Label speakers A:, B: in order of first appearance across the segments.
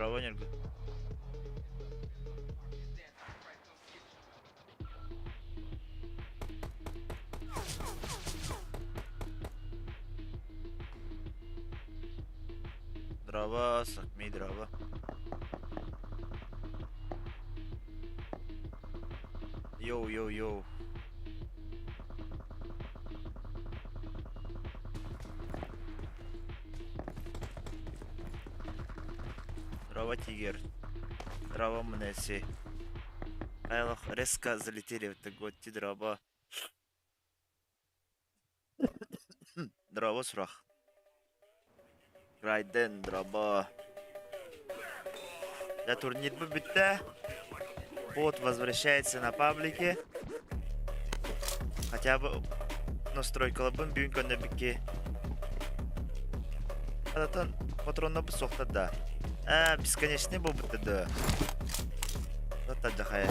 A: Дорообо, Ньургун. Дорообо, Сакми, дорообо. Йоу, йоу, йоу. Дорообо, Тигр. Дорообо, Мнеси. Айлах резко залетели в это год. Дорообо. Дорообо, сурах. Райден, дорообо. Да, турнир бүттэ. Бот возвращается на паблике. Хотя бы настройкаларбын бүгүн көннөрбүккэ. Атан патроннарбыт суохтар да. Аа, бесконечный буолбуттар да. Таттардахая.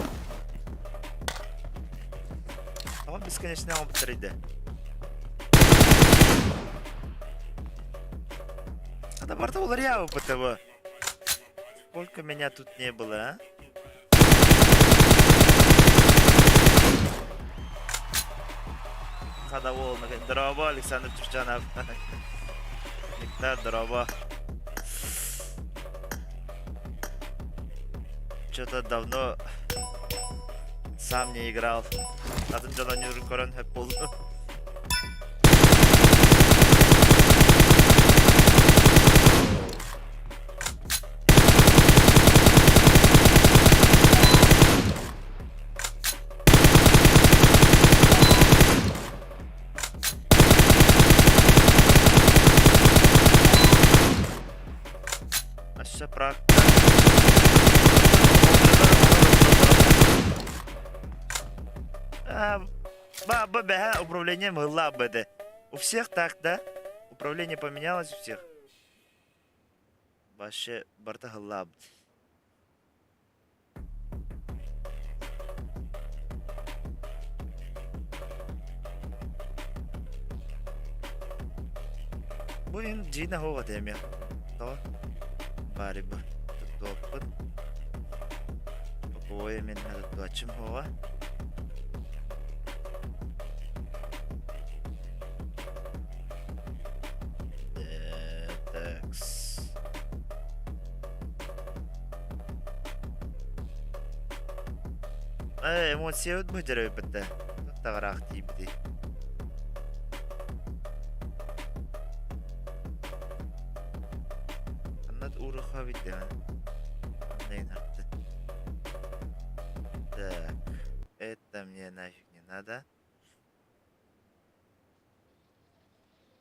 A: Тоҕо бесконечный оҥорбуттар иде? Ата барыта уларыйаабыппыт бу. Сколько меня тут не было, а? Ходовол, Дорообо, Александр Чурчанов. Виктор, дорообо. Что-то давно сам не играл. Атын дьон оонньуурун көрөн сөп буолду. Өссө Праг Ба, бэһэ управление мылла БД. У всех так, да? Управление поменялось у всех. Вообще барыта һыллаабыт. Бу иһин дьиинэ суох этэ эмиэ. Тоҕо? Баары бу. Туттуоппут. Ой, мин туттуоччум суоҕа. Такс. Э, эмоциябыт быдьарайбыт да. Таҕараах тиийбитий. Аннат ууруха видео. Так, это мне нафиг не надо.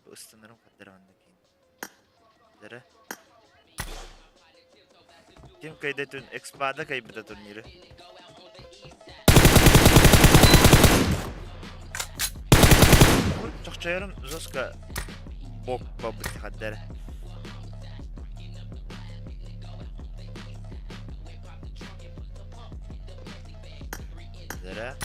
A: Ыстанарым хатыраанна киин. Дара. Ким кайда экспада кайбыта турниры. Чохчойорум жестко бок бабыт хаддара. Дара.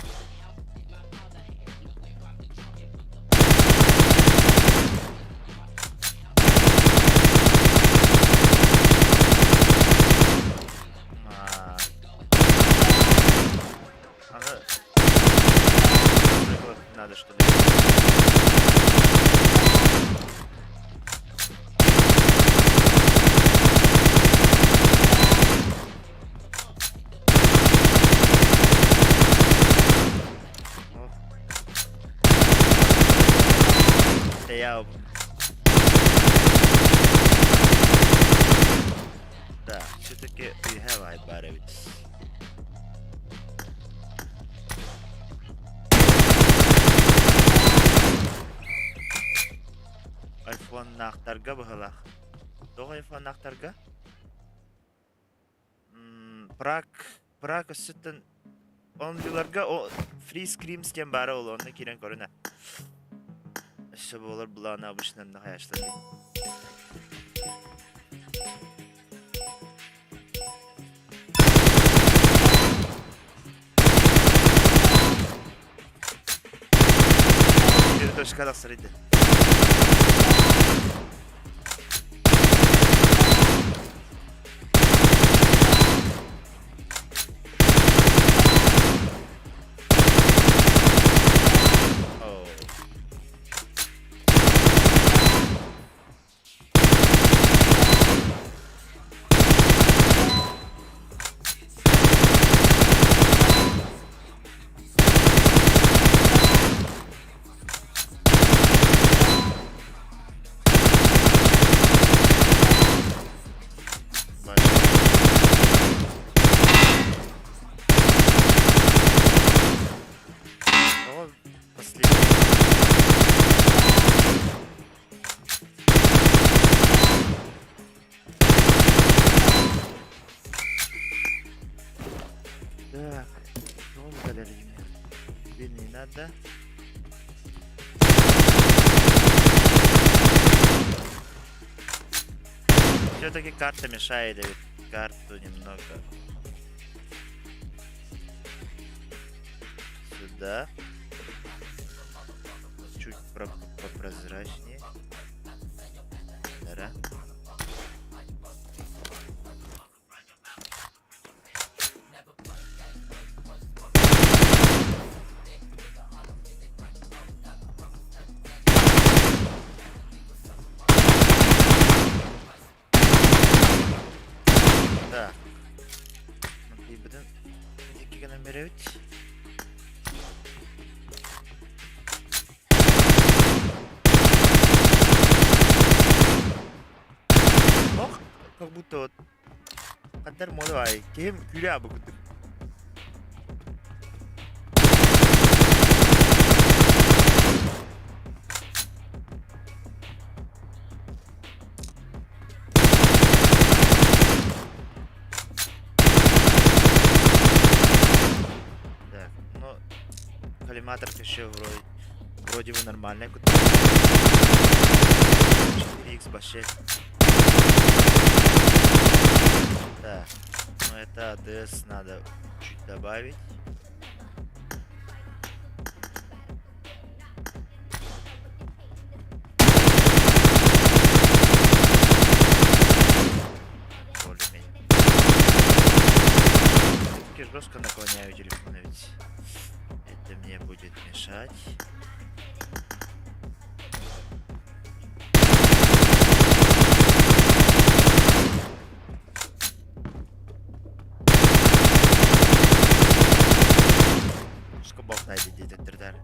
A: Аны надо что ли. Я Да, все-таки we have Айбаревич. Айфоннаахтарга быһылаах. Тоҕо айфоннаахтарга? Прак, Прак өссүттэн ондуларга Free Screams диэн баара ол онно киирэн көрүнэ. Өссө буолар былаана обычно нахаяшлар. Bir точка тахсар иди. кэлэр Не надо. Все-таки карта мешает, Давид. Карту немного. Сюда. Чуть попрозрачнее. Да. Так. Тиийбитин икки гынан биэрэбит. Ох, как будто вот хандар мода баай киһим күүрэ аабы курдук. Так, ну, коллиматор еще вроде бы нормальный. 4х вообще. Так, ну это АДС надо чуть добавить. Более-менее. Все-таки жестко наклоняю телефон, ведь это мне будет мешать. Скобок найди детектордар.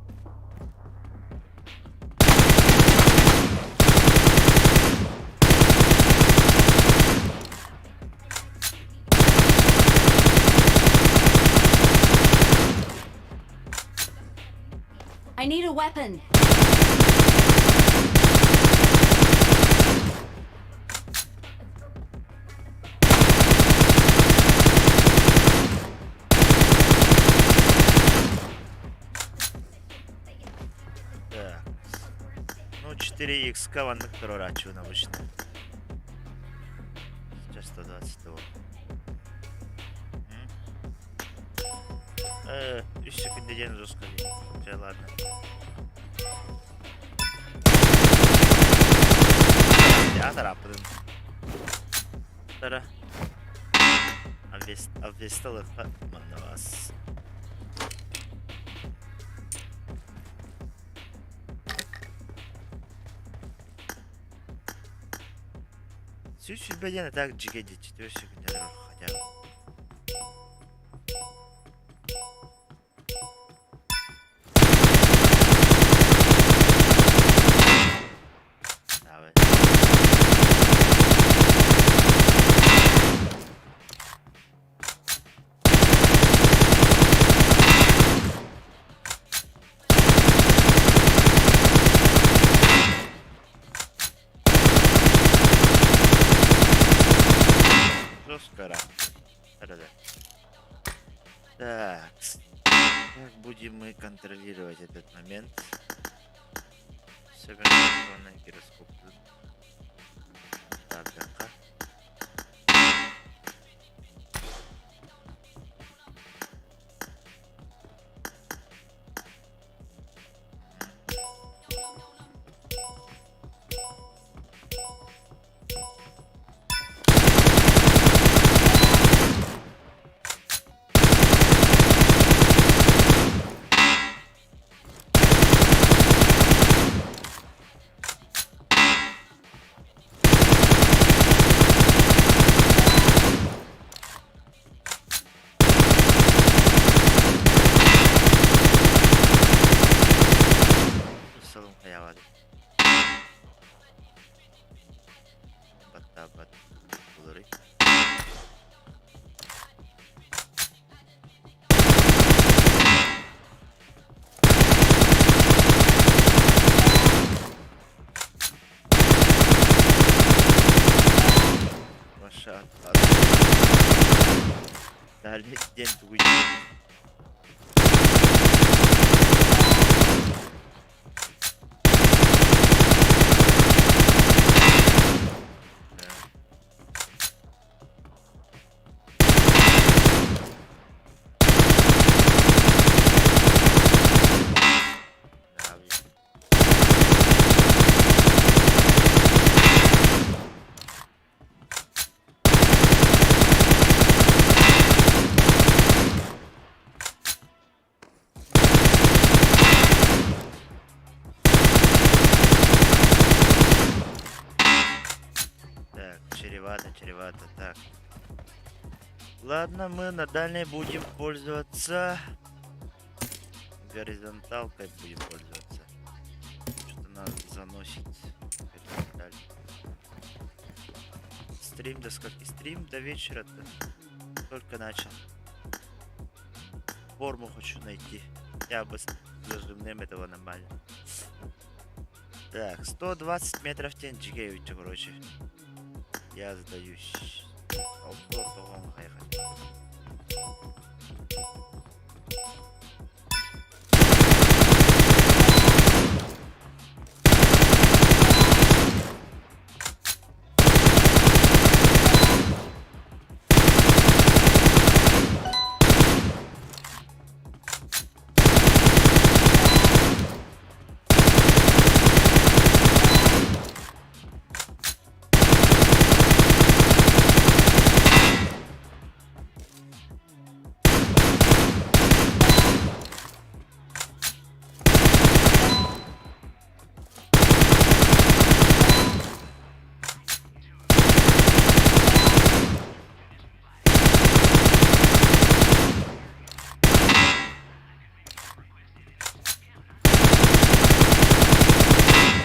B: I need a weapon.
A: Так. Ну, 4х маннык туруорааччыбын обычно. Сейчас 122. М? Үс секунда диэн жестко дии. Чэ, ладно. Театр аппытын. Тара. Обвесталыхха манна вас. Сүүс сүүрбэ диэн так дьигэ диэччи түөрт секунда хотя бы. Давай. Жестко Да-да-да. Так. Как будем мы контролировать этот момент? Особенно гироскоп. Так, да. Салон хайаҕа баттаабат буоларый. Ваша дальний день тугуй. Чревато, чревато. Так. Ладно, мы на дальней будем пользоваться. Горизонталкой будем пользоваться. Что-то надо заносить. Горизонталь. Стрим до скольки? Стрим до вечера-то. Только начал. Форму хочу найти. Я бы с зажимным этого нормально. Так, 120 метров тен жиге короче. Я сдаюсь. Алтор тоҕон хайхан.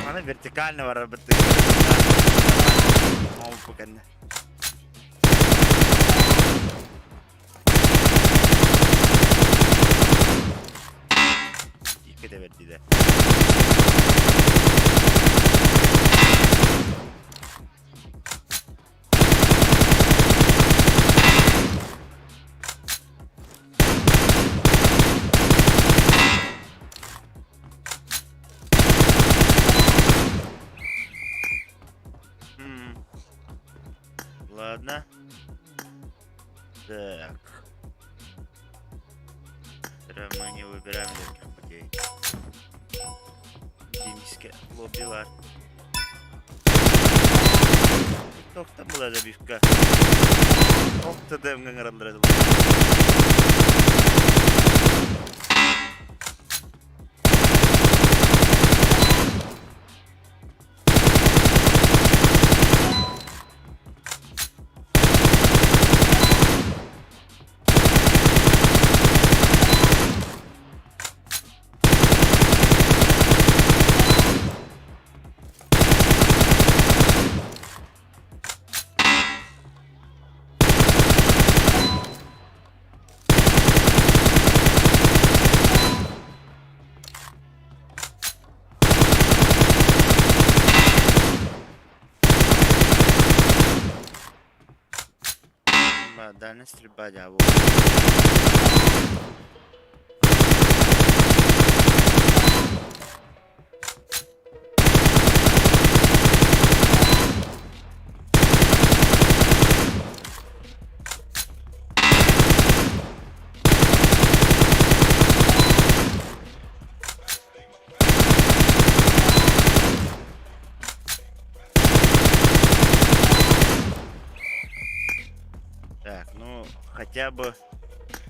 A: Аны вертикально барарбыт Оҥоппу кэннэ. Икки да бэрдидэ. М. Ладно. Так. Мы не выбираем легких путей. Димиске лоббилар. Тохта была добивка. Ох, ТДМ гаңараллар. Дальняя стрельба дьаабы. Так, ну хотя бы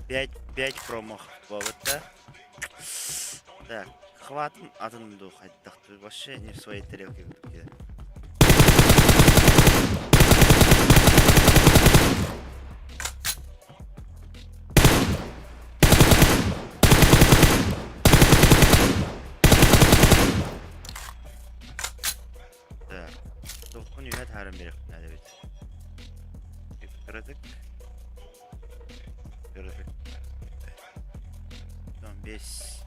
A: 5, 5 промахов да? Так, хватит атын дух, вообще не в своей тарелке. Так, толкун үйәт харам берек надо бит. Кыратык. Кыратык. 15.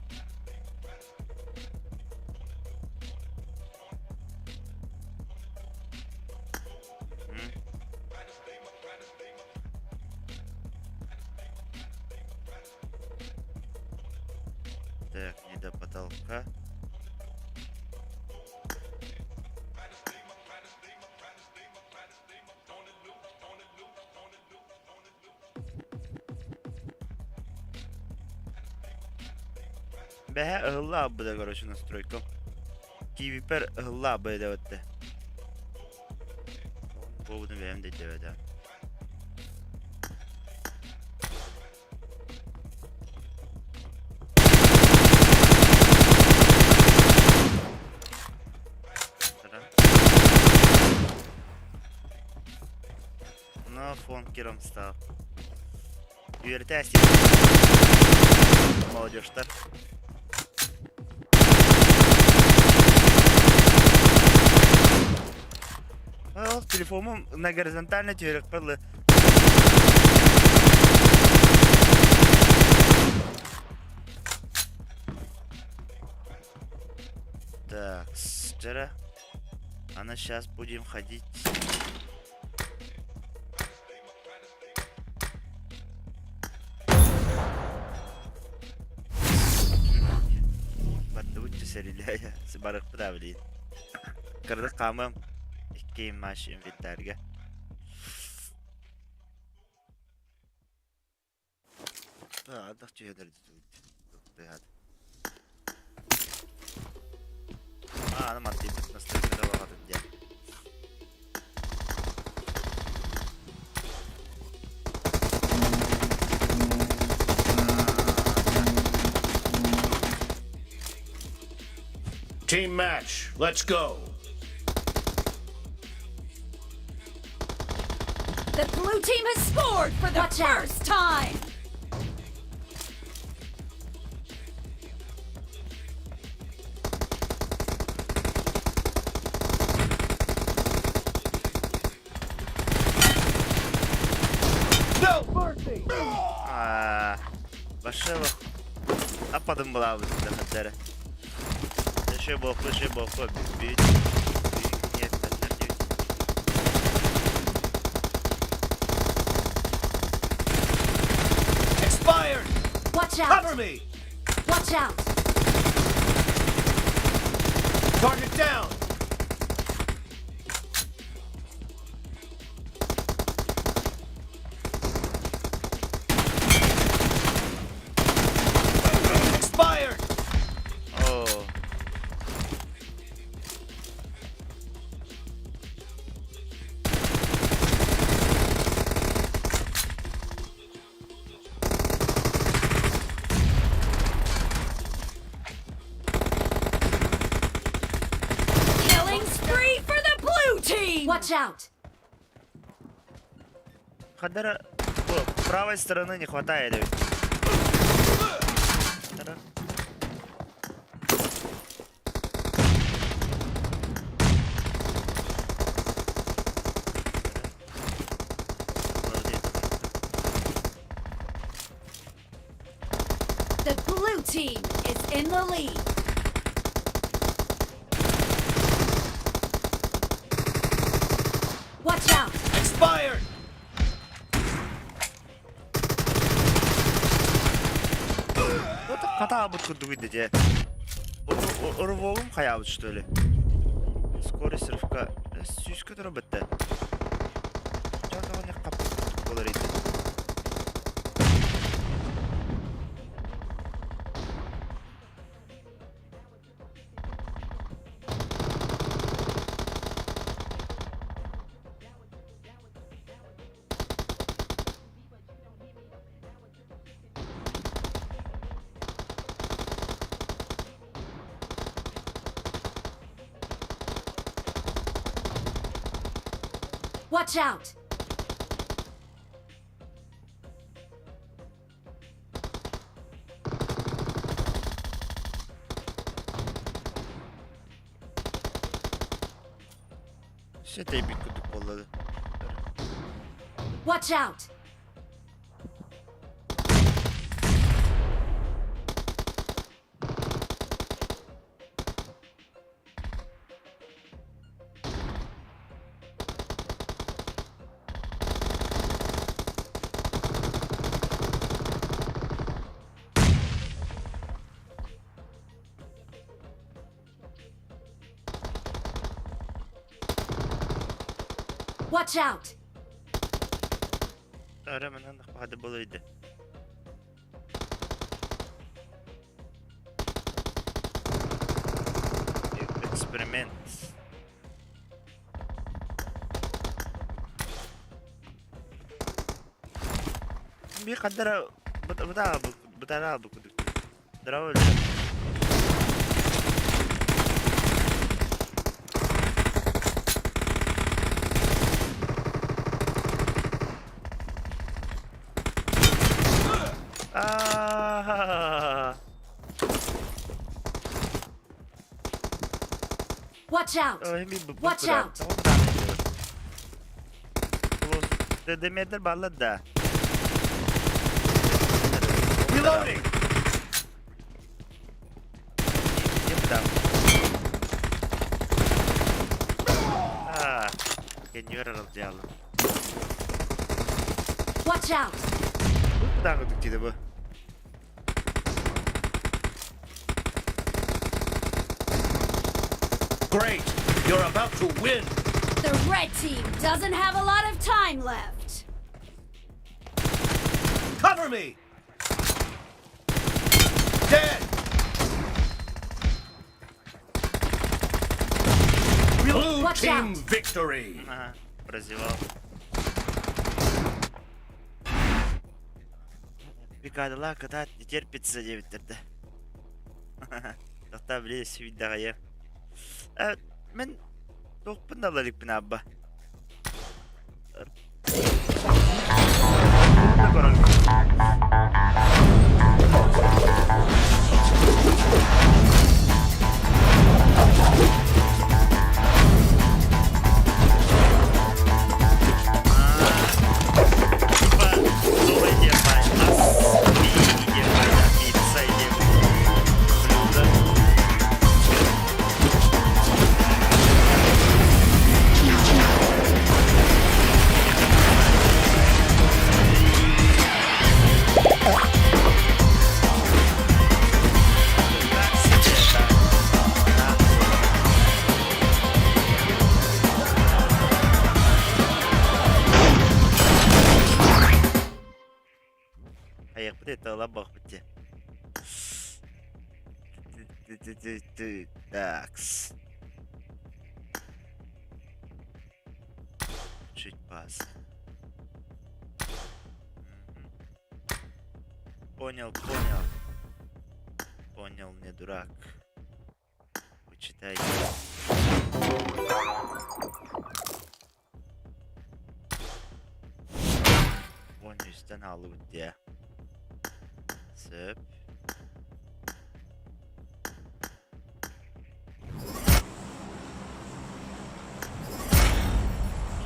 A: Так, не до потолка. Бэһэ ыһылла абыда, короче, настройка. Киви-пер ыһылла абыда өттө. Буобутун бэйэм да да. Телефон кером стал. Үөрэтэ молодежьтар. Ол телефомум на горизонтально түһэрекпер Так, вчера. Она сейчас будем ходить. Бардыбыт сэрилээ барыкпыт билин. Кырдык хаамым икки маш инвентарьга. Ардах түһэн Аны мантыйбыт настройката баҕатын диэн.
C: Team match. Let's go.
B: The blue team has scored for the
D: Watch out.
B: first time.
C: No mercy.
A: Аа, Башилов. Ападым булабыт дахаттары. Еще боку, еще боку. Бит. Нет, нет.
C: Expired.
B: Watch out.
C: Cover me.
B: Watch out.
C: Target down. Expired.
A: Оо.
B: Killing spree for the blue team.
D: Watch out!
A: Хадара правой стороны не хватает ведь. Хадара. Молодец.
B: The blue team is in the lead.
D: Watch out!
C: Expired.
A: Вот хата курдук дии. Рывогум хаябыт что ли? Скорость рывка сүүскэ турар бытта. Ча кап болар edi.
D: Watch out!
A: Все бит курдук буолла.
D: Watch out! Watch out!
A: Ара манан хада болар edi. Эксперимент. Bir kadar бытаа бытаа бу курдук. Здорово.
D: Watch out! Watch out!
A: Демедер балла да.
C: Reloading!
A: А, кеньер аралдьаалы.
D: Watch out!
A: Бу куда бу?
C: Great! You're about to win!
B: The red team doesn't have a lot of time left.
C: Cover me! Dead! Blue
D: Watch
C: team
D: out.
C: victory!
A: Ага, прозевал. Бригадалаах кытаат не терпится диэбиттэр да. Тохтоо били сүүйдэҕэйэ. Э, мин туохпун да ыла иликпин аабба. Да көрөн. Типа, новый диэн баай, ас, миин диэн баайдаах, пицца диэн блюдо. Айахпыт это бахпыт дии. Такс. Чуть пас. Понял, понял. Понял, не дурак. Вы читайте. Уон үстэн хааллыбыт дии. Сөп.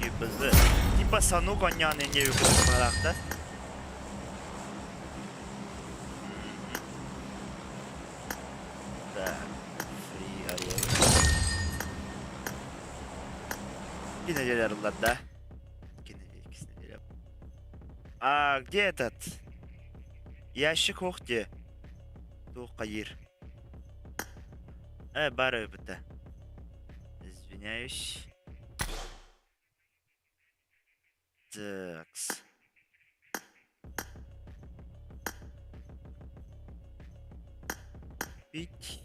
A: Кипызы. Типа санук онньоон инде курдук баҕалаахтар. Так, фри арыйабыт. Икки неделя арыллар да? Икки неделя, иккис неделя. А где этот? Ящик ох где? Туох хайыыр? Э, баар эбит Извиняюсь. Такс. Пить.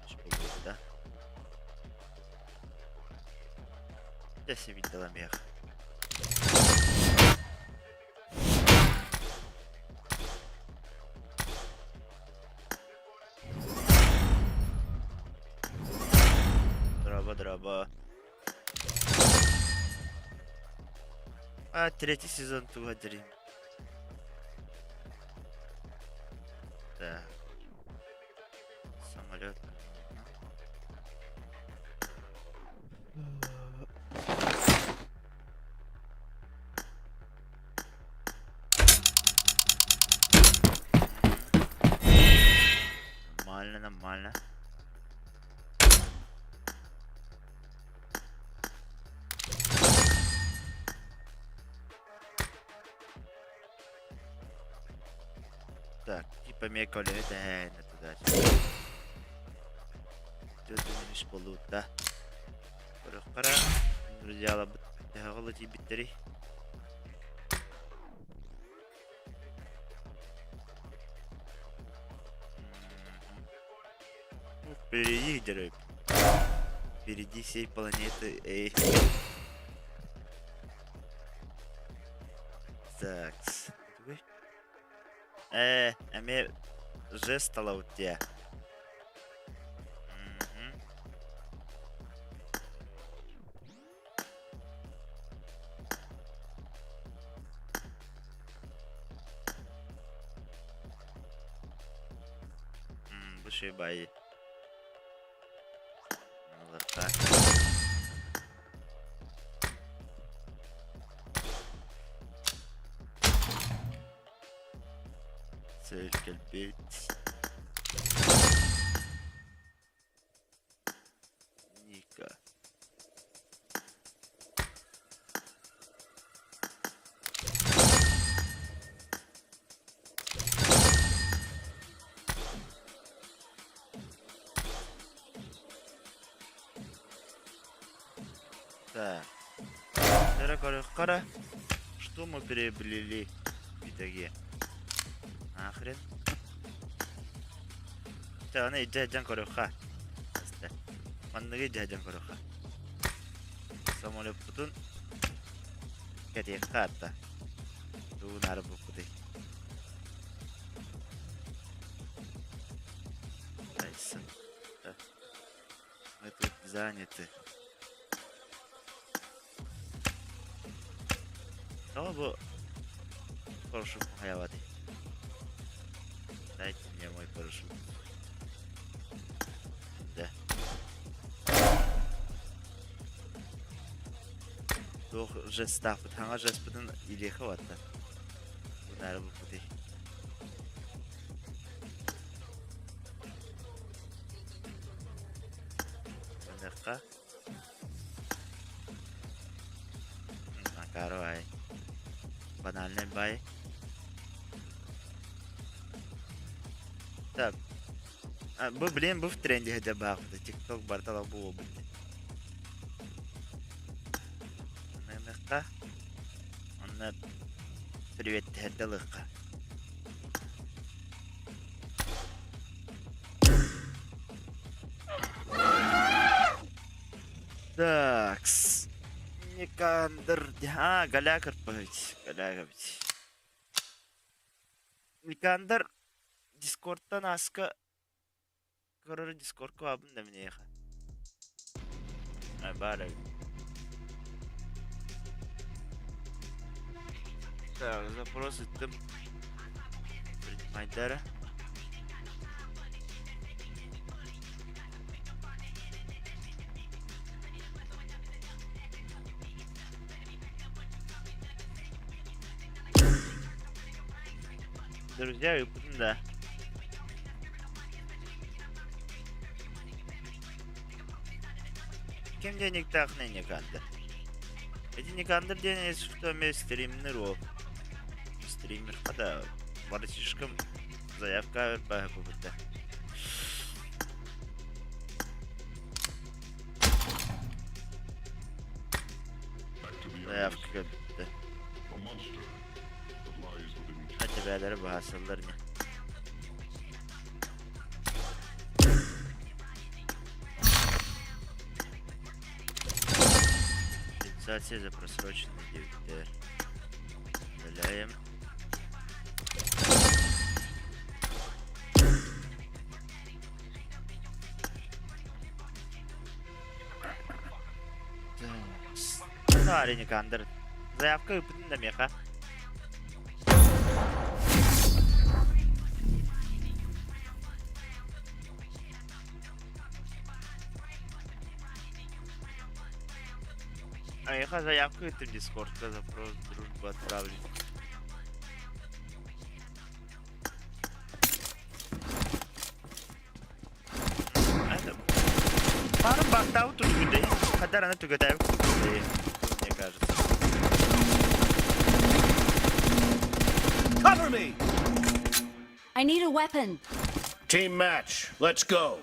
A: Господи. Да. Да? Десе виделамиах. Драба, драба. А, третий сезон Туга Dream. Так. Самолет. Нормально, нормально. Так, типа меколе туда. Тут болута. Көрөххара, друзья, тиийбиттэрий. Впереди деревья. Впереди всей планеты. Эй. Так. Ээ, эмиэ жест талабыт диэ. Мгм. Бу шибай. Ылыахха. Цель кэлбит. Ника. Так. Кара, Что мы приобрели в итоге? Нахрен. Аны дьэ көрөххө. Манныгы дьэ көрөххө. Самолеппутун кэтиэххэ атта. Туунары буппутуй. Тайсон. Мы тут заняты. Тоҕо бу парашют хайабатый? Дайте мне мой парашют. Да. Туох жестаахпыт, хаҥа жеспытын илиэхэ батта. Унаары буппутуй. Маныахха Макаро ай. Банальный бай. Так. А, бу, блин, бу в тренде хотя бы ТикТок бартала бу блин. Маныахха. Онно привет лыхха. Такс. Никандр. А, Галя Карпович. Галя Карпович. Никандр Дискордтан аска көрөр Дискордка бабын да минеха. Баар Так, запрос ыттым. Принимайдара. Друзья, ыппытым да. Ким диэниктээх Никандр? Эти Никандр диэн если эмиэ стримнер ол. Стример хата бары слишком заявка баһа кубутта. Заявка кэлбиттэ. Хата бээлэри баһасаллар не. Компенсация за просроченные 9 Удаляем. Так. Никандр. Заявка ыппытын да меха. А я заявку это в Дискордка запрос дружбу отправлю. Пара бактау тут гудей. Хадарана тугадаю мне кажется.
C: Cover me!
D: I need a weapon.
C: Team match. Let's go.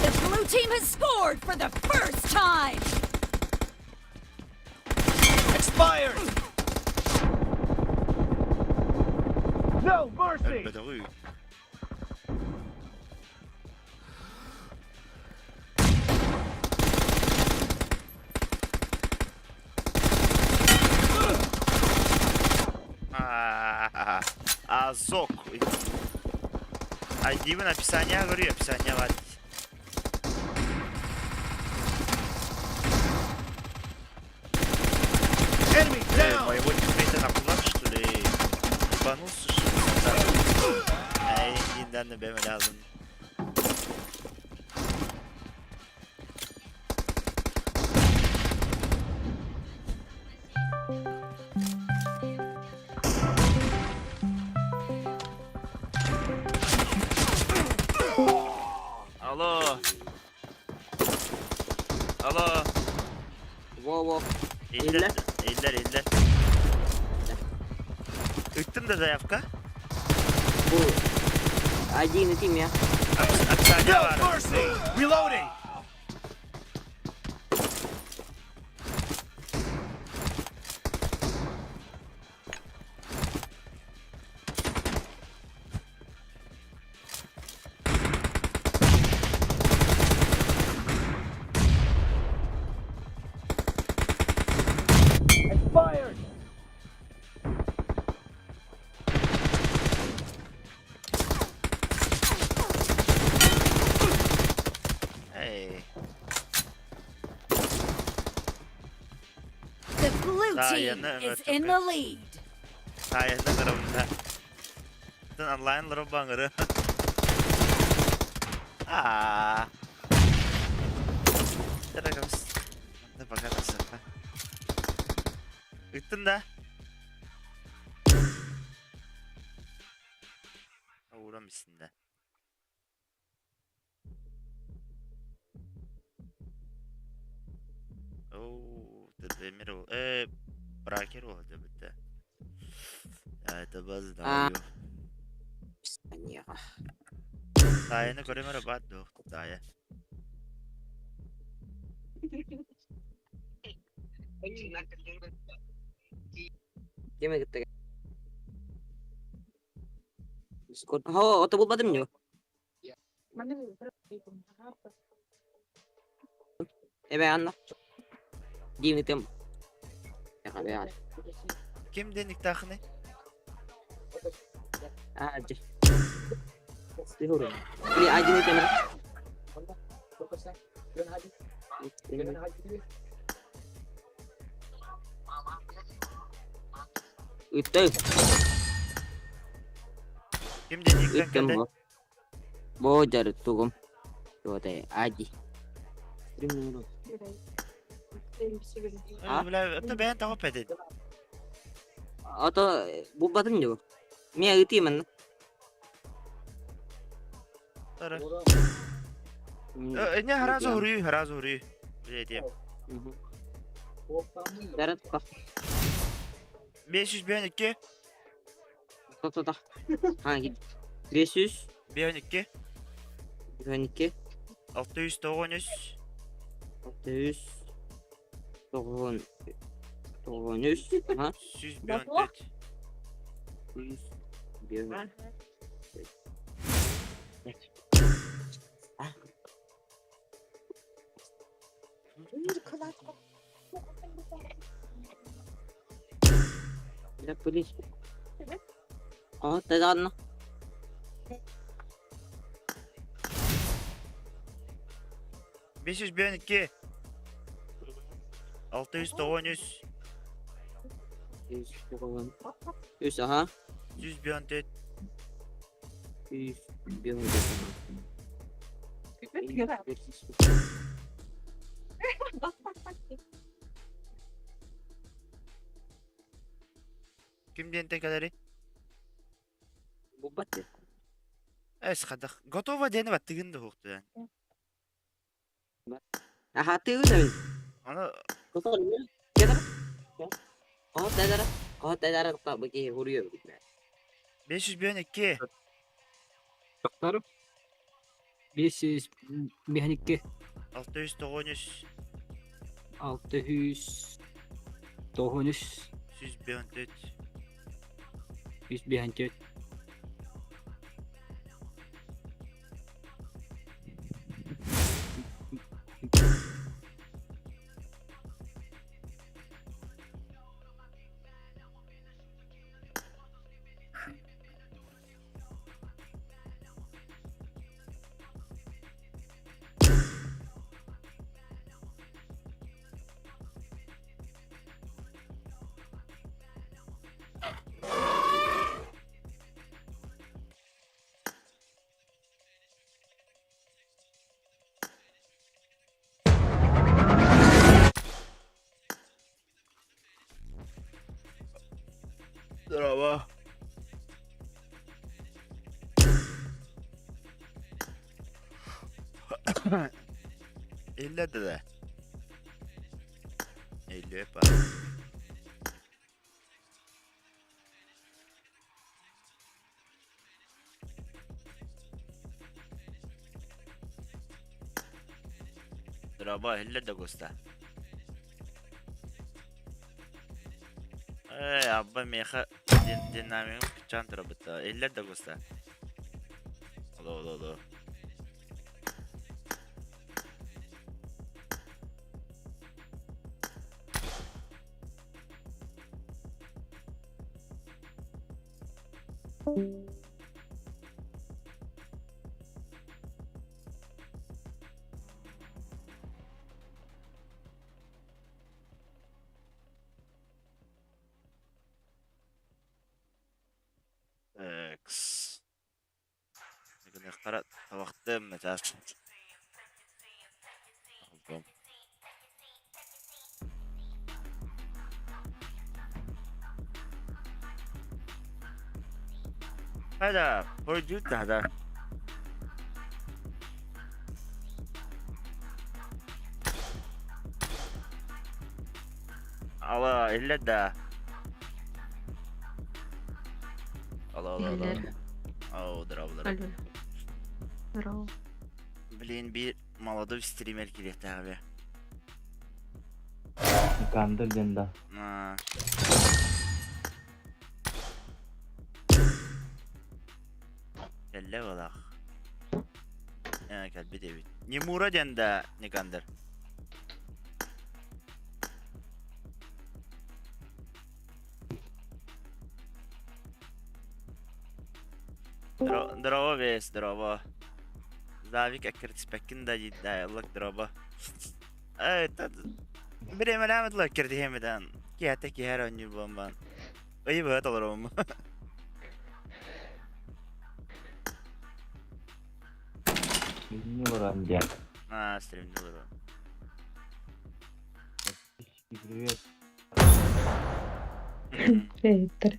B: The blue team has scored for the first time!
C: Expired! No mercy!
A: Элбэтэҕи. Азок. ID-бин описание говорю, описание баар.
C: Enemy
A: Э,
C: down!
A: моего тиммейта на кулак, что ли? Ебанулся, что ли? Эй, инден бэм lazım. Алло. Алло.
E: Во-во.
A: Иллэр, иллэр, иллэр. Ыттым да заявка.
E: Бу один и тимя.
A: Описание
C: No
A: баар.
C: mercy! Reloading! Expired!
A: Эй.
B: The blue
A: Ah,
B: team
A: yeah, no,
B: is
A: no,
B: in
A: okay.
B: the lead.
A: Sayende kırımda. Sen online bangırı. Aa. Тарагамс. Да пока тасыпа. Ыттын да. Уурам истинде. Оу, Демир ол. Бракер ол бітті. Это базда. Тайны көремер бат дух тая.
E: Кеме кытта. Дискорд. Хо, ото булбадым нё. Эбе анна. Дивни тем. Яха бе.
A: Ким деник тахны?
E: А, же. Сихуру. Или один тем. Ыттым.
A: Ким деник
E: Ыттым бу. Бо жарыттугум. Туоте ади. А?
A: Бля, это бен того педит.
E: Ото булбадым нё. Мен ытыймын.
A: Тара. Не харазу хурю, харазу хурю. Блядь.
E: Жарытка.
A: 552.
E: Тота. Ha git. 500
A: 52.
E: 12
A: 693.
E: 600 9 9 Ага.
A: 154.
E: 101. Да, полис. О, ты ладно.
A: 552. 693.
E: 109. 100, ага.
A: 154.
E: 101.
A: Ким диэн кэлэри?
E: Бубат.
A: Эс хадах. Готово диэни баттыгын да хуктуян.
E: Аха, ты уже.
A: Аны
E: Кого быки хуруё.
A: 552.
F: Тохтору. 552
A: 693.
F: 600 9
A: 154.
F: 154.
A: Иллэ да. Иллэ па. Дорообо, иһиллэр да Куста. Ээ, абба миэхэ динамигым кыччаан турабыт Иһиллэр да Куста. Алло, алло, алло. Экс. Гыныахтара табахтыам начаас. Хайда, хойдьут да. Ала, иллэ да. Ала, ала, ала.
G: Иһиллэр.
A: Ау, здорово, здорово.
G: Алло. Здорово.
A: Блин, биир молодой стример кириэхтээх эбэ.
E: Никандр диэн да.
A: Аа. Кэллэ балах. Ээ, кэлбит эбит. Немура диэн да Никандр. Здорово, вес, здорово. Завик эккиртиспэккин да диир ыллык дорообо. Бириэмэлээн ыла эккиртиһиэмитэн киэһэтэ киэһэ эрэ оонньуур буолан баран ыйы быһа толоробун.
E: Стримни олорон диэн.
A: Аа, стримни олорон.
E: Привет.
G: Привет.
A: Так.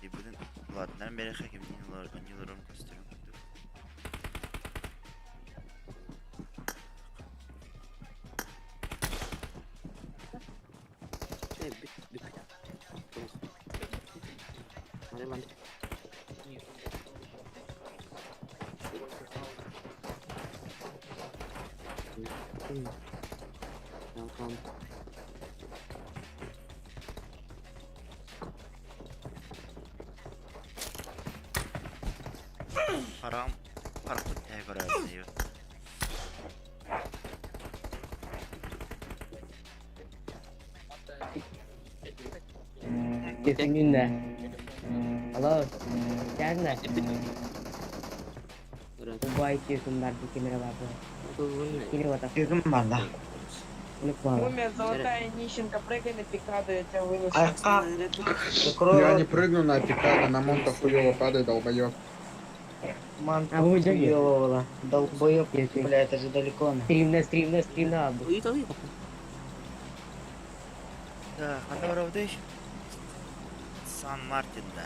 A: Дибудин ладно, бери хакимдин онньулорун көстөрүн курдук.
E: Чэ, бүт, бүт. Арылан. Welcome.
A: Харам харахпыт тэһэ көрөөбүн
H: Күннэ. Алло. Чаасна. Убай киркин бар камера бар. Кини вата.
I: Киркин бар да.
J: Мумия, золотая нищенка, прыгай на пикаду, я тебя выношу.
I: Айка.
K: Я не прыгну на пикаду, на монта хуёво падай, долбоёб.
I: Манта
H: А вы где?
I: хуёво, долбоёб, бля, это же далеко.
H: Стримна, стримна, стримна.
A: Так, ханна барабытый? Сан Мартин да.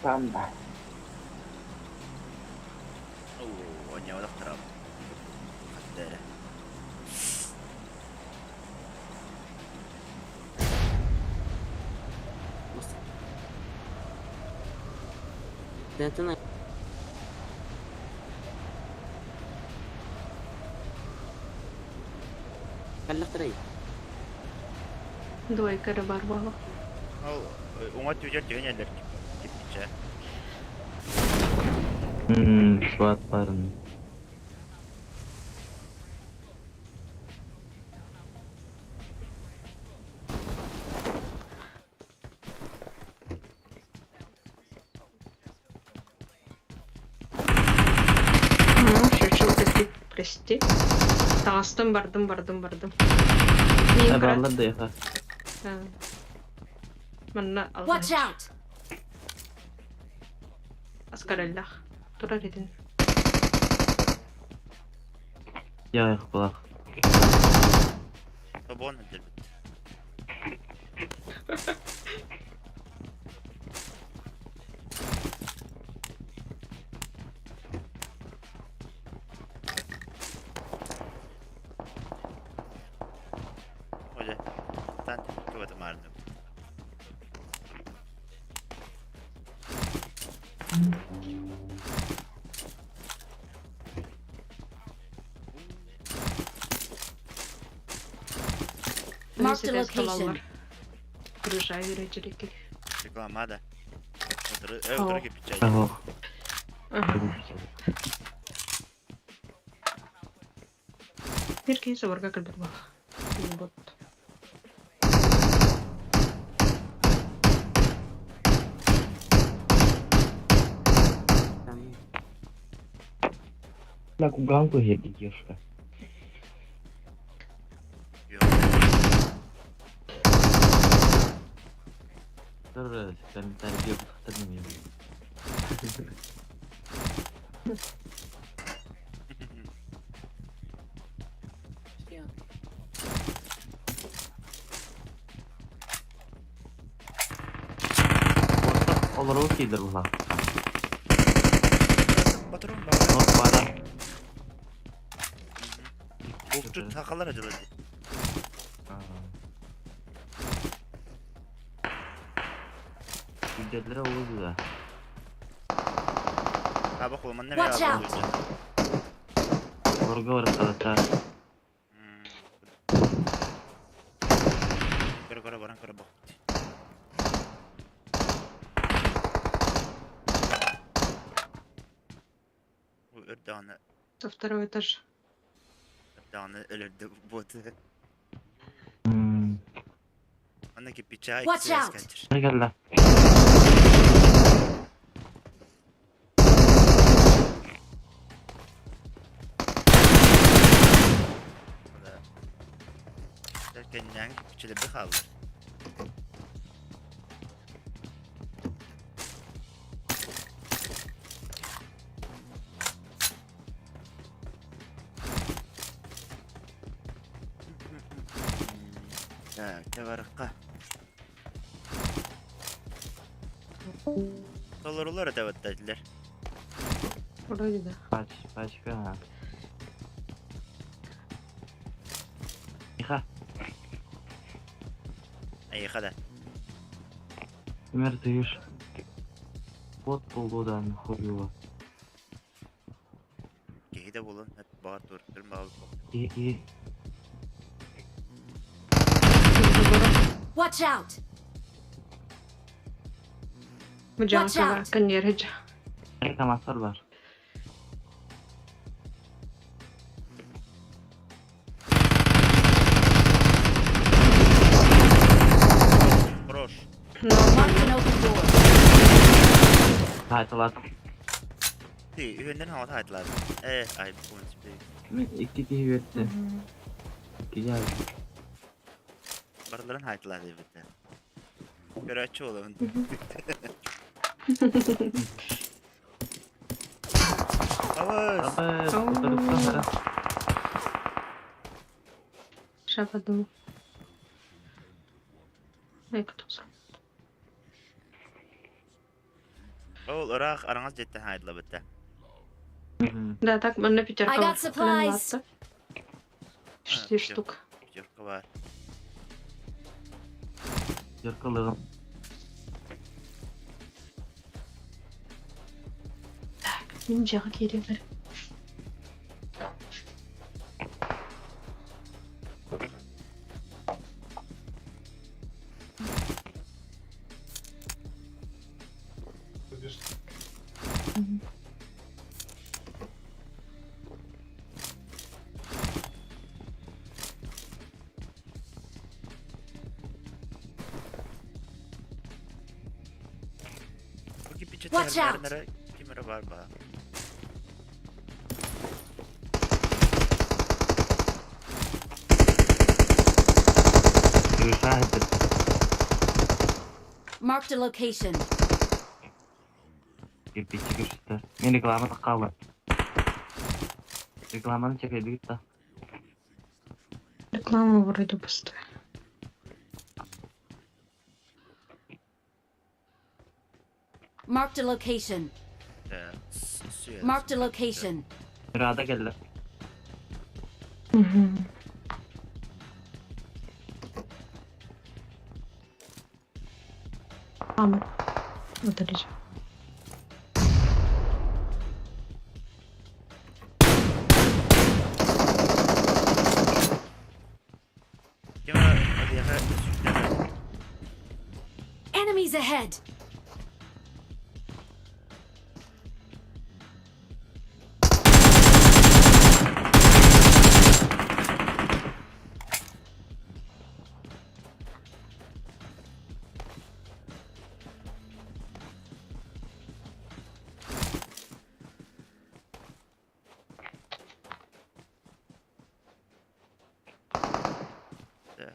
I: Там да.
A: Оо, онньоодохторо. Хатта эрэ.
G: Двойка эрэ баар буолуо.
A: Ол уҥа түгэр түһэн иһэллэр кирпиччэ.
E: Сват барын.
G: Ну, шучу, прости, прости. Таҕыстым, бардым, бардым, бардым. Миин
E: Баллар да яха.
G: А. Манна
B: Watch
G: алҕаһыт.
B: out!
G: Аскареллах. Турар итин.
E: Я была.
A: Тобон өлдөрбүт. Оля, тан кыбатымаарны.
B: Marked a
G: Үһүс
B: location.
G: талаллар. Крыша үйрәчелекке.
A: Реклама да. Отыры, отыры кепичай.
E: Ого.
G: Ага. Бир киһи соборга кэлбит буолла. Бот.
E: На куганку едешь. Комментарий Олору кидер була.
A: Батырым
E: Нот бара.
A: Булчут сахалар ажылады.
E: Güncellere oldu da.
A: Аба холманна
B: Watch out.
E: Орга бар қалата.
A: Көрө көрө баран көрө бок. Бу өрдөөнө
G: Со второй этаж.
A: өрдөөнө өлөрдө боты. Аны кипичай.
B: Watch out.
E: Ne geldi?
A: Кеннәң кипичеле хаалар. Так, табарыкка. Толорулар өтөбөттәдилер.
G: Вроде да.
E: Пач, пачка. Иха,
A: Айыха да.
E: Өмір тыйыш. Вот полгода хуево.
A: Кеһи да булын, баға тур, түрм баға
E: И, и.
B: Watch out!
G: Watch
B: out.
G: Коннерджа.
E: Камастар бар.
A: Хорош.
B: Marked an open door.
E: Haytalat.
A: Ти, үйөндөн хават айтылады. Э, ай, бу
E: Мен iki kişi üretti. Güzel.
A: Барыларын айтылады бит. Көрөчү болобун. Абыз.
E: Абыз, отырып
G: Сейчас подумаю. Ай, кто
A: Ол ыраах араңаз жеттен айтыла битте.
G: Да, так, на пятерка.
B: I got supplies.
G: Шесть штук.
A: Пятерка бар.
E: Пятеркалыгым.
G: Так, ниндзяға керек.
B: Watch out.
A: Кимере бар ба.
D: Marked a location.
E: Кирпиччи көрүстэ. Мен реклама хаалла. Рекламаны чекайдыгыт да.
G: Реклама вроде пустая.
D: Marked a location. Marked a location.
E: Rada geldi.
G: Угу. Мама. Вот лежит.
A: Ким адыяха сүктэр.
D: Enemies ahead.
A: Да.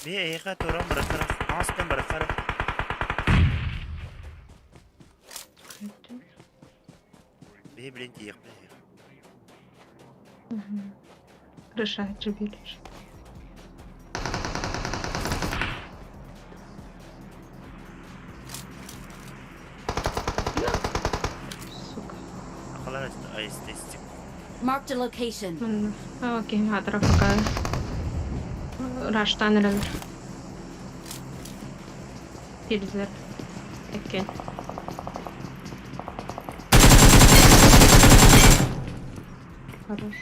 A: Би эйха туран бырахара, астан бырахара. Би блин тиек би.
G: Угу. Крыша джибилиш. Сука.
A: Акалар айстестик.
D: Marked a location.
G: Окей, хатра пока. Раштан эрэллэр. Тилзер. Эккен. Хорош.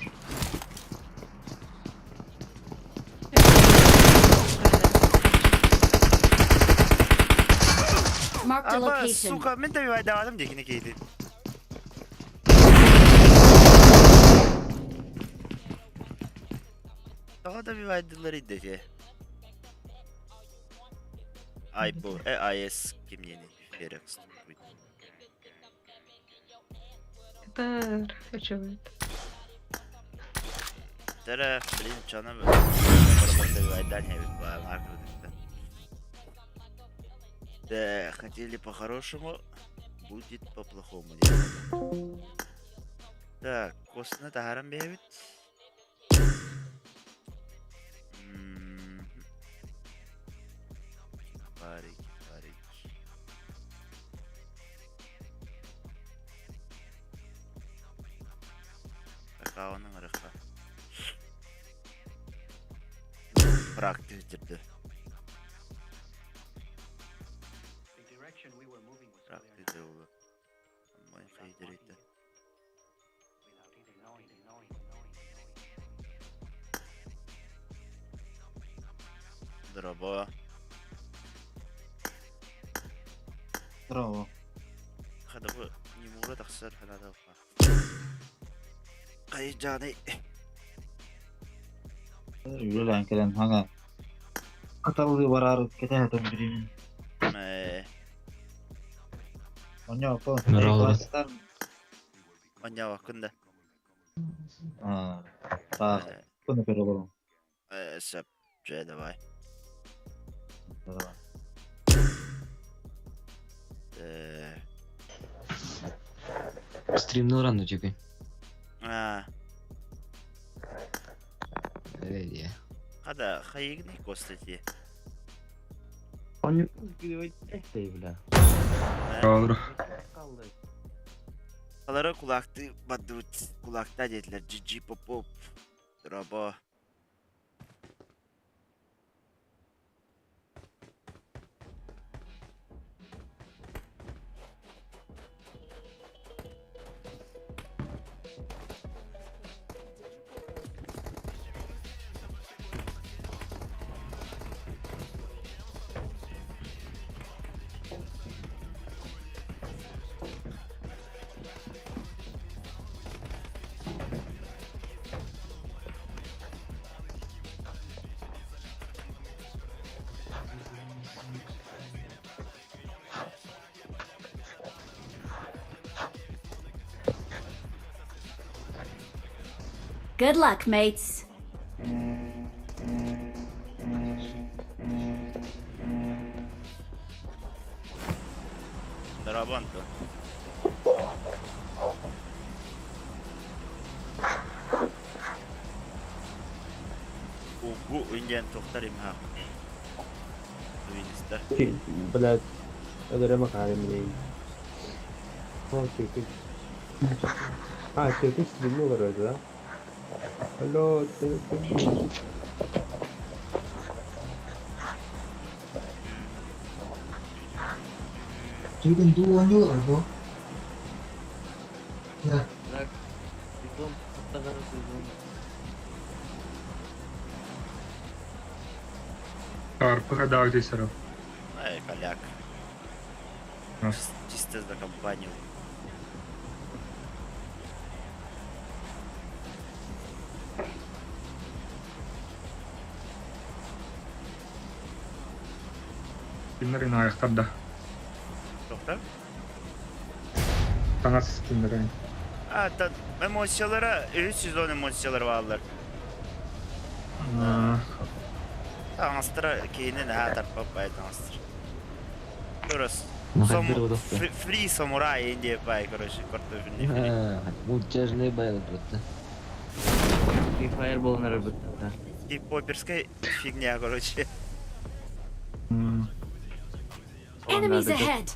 D: Marked a
A: Аба,
D: location.
A: сука, мен да байдавадым декine кейди. Daha da bir verdiler idi. Ay bu e IS kim yeni Ferex.
G: Это очевидно.
A: Tere, блин, чана Да, хотели по-хорошему, будет по-плохому. Так, костна тахарам бэбит. Парик, парик. Какаоның ырыққа. Практик жүрді. Практик олы. Амай қайдыр. Дроба.
L: Здорово.
A: Хадабы немура тахсар ханада. Кай жаны.
L: Үлелән кэлэн хаҥа каталыы бараар кэтэһэтэн биримин.
A: Мэ.
L: Онньо по
M: Здорово.
L: класстар
A: Оня вакында.
L: а так көне көрө
A: Сап. Же давай.
L: Давай.
M: Стримнул рано тебе.
A: А,
M: Э,
A: хада хайыгны костати.
E: Он бля.
M: Doğru.
A: Алара кулакты бадут. Кулакта dediler. Cici pop pop. Дроба.
D: Good luck, mates.
A: Дорообо, Антон. Угу индиан тохтар имха. Туинистар.
E: Блядь, өлөрө макарым блин. О, чиркич. А, чиркич длину вроде, да? Алло, ты...
K: Бүгүн дуу оонньуулар бу. Да.
N: Арпыга даҕа сарап.
A: Ай, поляк. Чисто за компанию.
N: Киннер аяқтарда.
A: Тоқтар?
N: Таҥас киннер.
A: А, та эмоциялара, үс сезон эмоциялары бааллар. Таҥастара киһини наһаа тарпап бай таҥастар. Дурус. Фри самурай Индия бай, короче, картофельный фри.
M: Мультяжный бай вот.
H: Free Fire болон арабыт.
A: Гипоперская фигня, короче.
D: Enemies ahead!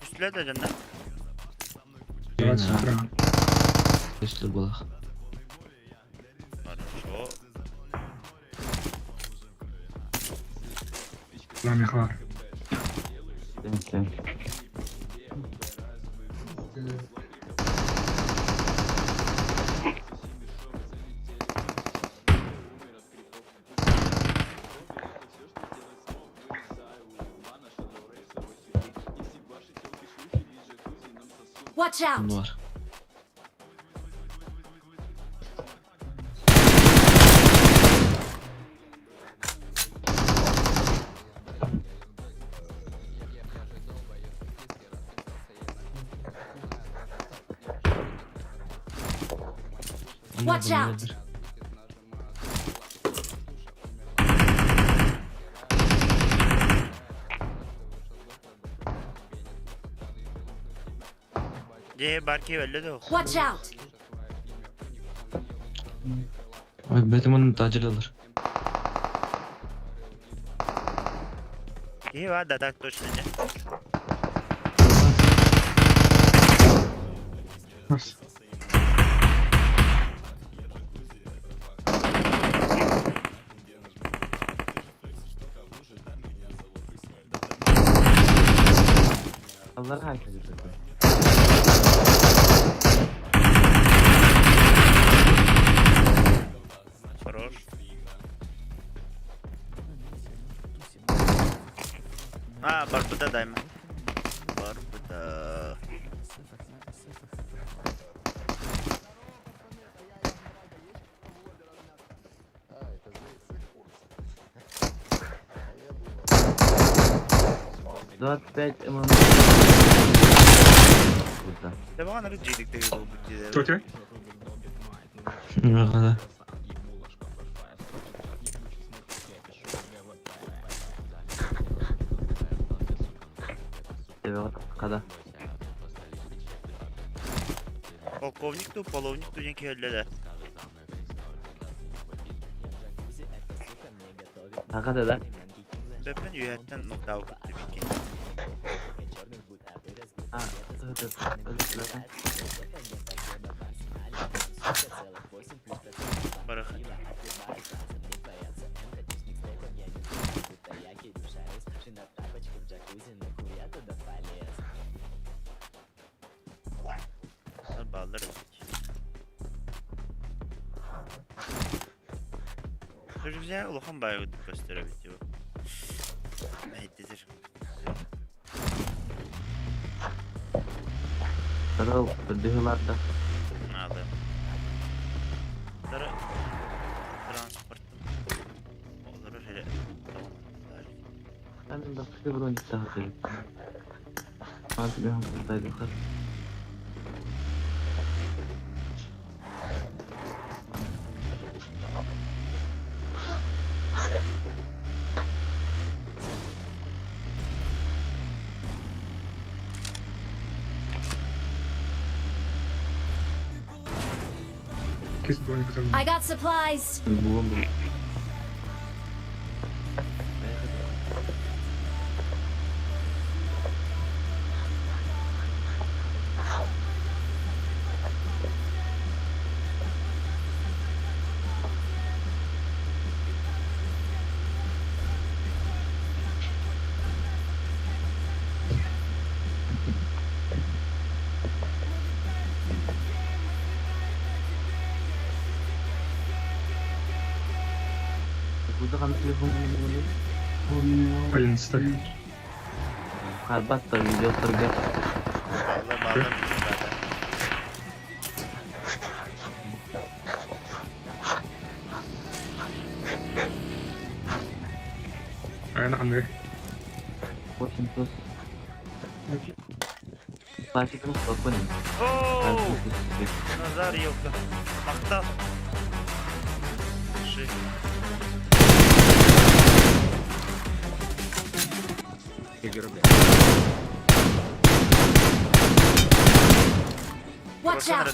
A: Үстүлэ да дьонно.
M: Үстүл булах.
A: Хорошо.
N: Ламихар.
D: Watch out!
M: Var.
D: Watch out!
A: Дьэ, барки өллө да.
D: Watch out!
M: Ой, Batman'ın tacırılır.
A: Киһи бар да так точно не.
H: Аллар хайта жүрді.
A: Хорош. А, барбыта дайма. Барбыта.
H: 25 ММ. Куда?
A: Да бағана жидик деген болып бітті.
N: Тетя?
M: Да.
H: Қада.
A: Полковник ту, половник ту неке өллө да.
H: Қада да?
A: Бөппен үйәттен нокдау күтті біккен.
H: А, это, это,
A: Бараха. Баллар Çocuk улахан байы көстөрө бит бу. Мәйдезер.
M: Сарал быһыылаата.
A: Наада. Тара транспортым олорор эрэ
M: Мен бастакы брониктаах эбит.
N: Кис броник
D: I got supplies.
N: Одиннадцатый.
M: Харбат видео
A: Бааллар бааллар бааллар.
N: Aynen anne.
M: 800. Пасеком спокойно.
A: Оу! Назар елка. Мақтал. Ши.
D: Watch out.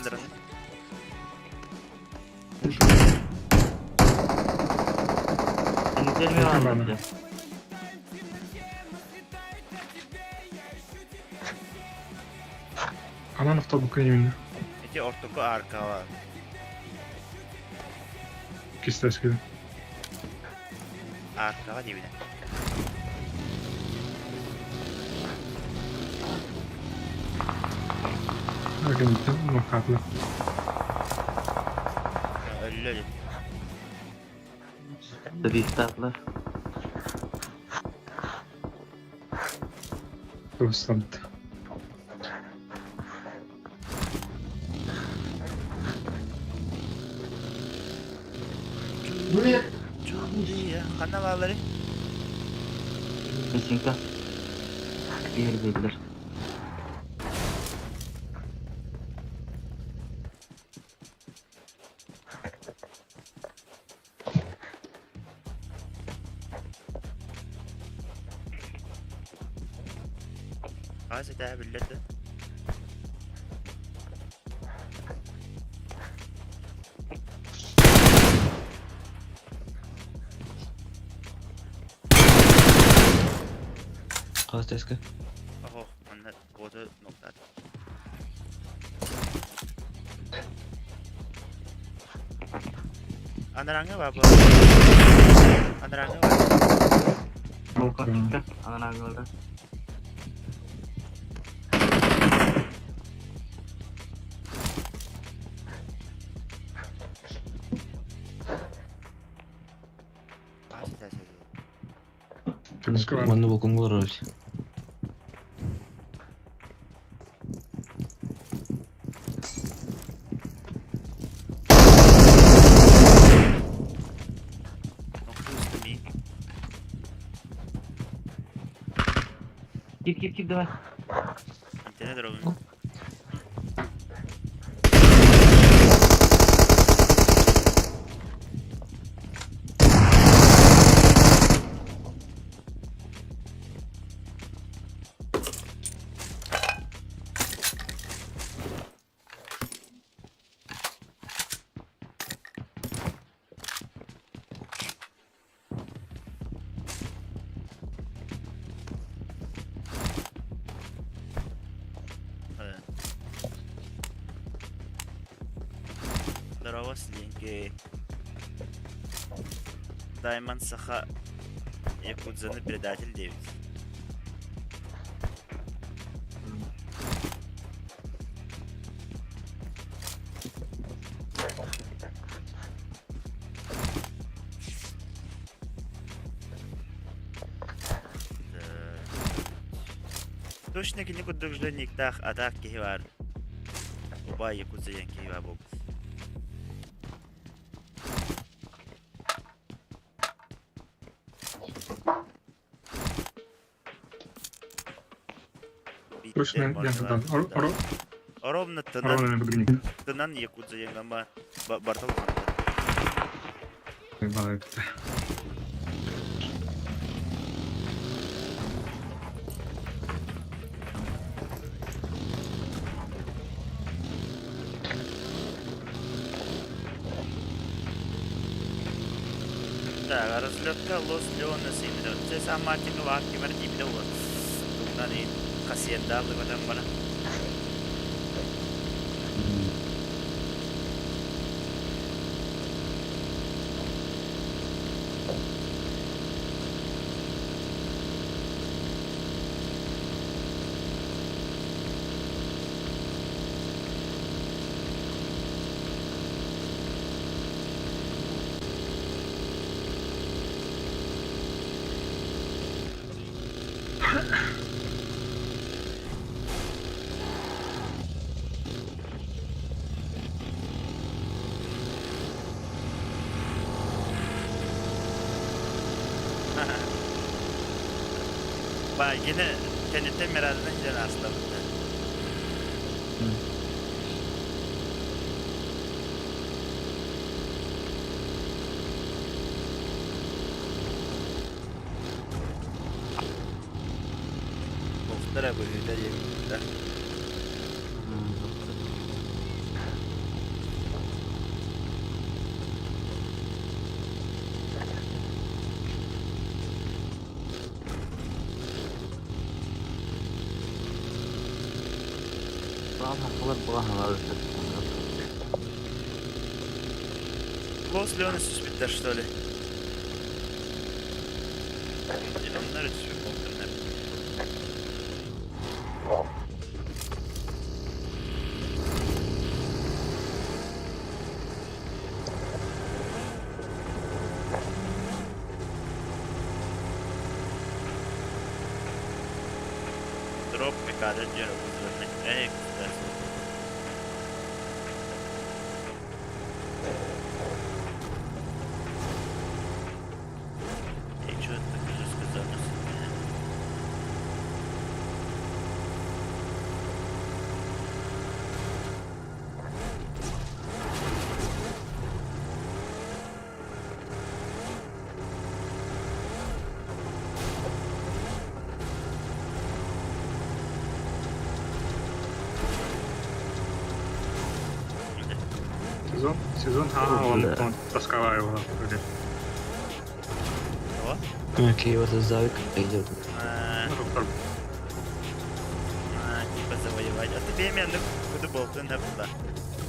M: Bana.
N: Aman автобука именно.
A: Эти ортоку аркала.
N: Кистес киди.
A: Аркаҕа диибинэ.
N: Агентте нокатла.
A: Өллө
M: Свистатлар.
N: Тустант.
A: Ханна баалары?
M: Песенка. Bir bildir.
A: Хаас этээһэ биллэр да.
M: Хаас теска.
A: Оһо, манна куоту ноктаат. Анарааҥҥа баа буо. Анарааҥҥа баа.
M: Волка. Анарааҥҥа.
A: Хаас этээһэ.
N: Түмүскэ
M: Манны бокуҥҥа олорор.
A: Ноктуустами.
M: Кип кип кип давай.
A: Интернет дорогун. Здорово, Слинки. Даймон Саха Якудзаны предатель 9. Точно кини курдук жирниктаах атаах киһи баар. Убай Якутия диэн киһи баар буолбут.
N: Точно,
A: Биирдэ
N: я туда.
A: Ровно
N: Ровно
A: тынан, тынан Якутия диэн ба барта улахан. Так, разлетка Лос Леонес именно. Це сам Мартин Ларки Мартин вот. Тугнан и Хасиенда лыгатан бара. Ба, yine TNT merazından giden aslanım. Охтара быһыыта диэбиттэр. Лос Леонес түспүттэр что ли? Оннор түспүт буолтарына. Дроп Микада диэн Эй, И что ты уже сказал?
N: Сезон, сезон, а, он таскала его.
A: О?
M: Окей, вот завик идет.
A: А, а, типа завоевать. А тебе мен куду болтун да буда.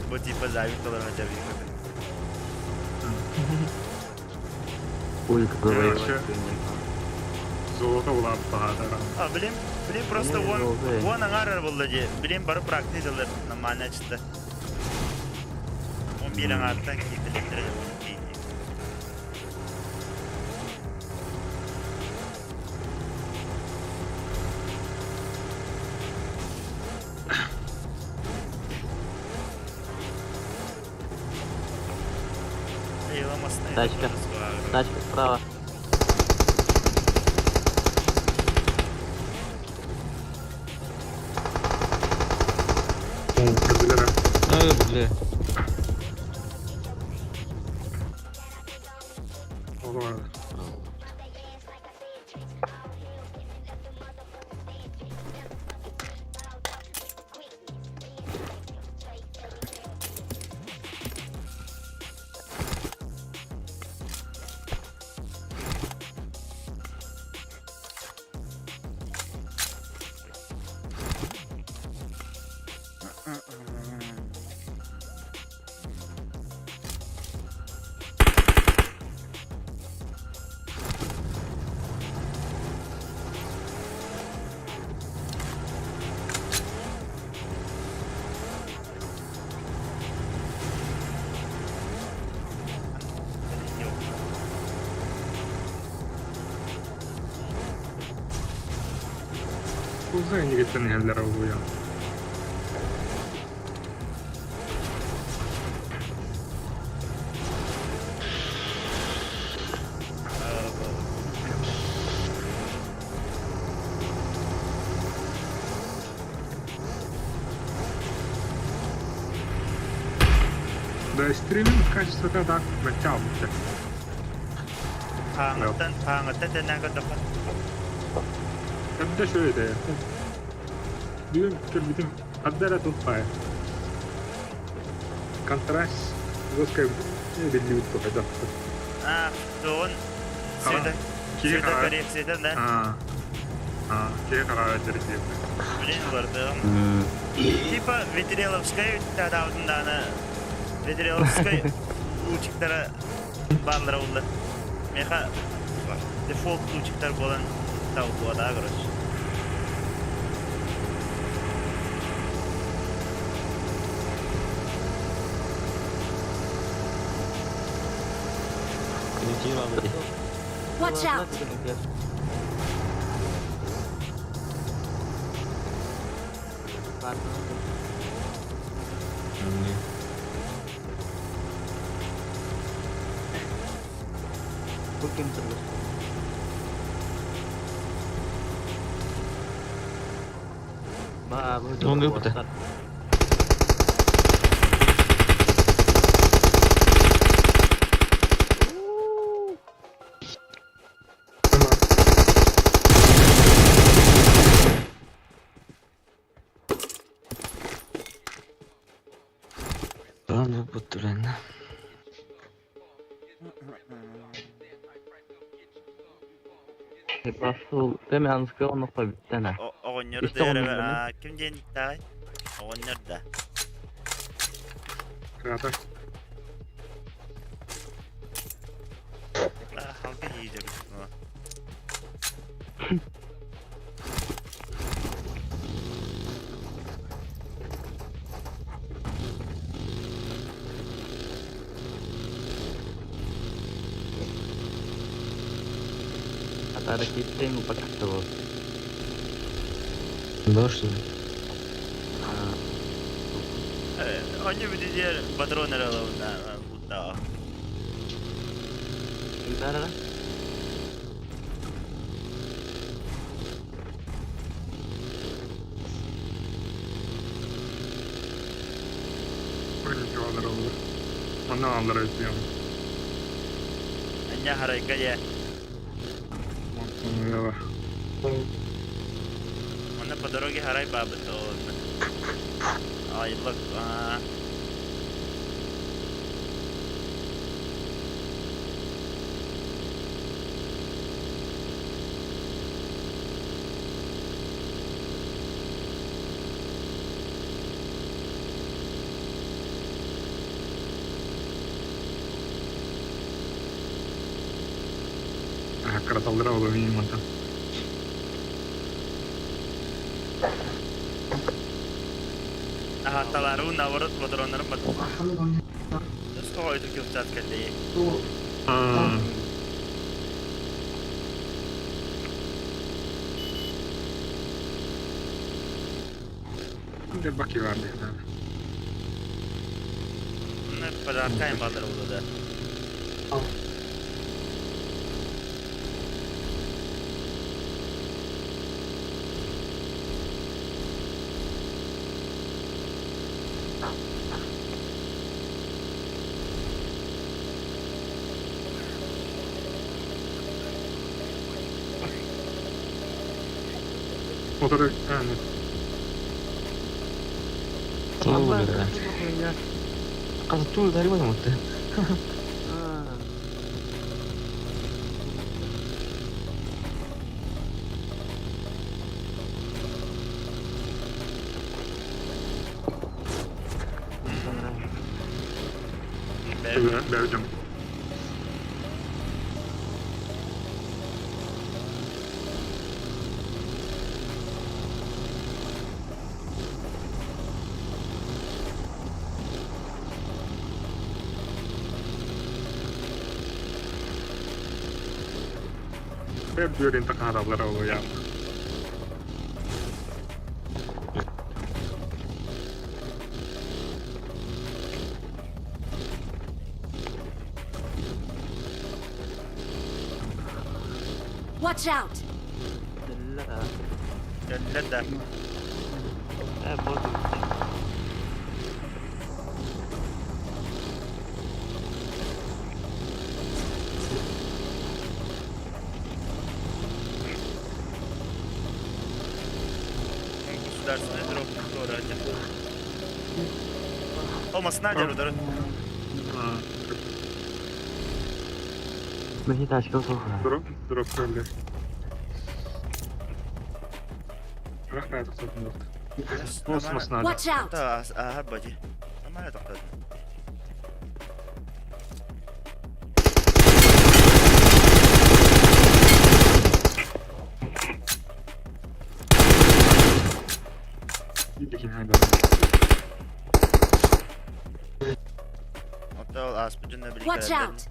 A: Бу типа завик толорон жабик.
M: Ой, как
N: Вообще. Золото была баһаатара.
A: А, блин, блин, просто он, он аңарар болды де. Блин, барып практик дылыр, нормально чықты. Он bir аңардан кетіліктірді, он кейді.
M: Тачка. Тачка справа.
N: Көрдүлэр.
M: Ой, бля.
N: Олор. Куза инигиттен иһэллэр олуйа. Стриминг качествота так мөлтөх.
A: Хаҥыттан, хаҥыттан тэннээн көрдөххө.
N: Когда что это? Бүгүн көрбүтүм ханна эрэ туппай. Контраст жесткай биллибит туһа.
A: А, тугун цвета, цветокоррекцията да?
N: А, киһи хараҕа дьэрдиэт.
A: Блин, бардым. Типа Ветреловскай тадаабытын даҕаны Ветреловскай лучиктара бааллара буолла. Миэхэ дефолт лучиктар буолан табыллыбатаҕа, короче.
D: Watch out!
M: Бу ким турбут?
L: Он выпута. Он выпута,
M: Басыл, Демянская он бүттэнэ.
A: Оҕонньору
M: Истэ
A: да эрэ
M: оҕонньору.
A: А, ким диэн тааҕай? Оҕонньор да.
N: Кыата.
A: А, халга иидер.
M: Атара киттен упакаттыбы.
L: Да, что ли?
A: Онньу бүтүдиэр патрон эрэ ылабын буттаҕа.
M: Үтарара?
N: Быргы алар olur. Онно алар өтüyorum.
A: Анньа харайга дьэ.
N: Онно
A: Онно по дороге харай баабыт онно. Ай, look, а.
N: Краталдыра olur минимум.
A: Аха, талару наоборот патроннарын бат. Тоҕо кылчаат кэллэйи.
N: А, де баки var diye.
A: Онно подарка им баалар буолла да.
N: Motoru yani.
L: Тул, бля. Қазір тул дари мутты.
N: Belgium. Hep pyörin takana ollut ja
D: Watch out!
A: Кэллэ да.
M: Э, вот.
A: Государственный дроп городе. О, масна удары.
M: Мені тачка слухає.
N: Дроп, дроп, блядь. Рахмет, кто-то. Космос надо.
D: Watch out!
A: Да, ага, боди. Нормально так.
N: Иди, надо.
A: Оттал аспыджын
D: Watch out!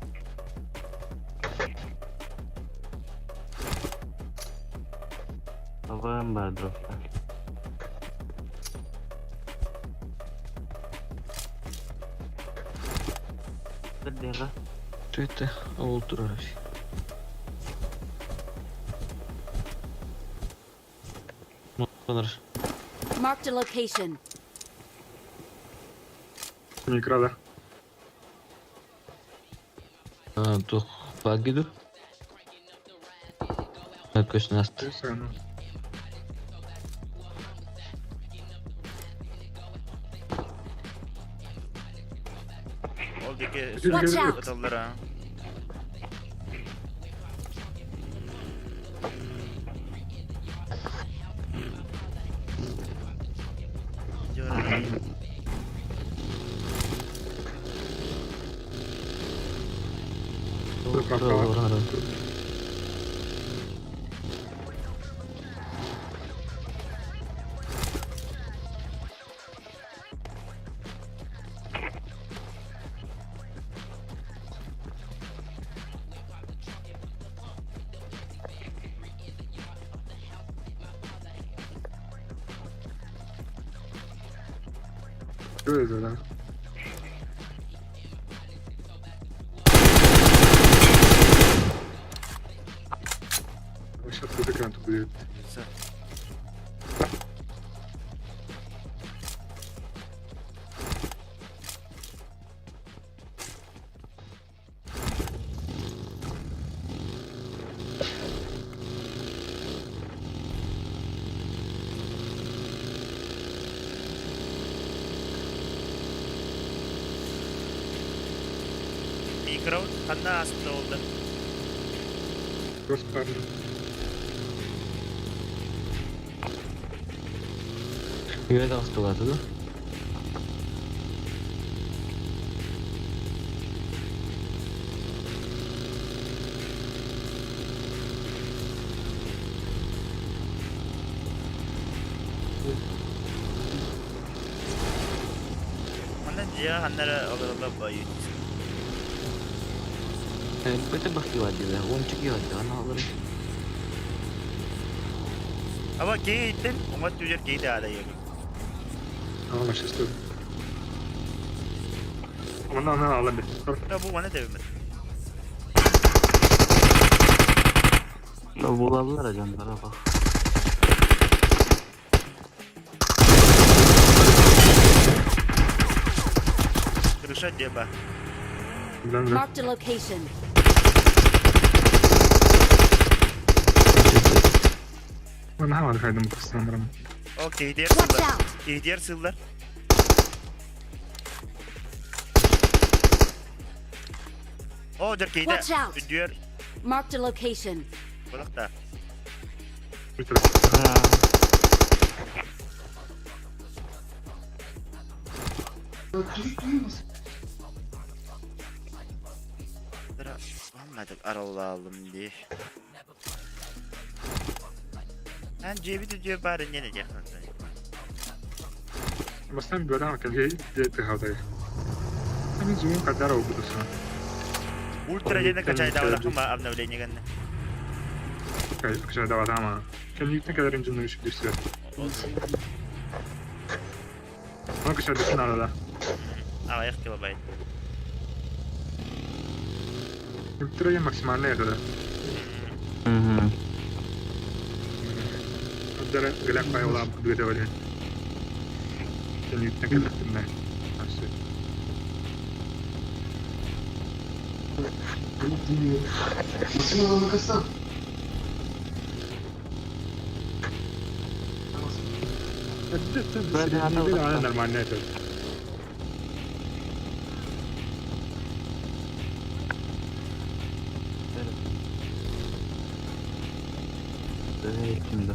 M: АВМ бар дропта. Бір
L: Что это? Ол турар. Монар.
D: Marked a location.
N: Микро, да.
L: Тух багиду. Көсін асты.
N: Все, ну.
A: Ол деке
D: Watch out!
A: Оталлар, а.
N: Что это, да? Сейчас тут экран тут будет.
A: Микро, ханна аспыта oldu.
N: Просто
L: Үйрет астылады да.
A: Ханна жия ханнара олоролла байы.
L: Бete bakıyorlar diyorlar. Onu çıkıyor diyor. Ana alırım.
A: Ама кейттен, оңа түжер кейт ада егин.
N: А, сейчас тут. Она, она, она,
A: Да бу мана тебемет.
M: Буlaldılar ajanlara bak.
A: Крыша деба.
N: Да, да.
D: Marked a location.
N: Она, она, хайдам, костянрам.
A: О, кейдер
D: Watch
A: сыллар.
D: out!
A: Кейдер сыллар. О, жер кейде.
D: Watch out.
A: Үдүер.
D: Marked a location.
A: Булакта. Anladık arallalım diye. Ben cebi de diyor bari ne diyeceksin sen?
N: Баста бөрө келге дети хавдай. Ами зуун кадар обудуса.
A: Ультра дene качай давлахыма обновление гэнне.
N: Качай даватама. Кемликтен кадар инженер үчүп дүшсө. Аны качай дүшүн арада.
A: Аяк килобайт.
N: Ультра максимальный это.
M: Hı.
N: Аддара галак пайла бүгөдө болен. Кемликтен кадар тимне. Ашы. Средний нормально это.
M: Кимді.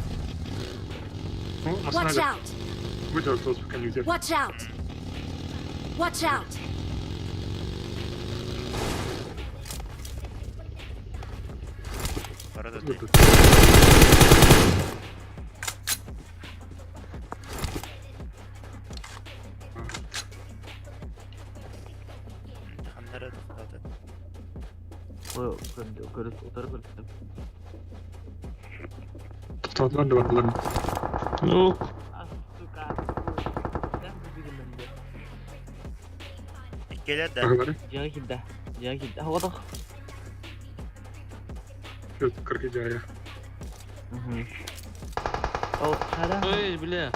N: Ну,
D: Watch
N: основная
D: out!
N: выдержал, пока не удержит.
D: Watch out! Watch out!
A: Бара да
N: Вот
A: дии.
N: тут.
A: Ханнара тохтоото.
M: Көрүс утары көрүстүм.
N: Тоқтадылар да бардылар.
L: Ну,
A: Иккилэр да.
N: Ағалары.
M: Жағы килді. Жағы килді. Хавадах.
N: Чё, кыргызая.
M: О, қара.
L: ой, бля.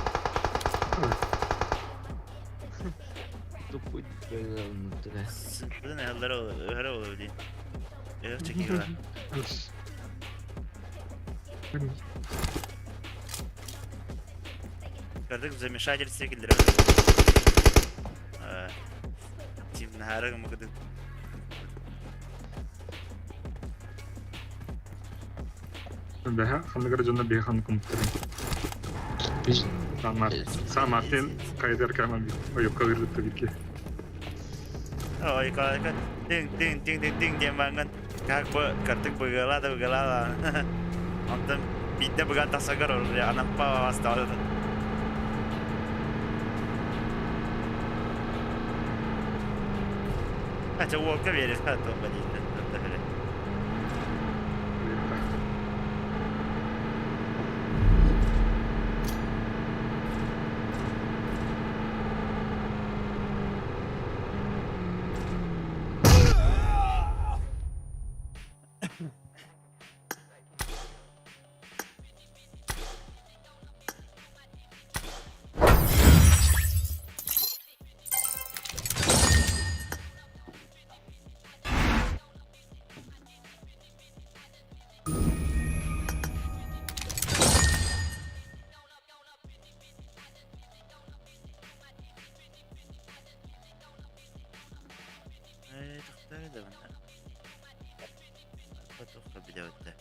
L: Тупой бля.
A: Сыппытын ыһаллара ыһара буолуо дии. Ыһыах чекигэ Кырдык в замешательстве киллэрэ. Тим наһара гыммыкыдык.
N: Бэһэ, ханныгар дьонно биһи ханнык кумтарын. Сама Мартин кайдер каман ойукка ырытты бирге.
A: Ой, ка тиң тиң тиң тиң тиң диэн баҥҥын как бы кырдык быгыла да быгыла да. Онтон биирдэ быган тахсагар уже анаппа бастаҕа. Хотя уолга верит, а то блин, это Тохтар да манна. Потохка билэбитте.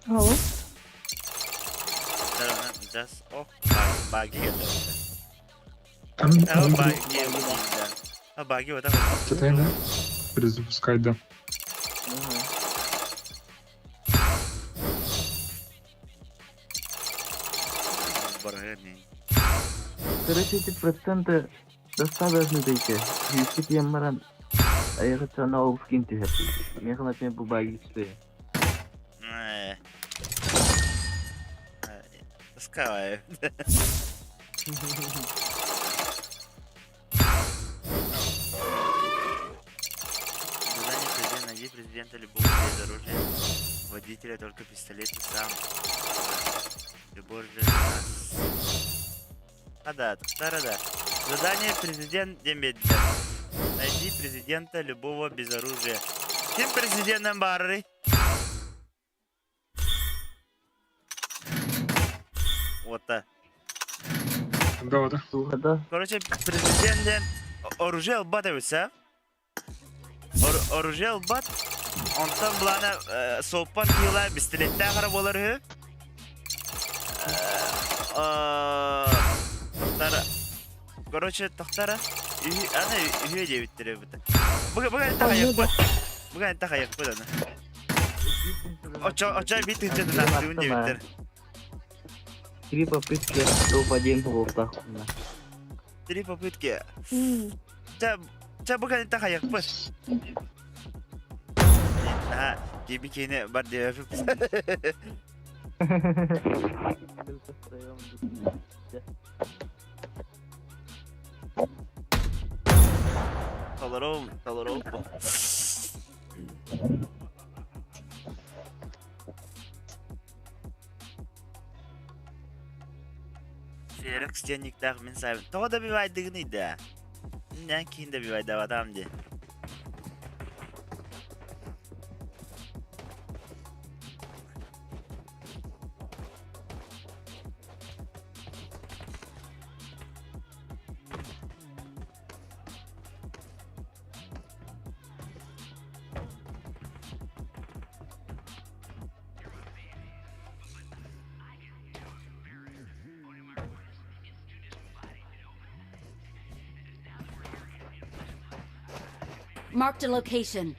G: Алло.
A: Just oh, баги это.
N: Там
A: Баги, да. Баги вот так.
N: Читай, да? Перезапускать, да.
M: Короче, эти проценты до 100 должны дойти. Если я маран, а я хочу на скин тебе. Мне хватит мне баги что
A: Пускай. Задание президента. Найди президента любого без оружия. Водителя только пистолет и сам. Любой же нас. А да, да, да. Задание президент дембедді. Найди президента любого без оружия. Ким президентом бары? Вот так.
N: Да, да.
M: Да.
A: Короче, президент оружие албат эбит, Оружие албат. Онтон булана сооппар киила пистолеттää хара болар үһү. Тохтара. Короче, тохтара. Аны үһү диэбиттэр эбит. Буга буга тахайыппыт. Буга тахайыппыт аны. Очо очо бит тыынча дун диэбиттэр.
M: Три попытки, топ один был
A: Три попытки. Ча ча буга тахайыппыт. А, киби бар диэбит. Толором, толором. Рекс диэн никтээх мин саайбын. Тоҕо добивайдыгыный да? Нэн киһин добивайдабатам дии.
D: Marked a location.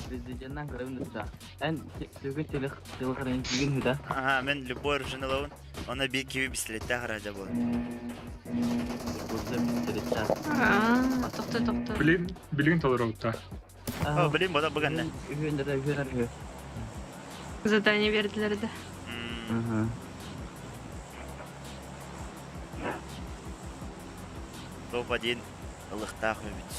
M: Президенттэн көрөбүн да. Эн бүгүн телехранителгин хүдэ.
A: Ага, мен любой оружие ылабын. Онно биир киви пистолеттээх раджа буолар.
M: Бурда пистолеттээх.
G: Аа, тохто тохто.
N: Билин, билигин толоробута.
A: О, блин, бода быганна.
M: Үһүөн үһүөн үһү.
G: Задание бердилер да.
M: Угу.
A: Топ-1 ылыхтаах эбит.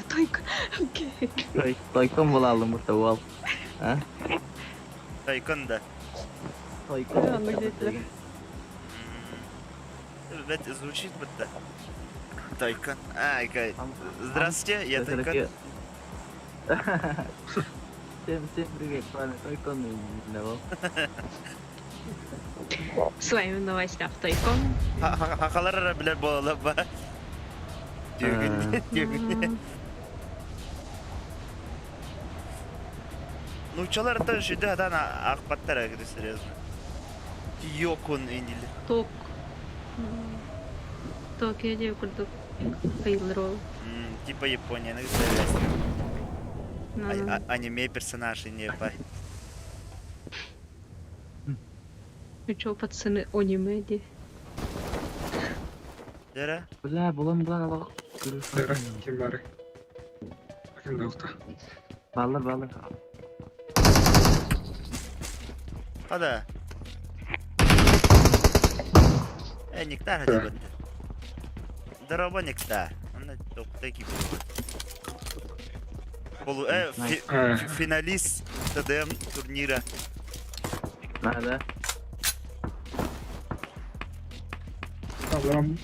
G: Тойка. Окей.
M: Тойкон буолалым бу уол. А?
A: Тойкон да.
M: Тойкон.
G: Аны диэтилэр.
A: Это звучит будто. Тойкон. Ай, кай. Здравствуйте, я Тойкон.
M: Всем, всем привет, с вами Тойкон и Невил.
G: С вами в новостях Тойкон.
A: Хахалар ара билэр буолалар ба. Түгүн, түгүн. Нууччалар тоже сүдэ хатан аахпаттар говорю серьезно. Йокун инилер.
G: Ток. Токио диэ курдук ыйыллар ол.
A: Типа Японияны кытта аниме персонаж не па.
G: Ну чё, пацаны, аниме ди.
A: Дера?
M: Бля, булан булан алақ.
N: Дера, ким бары? Ким да
M: Баллар, баллар.
A: Хада. Э, Нектар хотя бы. Здорово, Нектар. Онно токта кип. Полу, финалист ТДМ турнира.
M: Надо.
N: Аларам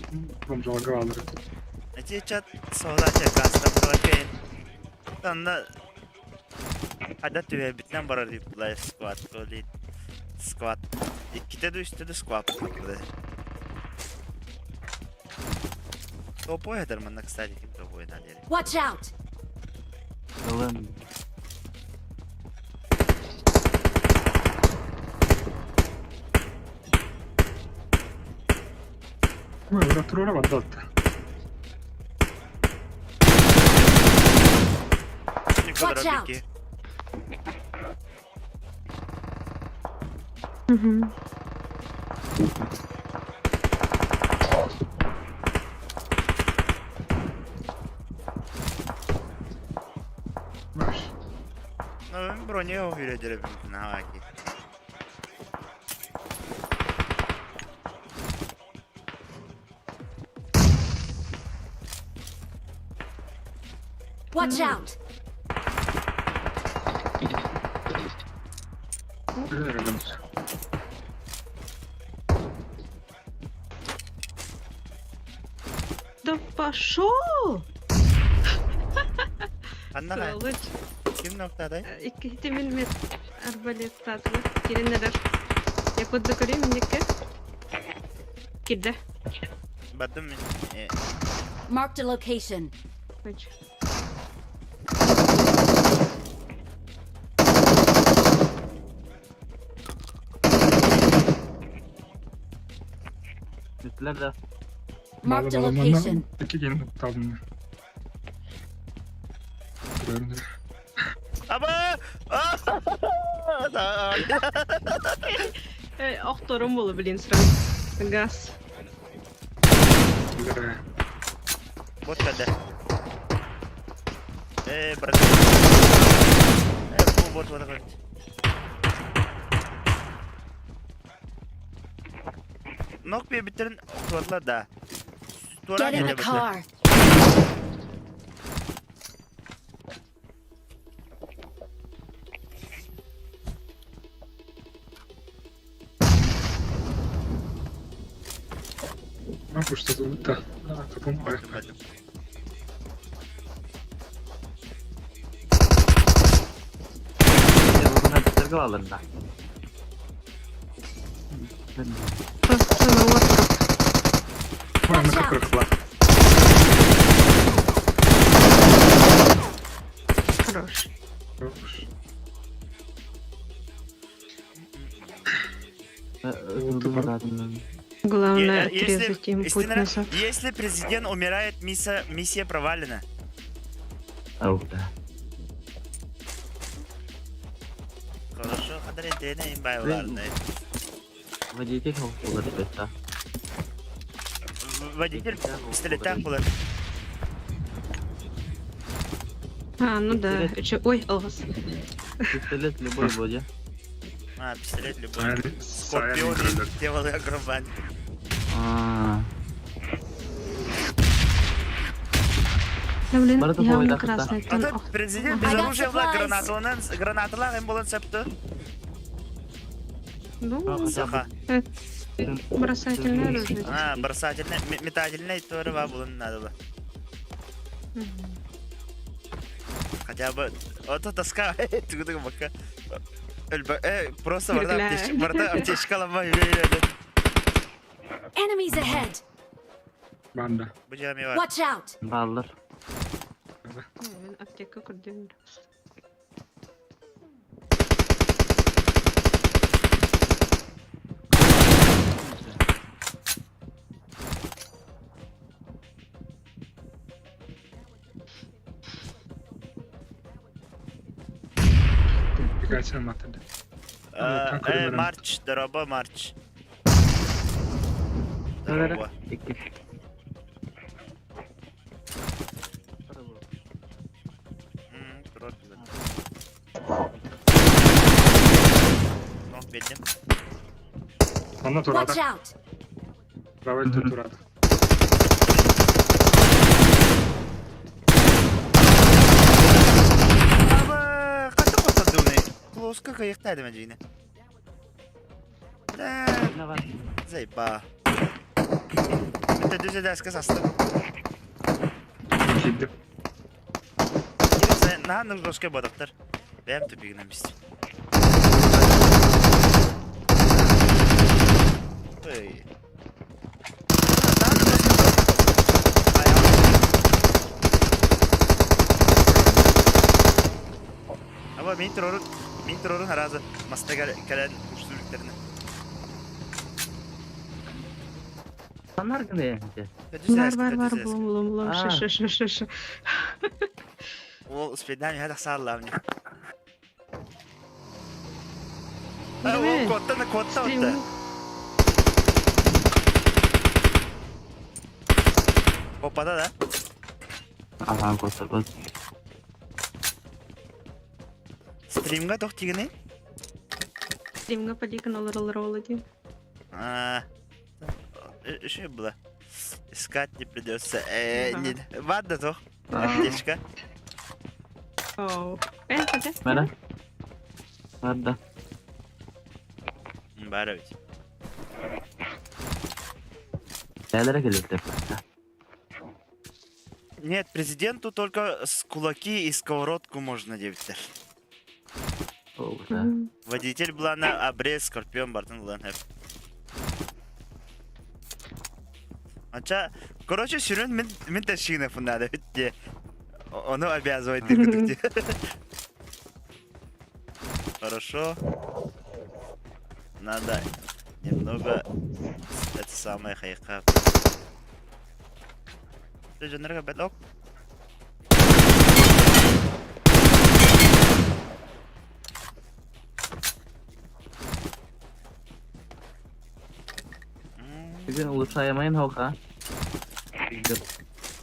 N: бомжалга алыр.
A: Эти чат соһулаача кастам кылакейн. Танна Хада түһэрбитинэн барар дип сквад коли сквад. Иккитэ да үстэ да сквад буолар. Топой этэр манна, кстати, ким топой диэри.
D: Watch out!
M: Ылын.
N: Ora туруора барда.
D: Watch out!
G: Угу.
N: Маш.
A: Ну, броня уверен, на
D: Watch out!
N: Билэр
G: Да пошел!
A: Анна
G: Сволочь.
A: ким ноктадай?
G: Икки миллиметр арбалет татлы. Киреннерер. Я код закурим минекке. Кирде.
A: Бардым мен.
D: Marked a location.
G: Koç.
M: Бүттүлэр да.
D: Marked a location.
N: Икки киһини тапталым. Көрөөрүн.
A: Аба!
G: Охторум болу блин сразу. Газ.
N: Бля.
A: Вот когда. Брат. Вот, вот, вот. Нок биэрбиттэрин охтубатылар да.
D: Get in the car.
N: Нахуй что за да. Капым
G: Просто на остров.
D: Watch out.
G: Хорош. Главное, отрезать им путь назад.
A: Если президент умирает, миссия, миссия провалена. Хорошо,
M: Водитель уларыппыта.
A: Водитель пистолеттаах буолар.
G: А, ну да. Че, ой, алғыс.
M: Пистолет любой воде.
A: А, пистолет любой. Скорпион делал агробан.
M: А.
G: Да блин, явно красный тон.
A: А президент без оружия была граната, он гранаталар им болон септу.
G: Ну,
A: Саха.
G: Бросательное оружие.
A: А, бросательное, метательное тоже булан надо было. Хотя бы, вот это тоска, пока. Просто барда аптечка, барда аптечка ломай.
D: Enemies ahead.
N: Банда.
D: Watch out.
M: Баллар.
G: Аптека көрдüm.
A: Марч, дороба марч. Дороба.
D: Watch out!
N: Давай тут турада.
A: Клоуска кайықтайды мәжейні. Зайба. Мette düz ederske sastım.
N: Кидdim.
A: Наһан жесткий бодоктор. Бэм тупигинен бистим. Ой. Ama min terörün min terörün harazı masta gelen uçturluklarını.
M: Анар гына
G: Бар, бар, бар, булум, булум, булум. Ша, ша, ша, ша, ша.
A: Ол успеднами хада саалламни. Ол котта на котта отта. Опада да?
M: Ага, котта, кот.
A: Стримга тох тигини?
G: Стримга поликан олар олади.
A: А, Что было? Искать не придется. Не, ладно, то. Аптечка.
G: Оу. Ходи.
M: Мена? Ладно.
A: Бары ведь. Нет, президенту только с кулаки и сковородку можно девиттер.
M: Да.
A: Водитель булана обрез скорпион бартын булан хеп. Анча, короче, сүрүн мен мен тәшигіне фундады битте. Оны обязывает диркүдүкте. Хорошо. Надо немного это самое хайка. Ты жонерга бедлок?
M: Бүгін улучшаемайын хоха.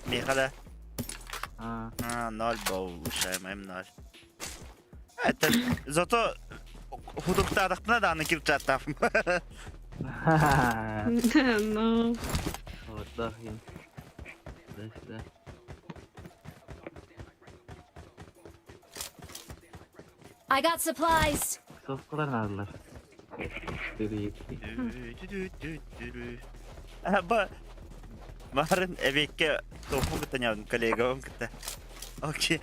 A: Михаля.
M: А,
A: А, ноль был улучшаемым ноль. Это зато худруктадахпына да аны килчаттаф.
G: Ну,
M: Вот да, хин. Да, сюда.
B: I got supplies.
M: Софкалар надылар.
A: Ба Марын эбиэккэ тофу кытта ньаабын коллегабын кытта. Окей.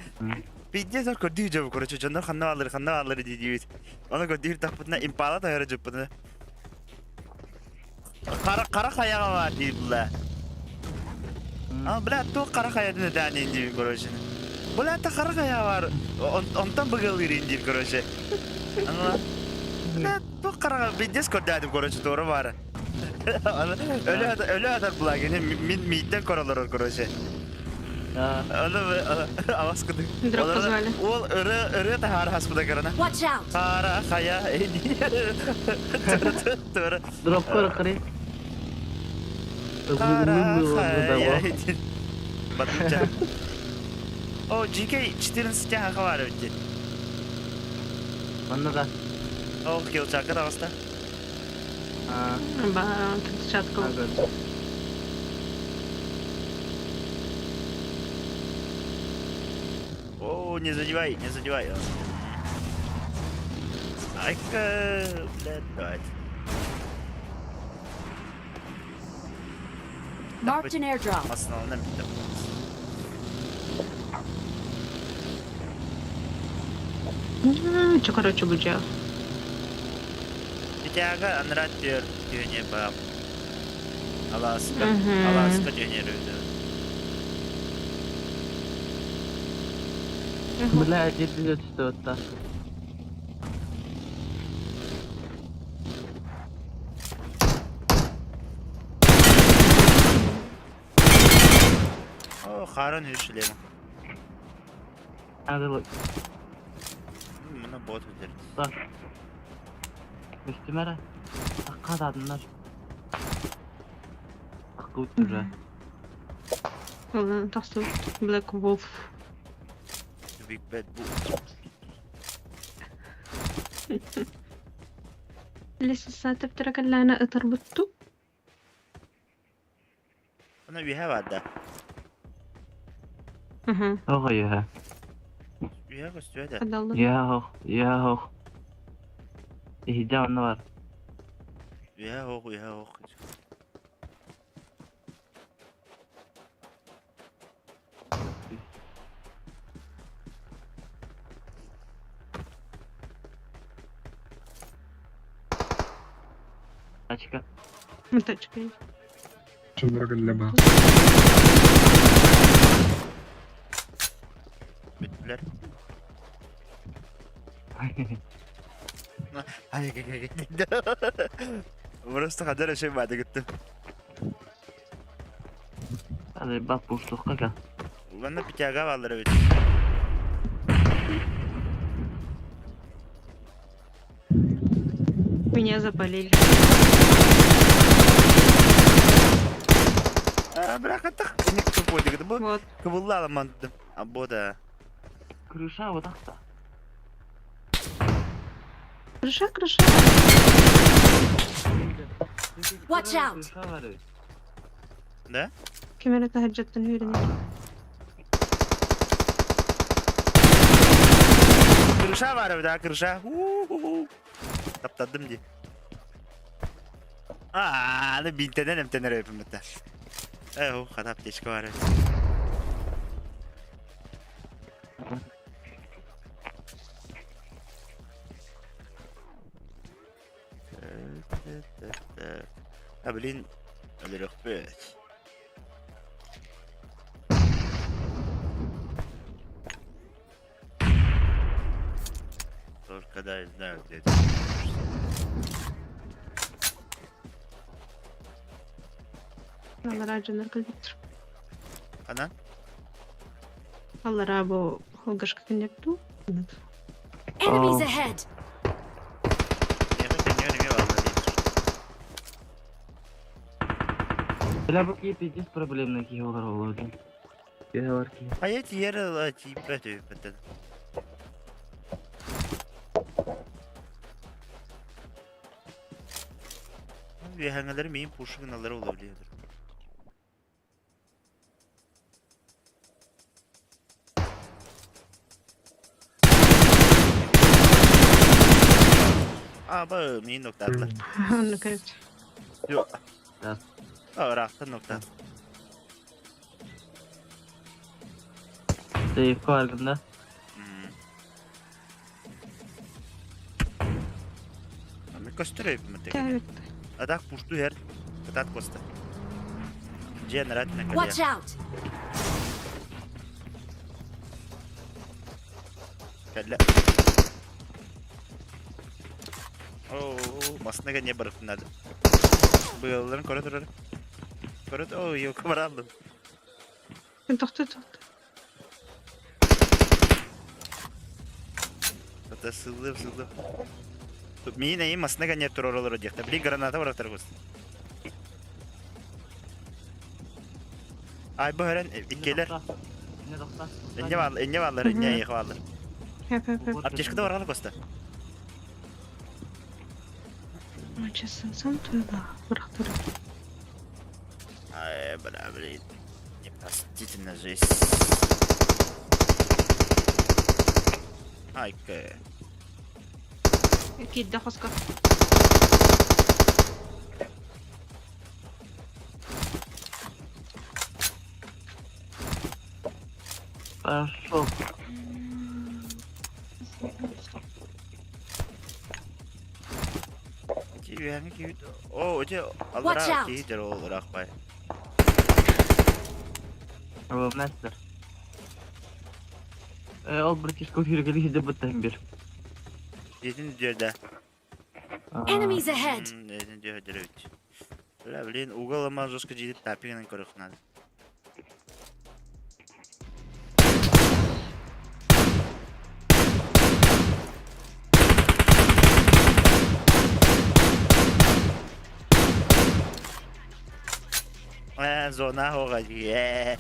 A: Пиздец ор көрдүү дьобу короче дьоннор ханна бааллар ханна бааллар диибит. Ону көрдүүр тахпытына импала тайара дьыппытына. Хара хара хайаҕа баар диир була. А, бля, туох хара хайатын этээниин диир короче. Бля, та хара хайа баар. Онтон быгылыырын диир короче. Ана, бля, туох хараҕа пиздец көрдөөтүм короче, туора баара. Өлө өлө атар була кини мин мииттэн көрөлөр короче. Аны авас кыды.
G: Дроп позвали.
A: Ол ыры ыры таһаар хаспыта карана.
B: Watch out!
A: Хара хая. Тура.
M: Дроп көр кыры.
A: Хара хая. Батынча. О, GK 14 хаха бар өтті.
M: Манна да.
A: О, килчакка таҕыста.
G: Ба, перчатка.
A: О, не задевай, не задевай. Айка, блядь, давайте.
B: Marked an airdrop.
A: Основном битtim.
G: Че, короче, буча.
A: Битяга анрат диyor düğüne bak. Alaska, Alaska düğüne rüydü.
M: Бля, дед что то.
A: О, харан hüşlemi.
M: Надо
A: Мына бот өтер.
M: Так. Үстүмәрі. Аққа дадынlar. Аққа өттүрі.
G: Ладно, тахсу. Black Wolf.
A: Big Bad Bull.
G: لسه تبترك اللي تربطته.
A: Она үйе барды.
G: Угу.
M: Оға үйе.
A: Үйе көстүөдө.
G: Адалды.
M: Үйе оқ, үйе оқ. Ихиде онна бар.
A: Үйе оқ, үйе оқ.
M: Тачка.
G: Тачка есть.
N: Чындыргыллама.
A: Бүттүлэр. Ай, ай, ай. Просто хадar şey бады гиттим.
M: Hadi bak boşluk kaka.
A: Уланна питяга баллары бит.
G: Меня запалили.
A: А, бирок аттак не кып бу.
G: Вот.
A: Кыбылла аламандым. А бу да.
M: Крыша вот так-то.
G: Крыша, крыша.
B: Watch out.
M: Крыша бар.
A: Да?
G: Камера тахаджаттан үйренер.
A: Крыша бар да, крыша. У-ху-ху. Таптадым ди. А, аны бинтенен эмтенер өпүм битте. Э, о, хата аптечка бар. А, блин, өлөрөхпүт. Только да, я знаю, где это.
G: Аллара жанар кэлбиттер.
A: Ана?
G: Аллара бу холгашка коннекту.
B: Enemies ahead!
A: Я хотя не умела
M: Бля, бу ки пиздец проблемный ки олар олар. Бар ки.
A: А я тиер типа төпөтөн. Үөһэҥэлэри миин пушу гыналлара буолуо билиэхтэр. Аба миин ноктаатылар.
G: Онно короче.
A: Yok. Ыраахтан ноктаат.
M: Сейф аргында.
A: Аны көстөр өйбүм Атак пушту эр. Кытаат Коста. Дьиэ наратина
D: Watch out!
A: Кэллэ. Оо, масына не барыктынады. Быалларын көрө турар. Көрө, оо, yok баралдым.
G: Тохтоо тохтоо.
A: Это сыллым, сыллым. Миин эйин масына гэньер турар диэхтэ. Били граната барахтар кус. Ай бу хөрен иккилер. Инне баалар, инне баалар, инне их баалар. Аптечкада барганы коста.
G: Честно, сам туда барахтар.
A: Ай, бля, блин. Непростительно жизнь. Айка.
G: Киирдэ хоско.
M: Хорошо.
A: О, ити
D: Watch
A: аллара
D: out.
A: киһи ол ыраах бай.
M: Мастер. Ол братишка хүргели хиде быттаһын бир.
A: Дьиэтин дьиэдэ.
D: Enemies ahead!
A: Дьиэтин дьиэдэ Бля, блин, угол ама жестко дьиэт тапигынан көрөх надо. Зона хоға е.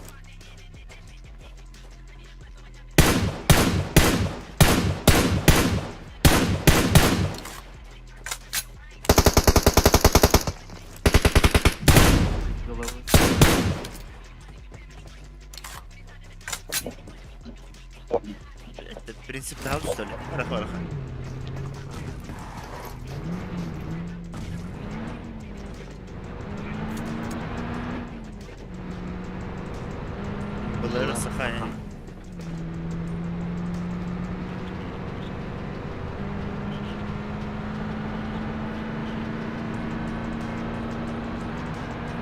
A: Этот принцип дал, что ли? Хорошо, Былыр сохранен.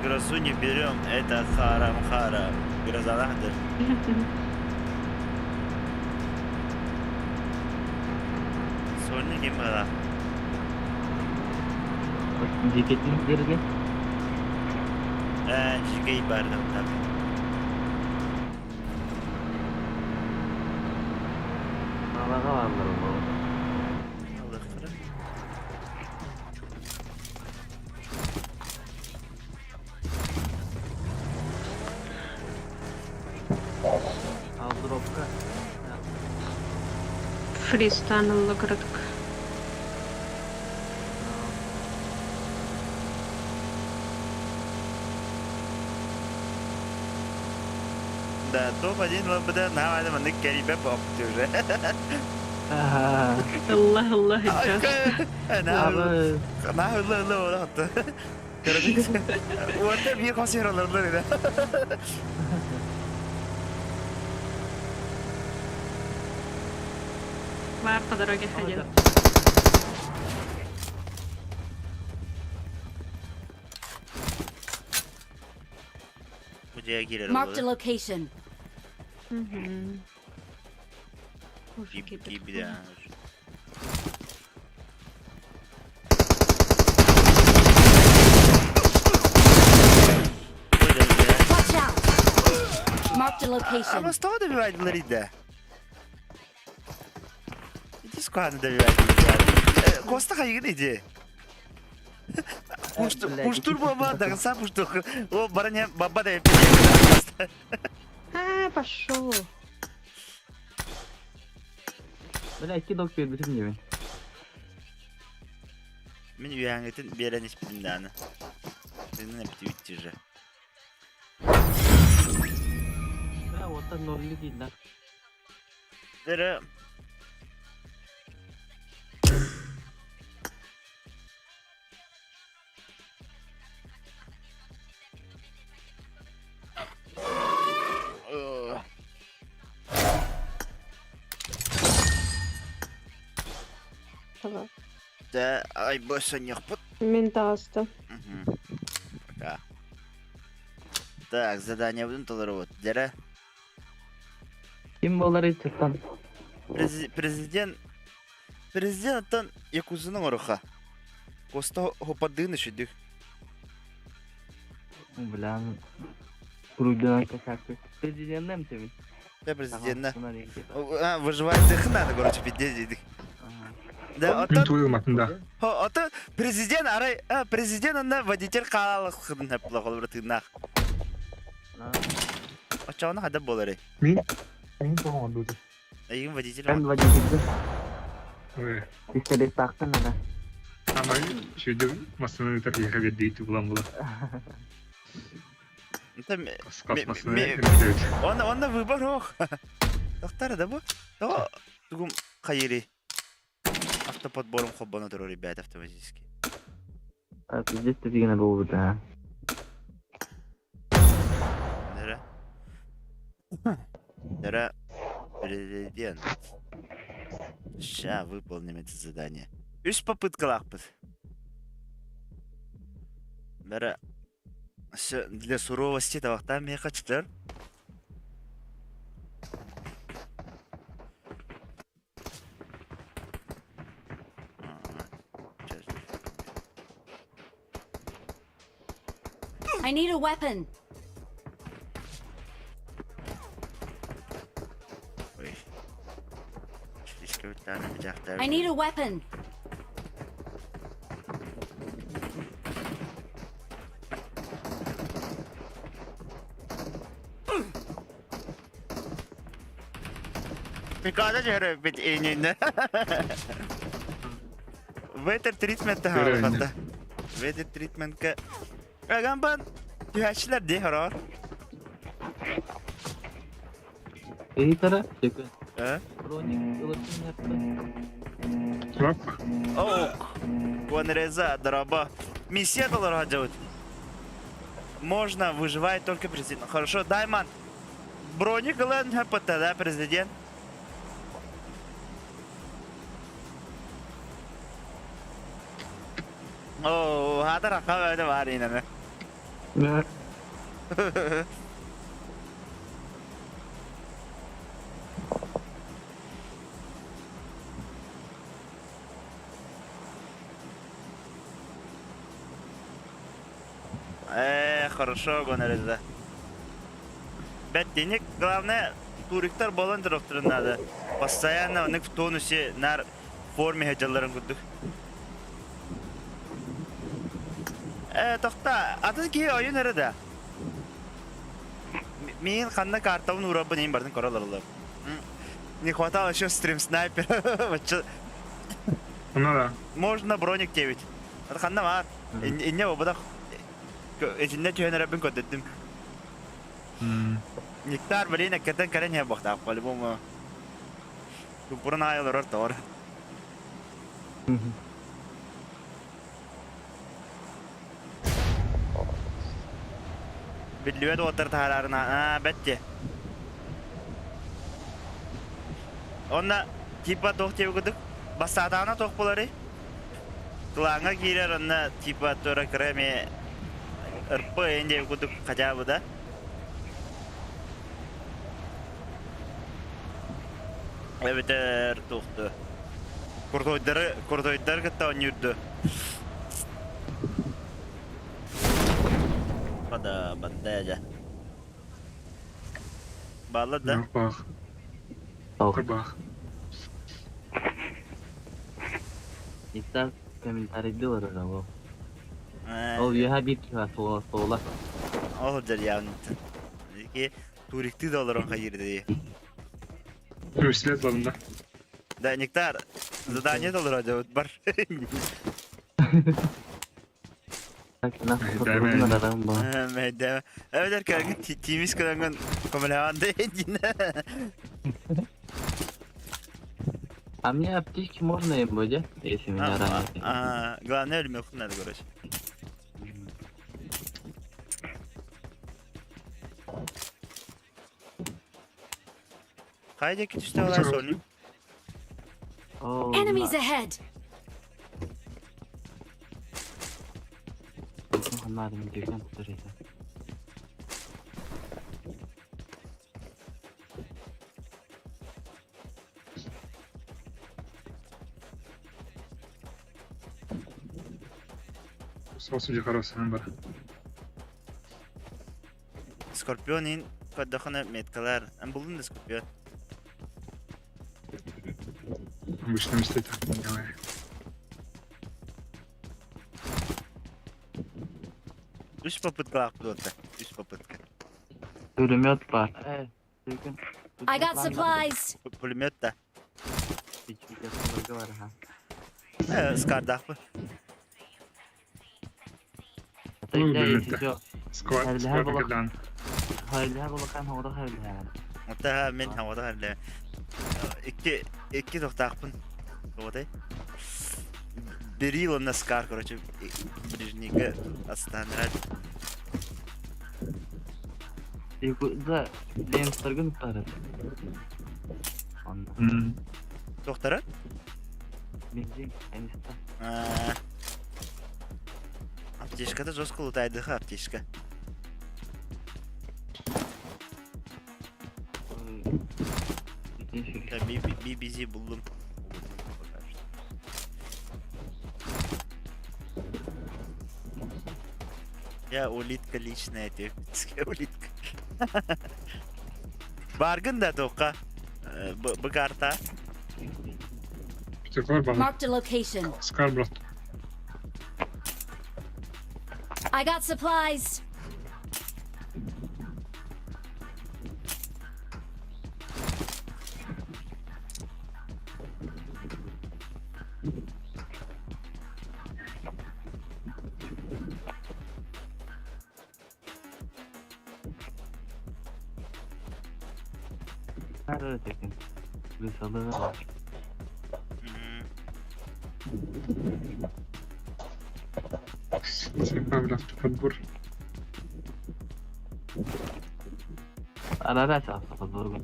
A: Грозу не берем, это харам-харам. Гроза нахдыр. Сольный кем бала?
M: Дикетин дерге.
A: Жигей барды так.
M: Алага барлар ол.
A: Аллах
M: Ал дропка.
G: Фристайл городок.
A: Да, топ-1 ЛБД на мы карибе попты уже.
G: Allah Allah just.
A: На, на, на, на, Вот bir konser alırlar dedi.
G: Бар по дороге ходил.
A: Bu girer
D: Marked a
A: oldu.
D: location.
G: Угу.
A: Gibi gibi de.
D: Watch out! Marked a location.
A: Ama стого добивать Ларида? Иди складно добивать Коста хайгын иди. Пуштур баба, до конца пуштур. О, бараня, баба да
G: А, пошел.
M: Бля, кидок бербитим неме.
A: Мен үйәңетін берен испитим даны. Тыынын эптибит же.
L: Оттон нолли дииллэр.
A: Дөрө.
G: Tamam.
A: Дэ, ай бу сонньохпут.
G: Мин таҕыстым.
A: Пока. Так, заданиебытын толоробут. Дьэрэ.
M: Ким буолар иччиттэн?
A: Президент Президент оттон Якузының оруха. Коста хопардыын үчүдүк.
M: Бля, Круйдан косяк. Президенттен тебин.
A: Да, президентна. А, выживать надо, короче, пиздец дедик. Да,
N: Мин
A: оттон
N: туйу матында.
A: Ото президент арай, президент онна водитель хаалык хыпла холбура тыыннаах. Оччоҕуна хада буолары.
N: Мин мин тоҕо оҥордубут.
A: Эйигин водитель
M: Эн водитель
N: Ой,
M: пистолеттаахтан ана.
N: Самай сүдү массыына ыытар киһиэхэ биэрдии булан була. Кас массыына эмтээбит.
A: Онно онно выбор ох. Тохтар да бу. То тугум хайыри. Автоподборум холбоно турар ребят автоматически.
M: А пиздец тигене буолбута.
A: Нere? Нere? Президент. Ща выполним это задание. Үс попыткалаахпыт. Бәрі все для суровости табақтан меха чытыр.
D: I need a weapon.
A: Ой. Слишком
D: I need a weapon.
A: Пикада жөрөппүт ининне. Ветер тритмент хаалбата. Ветер тритментке Агамбан түһәчилер дии хороор.
M: Эйтара, сөкө.
A: Э?
M: Броник ылыттын
N: Лаппа.
A: Ок. Гонреза, дроба. Миссия доллара делать. Можно выживать только президент. Хорошо, Дайман. Броник ылан ХПТ, да, президент? Оо, хаатар акка бөтө бар инеме. Э, хорошо, Гонореза. Бәт денег, главное, туриктар болан туруктурун надо. Постоянно у них в тонусе нар форме хадьалларын курдук. Э, тохта, атын киһи ойун эрэ да. Мин ханна картабын уурарбын иин бардын көрө олороллор. Не хватало еще стрим снайпер.
N: Ну да.
A: Можно броник 9. Ханна бар. Инне ободах. Итинне түһэн эрэрбин көрдөттүм. Нектар, блин, эккертен кэлэн иһэ буохтаах по-любому. Туппурун аайы олорор тоҕор. Биллибэт уоттар таһаарарына аа бэт дии. Онно типа туох диэбит курдук бастаатаҕына туох буоларый? Кылааҥҥа киирэр онно типа туора кыра эмиэ РП эйин диэбит курдук хотя бы да. Эбэтэр туохту куртуойдары куртуойдары кытта оонньуурду. Хада бандажа. Бааллар да?
N: Бах. Бах.
M: Никтар комментарийды олорор ол. Ол үөһэ биир киһи суола суола.
A: Ол дьарьяанты. Ики туристы да олорон хайыр дии.
N: Үслет ладында.
A: Да, Нектар, задание толору бар. Мэйдэ. Эбэтэр кэлгин тиимис көрөнгөн көмөлөһөн дин.
M: А мне аптечки можно им будет, если меня ранят?
A: А, главное өлмөхүн надо, короче. Хайда түстэ олай сони.
D: Enemies ahead!
N: Сосуди хороший бар.
A: Скорпионин көрдөхүнэ меткалар. Эн булдун да Скорпион.
N: Обычно месте так не делаю.
A: Үс попыткалаах буолта. Үс попытка.
M: Пулемет бар.
D: I got supplies!
A: Пулемет да. Скардаахпы.
N: Склад, склад кадан.
A: Ота мен хавада харле. Икки икки тохтаахпын. Туотай. Берил на скар, короче, ближника останрать.
M: Да, Лемстаргын тарат.
A: Тохтара?
M: Бензин, эмиста.
A: Аптечкада жестко лутайдыха аптечка. BBC buldum. Я улитка личная, техническая улитка. Баргын да тоққа. Б карта.
D: Marked a location.
N: Скар, брат.
D: I got supplies.
M: Nerede tekin? Bir salığı var.
N: Подбор.
M: Арара çarptı подбор.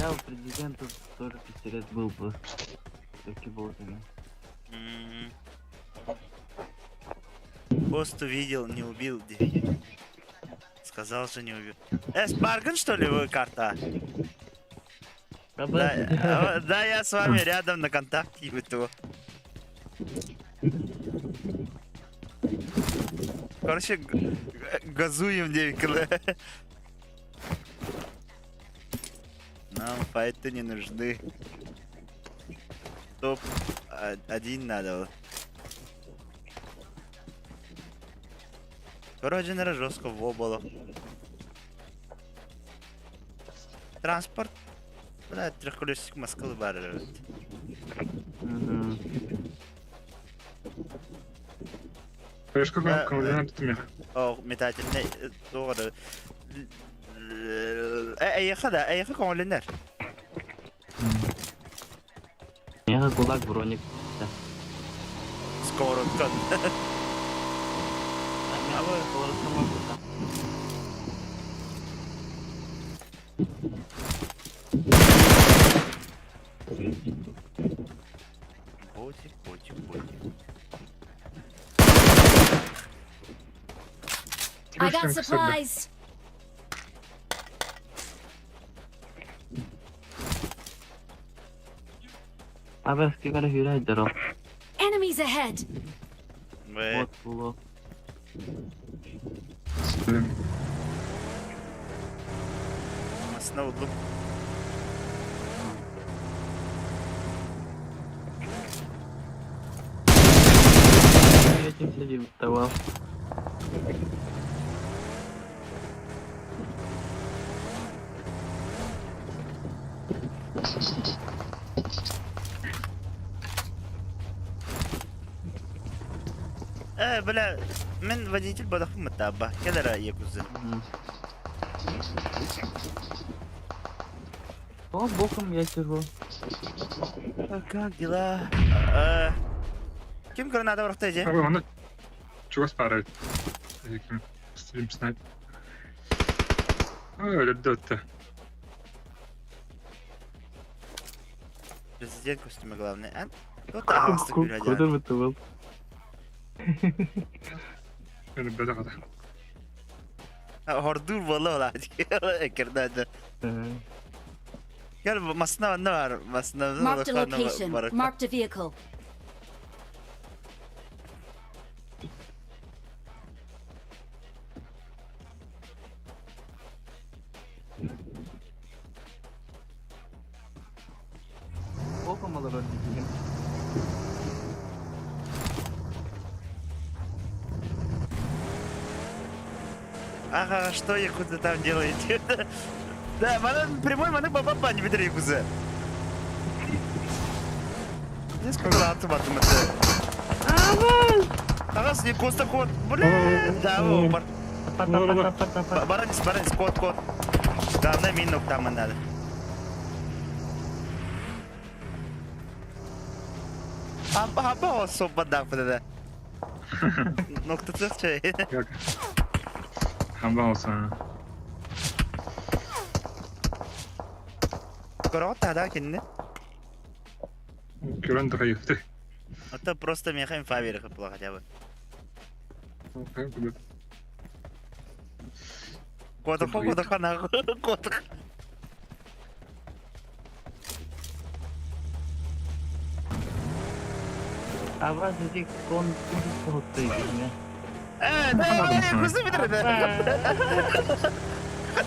M: Я у президента тоже пистолет был бы. Таки болтами.
A: Пост увидел, не убил. Сказал, что не убил. Спарган, что ли, вы карта? Да, да, я с вами рядом на контакте иду. Короче, газуем 9 кл. Нам файты не нужны. Топ-1 надо. Короче, наверное, жестко вобало. Транспорт. Бля, трехколесик Москвы бар.
N: Поешь какой координат ты
A: О, метательный. Doğru. Эйха да, эйха көңүлүнер.
M: Меха кулак броник.
A: Сковородкан. Ботик, ботик, ботик.
D: I got supplies.
M: Abi kare hüre
D: Enemies ahead.
A: Bot
M: bulu.
A: Masına vurdum.
M: Tamam.
A: Э, бля, мен водитель бодохпун мытаабба. Кэл эрэ якузы.
M: О, боком я сижу.
A: А как дела? Э, ким граната бырахта эже?
N: Оны чугас пара. Ким стрим снайп. Ой, өлөрдө.
A: Президент костюмы главный. А? Тут ағасты
M: Куда
A: күрәдә.
M: бы ты был?
N: Өлөрдө хата.
A: Хордур бола ола. Экердә. Gel masına ne var? Masına
D: Marked a location. Marked a vehicle.
M: Боком олорор дигин.
A: Ага, что якудзы там делаете? Да, мана прямой мана баба не битер якудзы. Не сколько атым атым это. Ага, с Коста кот. Блин, да, о, бар. Баранис, баранис, кот, кот. Главное, мин там надо. Аба, аба, особо да, да. Ноктасы şey.
N: Yok. Hamba olsa.
A: Көрөҕүт да кинини.
N: Көрөн да.
A: Это просто меха инфа беріп була хотя бы. Котық котық ана котық.
M: Абас иди кон кон
A: Э, да, кузы битер.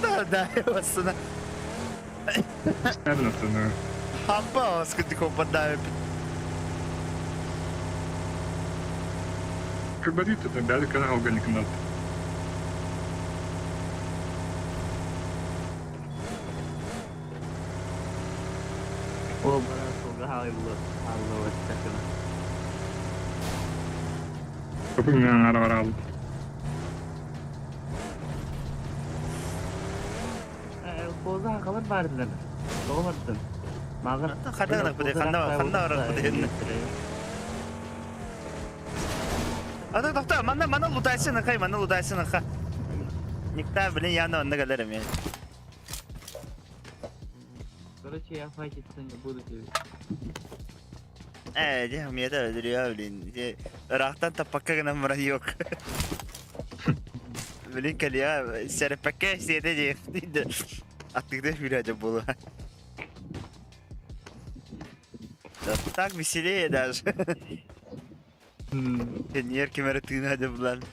A: Да, да, басына.
N: Сәбін
A: Хамба скыты попадаю.
N: Көрбәдит это бәлі кана алганикын
M: О, бара солга халы булы. Алла ваттакына.
N: Көпүң ара ара алды.
M: Коза хакалар бардылар. Тоғырдым. Мағыр.
A: Ханда гына ханда ханда барып куды. Ата тохта, мана мана лутайсын хай, мана лутайсын ха. Никта блин яна онда галерем я.
M: Короче, я файтиться не буду тебе.
A: Э, де мне это öldürüyor блин. Рахтан тапакка гына муран yok. Блин, калия, серпекке седе де. Аттыгда хүрәҗә була. Да так веселее даже. Нер кемере тыйнады булан.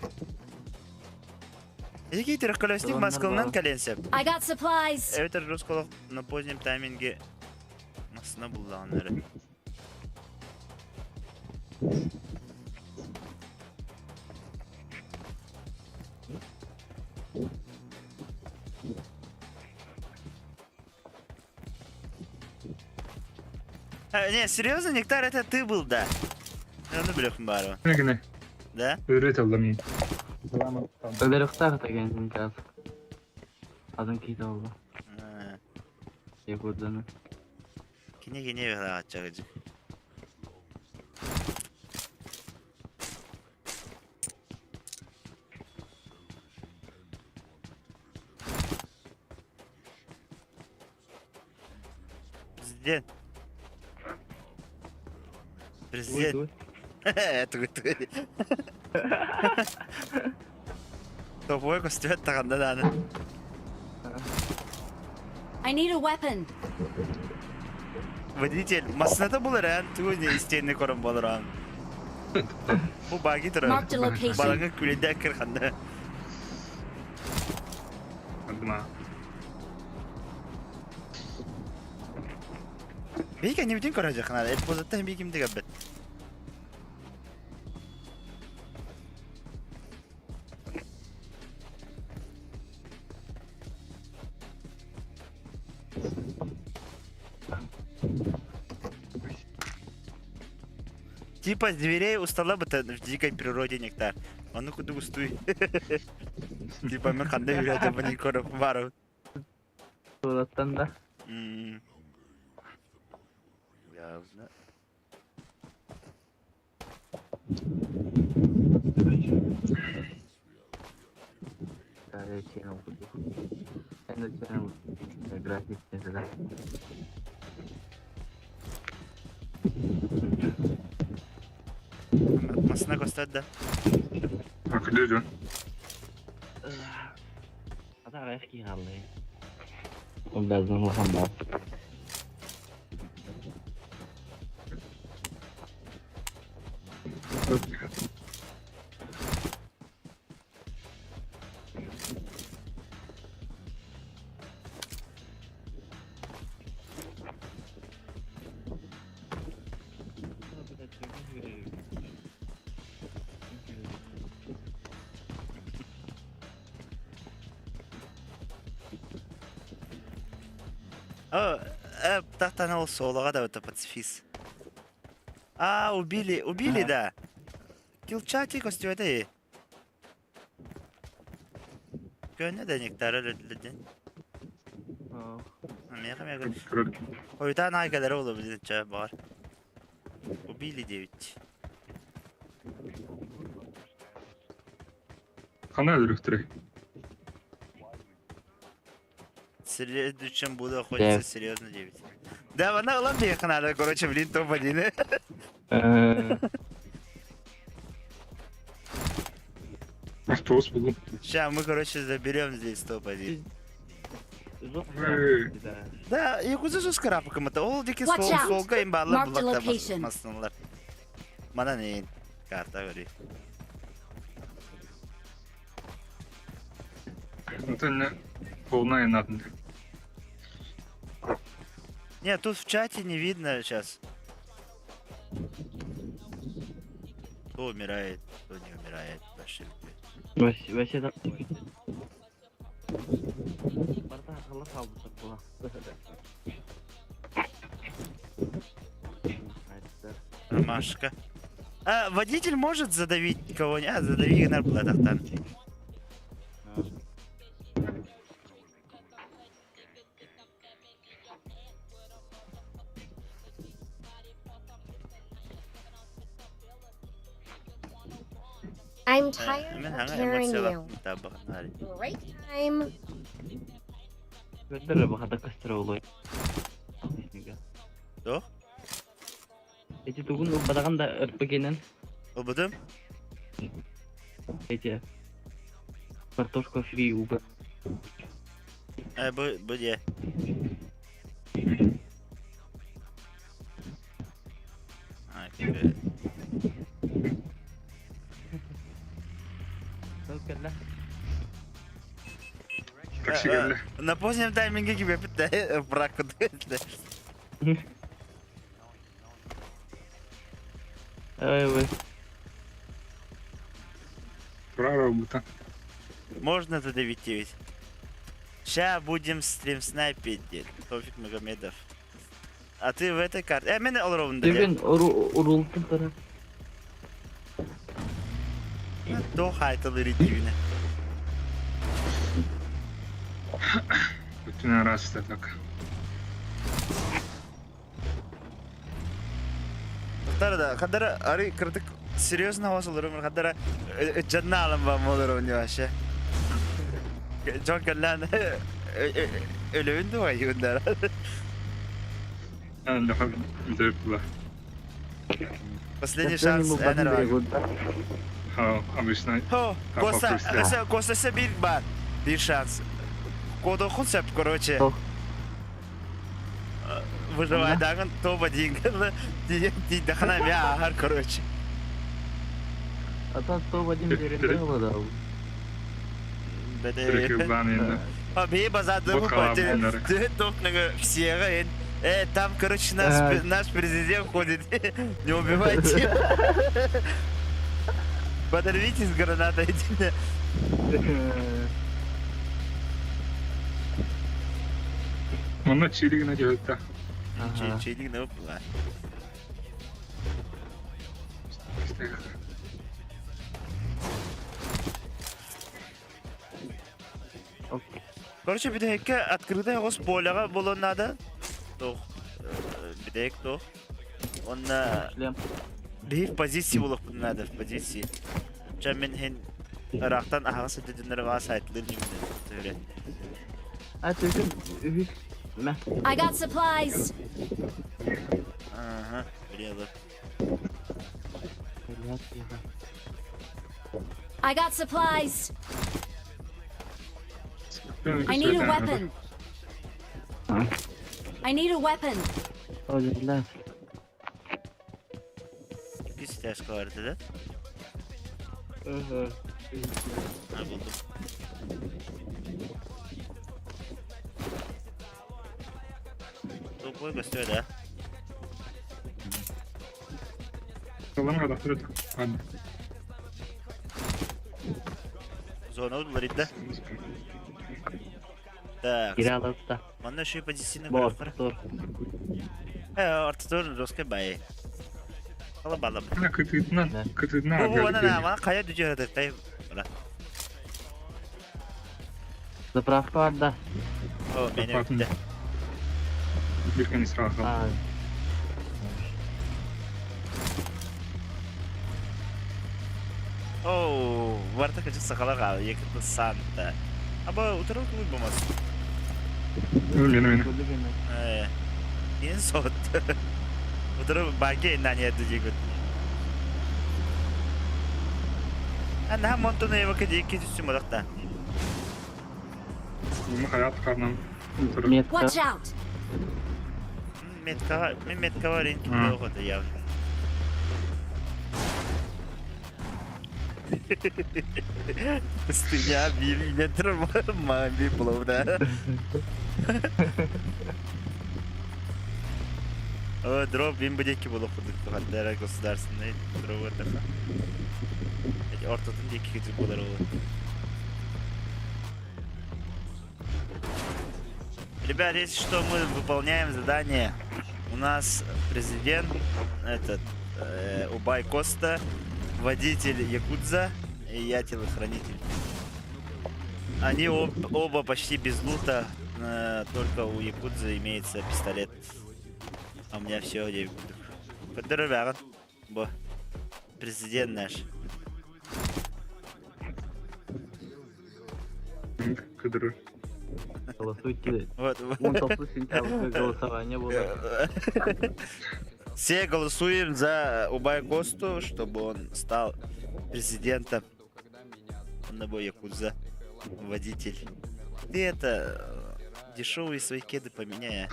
A: Эки трехколесник Москванан каленсеп.
D: I got supplies.
A: Evet, Русского на позднем тайминге масына булганнары. А, не, серьезно, Нектар, это ты был, да? Ну, блях, бару.
N: Не гене.
A: Да?
N: Өрөт алды мин.
M: Өлөрөхтәг деген газ. Адын кейді oldu.
A: А,
M: Якудзаны.
A: Кине кине бе ачагыжы. Президент. Президент. Тугу тугу. Топовой костюм таганда да.
D: I need a weapon.
A: Водитель, масыната булар ан тугу не истенни корон болар ан. Бу баги турар.
D: Marked a location.
A: Балаңы күледә кирханда.
N: Алдыма.
A: Бейке не бүтүн көрө жакын. Эп бозатта бей кимди габбет. Типа зверей устала бы в дикой природе нектар. Ону кудук устуй. Типа мен ханда үрәтә бuni көріп барып.
M: Туораттан да.
A: Явно.
M: Channel курдук. Эн channel график да.
A: Масына көстөрдө да.
N: Күлү
L: Ата аҕыйах киһи хаалла.
M: Обязан улахан баар.
A: О, тахтан ол солоға да это пацифист. А, убили, убили, да. Килчати костюмы. Көнө да нектар өлөдүн. Меха меха. Ойдан айгалар олу билин ча бар. Убили девять.
N: Хана өлөрүктөрүй?
A: Следующем буду охотиться серьезно девять. Да, она улам надо, короче, блин, топ-1.
N: Автобус булу.
A: Сейчас мы, короче, заберем здесь топ-1. Да, якуза же скарапкам это. Ол дики
D: Watch
A: сол
D: out.
A: солга им балла
D: Marked a
A: булакта
D: location.
A: масыналар. Мана не карта говори.
N: Это полная надо.
A: Нет, тут в чате не видно сейчас. Кто умирает, кто не умирает. Вообще.
L: Вообще да. Барда хала салбыттар була.
A: Ромашка. А, водитель может задавить кого-нибудь? А, задави гынар буладахтан.
D: I'm
A: Мен
D: tired of
A: хаңа
D: carrying
A: эмоциялар
D: you.
A: табахнар.
D: Break time.
L: Көндөрө бахата көстөрө болой.
A: Тох?
L: Эти тугун бадаган да РПГнен.
A: Олбудум?
L: Эти картошка фри убы.
A: Э, бу бу де. А, тебе.
N: Такси келди.
A: На позднем тайминге тебе брак
L: Ой, ой.
N: Тура робота.
A: Можно задавить ведь. Ща будем стрим снайпить, дед. Тофик Магомедов. А ты в этой карте. Мен олровында.
M: Бүгүн урултун тара.
A: До хайталы ретивine.
N: Бүтүн араста так.
A: Тара да, хадара ари кырдык серьезно вас олорум, хадара жанна алым ба молорум не вообще. Жон каллан өлөүн да юндар. Последний шанс.
N: Ha, обычно.
A: Хо, Коста, Коста, Коста bir бар. Bir шанс. Кодохун сеп, короче. Выживай дагын топ-1. Дихана мя ахар, короче.
M: А то топ-1 деревья да.
N: Беде.
A: А бей базады топ всех. Там, короче, наш президент ходит. Не убивайте. Подорвитесь гранатой.
N: Онно чилигина дьөттө.
A: Чилигина была. Короче, бүтэһиккэ открытый оҕус поляҕа буолуон наада. Туох, бүтэһик туох. Онно биһи в позиции буолуохпут наада, в позиции. Чэ, мин иһин ыраахтан аһаҕас өттүннэр баа сайтлыыр ньүмүнэ.
M: А түгін үһүс мэ.
D: I got supplies.
A: Ага, билиэлэр.
D: I got supplies. I need a weapon. I need a weapon.
M: Өлүллэр.
A: Иккис этээскэ барды да?
M: Ыһы.
A: Ha, булдум. Тупой көстүө да.
N: Салам гадахтыр. Ладно.
A: Зона удаларит да? Так.
L: Кире алыпта.
A: Манна еще и позиционный
L: Бо
A: көрөр.
L: тур.
A: Ортотур роска бай. Ала балам.
N: Ана кытытынан, кытытынан.
A: Бу ана ана кая дүжөрөдө тай.
M: Заправка бар да.
A: О, мени өттө.
N: Биркен сразу.
M: А,
A: Оу, барта кычык сакала кал, екити санта. Аба утырып кылып болмас.
N: Мени мени.
M: бөлүгүнө.
A: Э. Ин сот. Утырып баге нане дүжөгөт. Ана монтону эвака дики түсүм бодакта.
N: Муну хаят карнам.
M: Метка.
D: Watch out.
A: Метка, мен метка бар ин китте явно. Пустыня, 1 метр, мамби пловда. О, дроп бин будеки было кудык хаддара государственный дроп это. Эти ортотун деки кетип болар ол. Ребят, если что, мы выполняем задание. У нас президент, этот, Убай Коста, водитель Якудза и я телохранитель. Они оба почти без лута, только у Якудзы имеется пистолет. А у меня все, я буду. Бо. Президент наш.
N: Кыдыры.
M: Голосуйте.
A: Вот.
M: 19 сентября голосование было.
A: Все голосуем за Убай Косту, чтобы он стал президентом. Он Якудза. Водитель. Ты это... Дешевые свои кеды поменяй. а.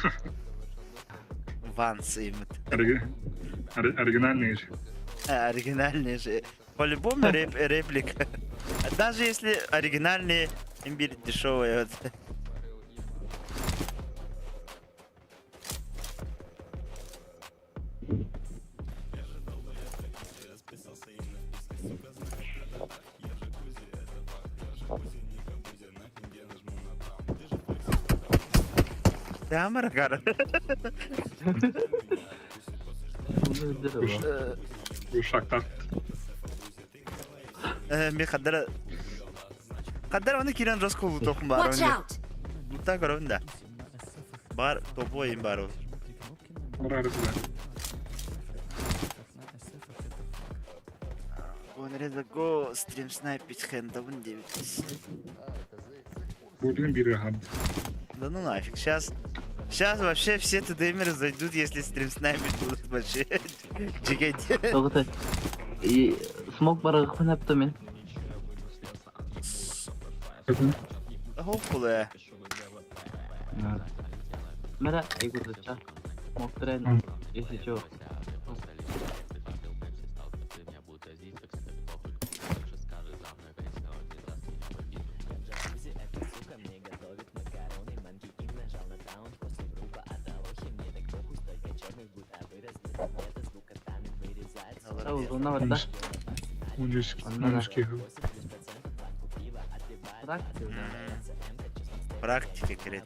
A: Вансы им.
N: Оригинальные же.
A: А, оригинальные же. По-любому реплика. Даже если оригинальные, имбирь дешевые. Вот. Камера, кара.
N: Ушактар.
A: Мен қаддара... Қаддара оны кирен жоско лутоқым бар.
D: Watch out.
A: Лута көрөм да. Бар, топой им бар. Он го стрим снайпить хендовын девять.
N: Будем биры хад.
A: Да ну нафиг, сейчас... Сейчас вообще все ТДМеры зайдут, если стрим снайпить будут вообще. Чекайте.
M: Тоғыты. И смок бар хынапты мен.
A: Хоппула.
M: Мера, игурдыча. Смок трен, если чё. Зона бар да.
N: 13
M: Практика.
A: Практика кирет.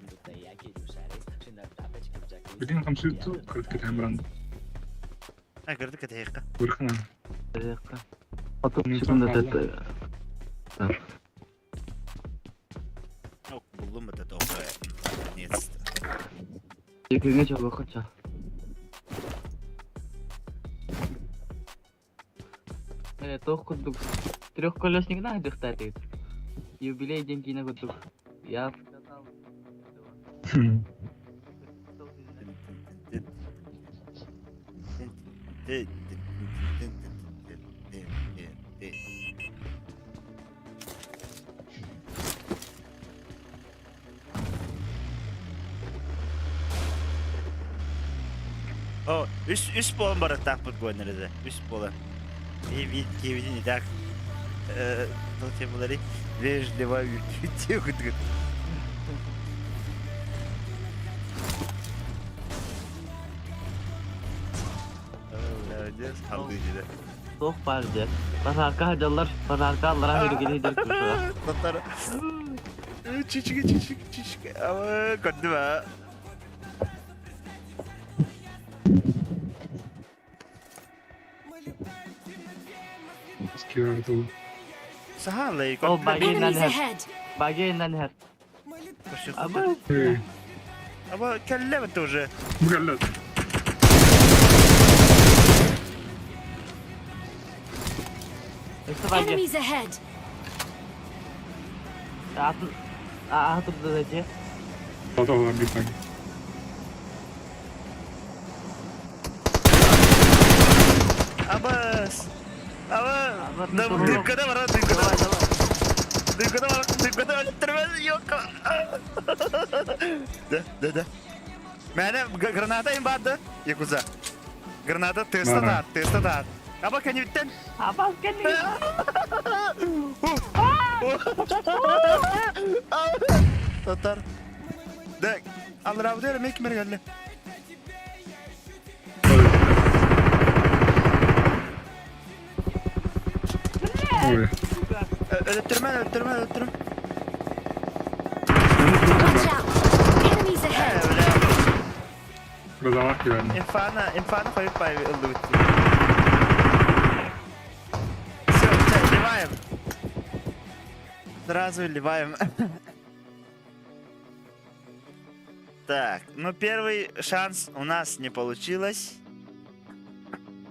N: Билин хамсыту кырт кетен бранд.
A: А, кырды кетейка.
N: Вырхана.
M: 30 секунд это.
A: Ну, буллум это только. Наконец-то.
M: Екеуіңе жолы қанша?
L: Тоқ курдук. Трехколесник на дыхтать. Юбилей деньги на курдук. Я сказал.
A: О, үс болан барыктаахпыт гуоннерede. Үс болан. И вид киевидин и так. Тол темалары вежливо үтү.
L: Тоқ бар де. Пожарка жаллар, пожарка аллара хүргени дер курсуга.
A: Татар. Чичики чичики чичики. Ама көрдүм а.
N: Скиверду.
A: Сахалай.
L: Ол багейнен
D: Enemies
L: хер.
D: ahead!
L: Багейнен хер. Аба
A: Аба келле тоже.
N: Блядь.
L: Өстө баге.
D: Enemies ahead!
L: Атын Атын да же.
N: Потом битвы.
A: Абас. Аба. Дымкада бар, дымкада. Дымкада бар, дымкада өлтүрмөс yok. Да, да, да. Мене граната им барды. Якуза. Граната теста да, теста да. Аба кенивиттен.
L: Абас кени.
A: Татар. Да, аллар абы мек мер geldi.
N: Ой.
A: Өлтүрмө, өлтүрмө, өлтүрмө.
D: Watch out! Enemies ahead!
N: Грузовак.
A: Инфана, инфана koyup bay ылды bitti. Все, все, ливаем. Сразу ливаем. Так, ну первый шанс у нас не получилось.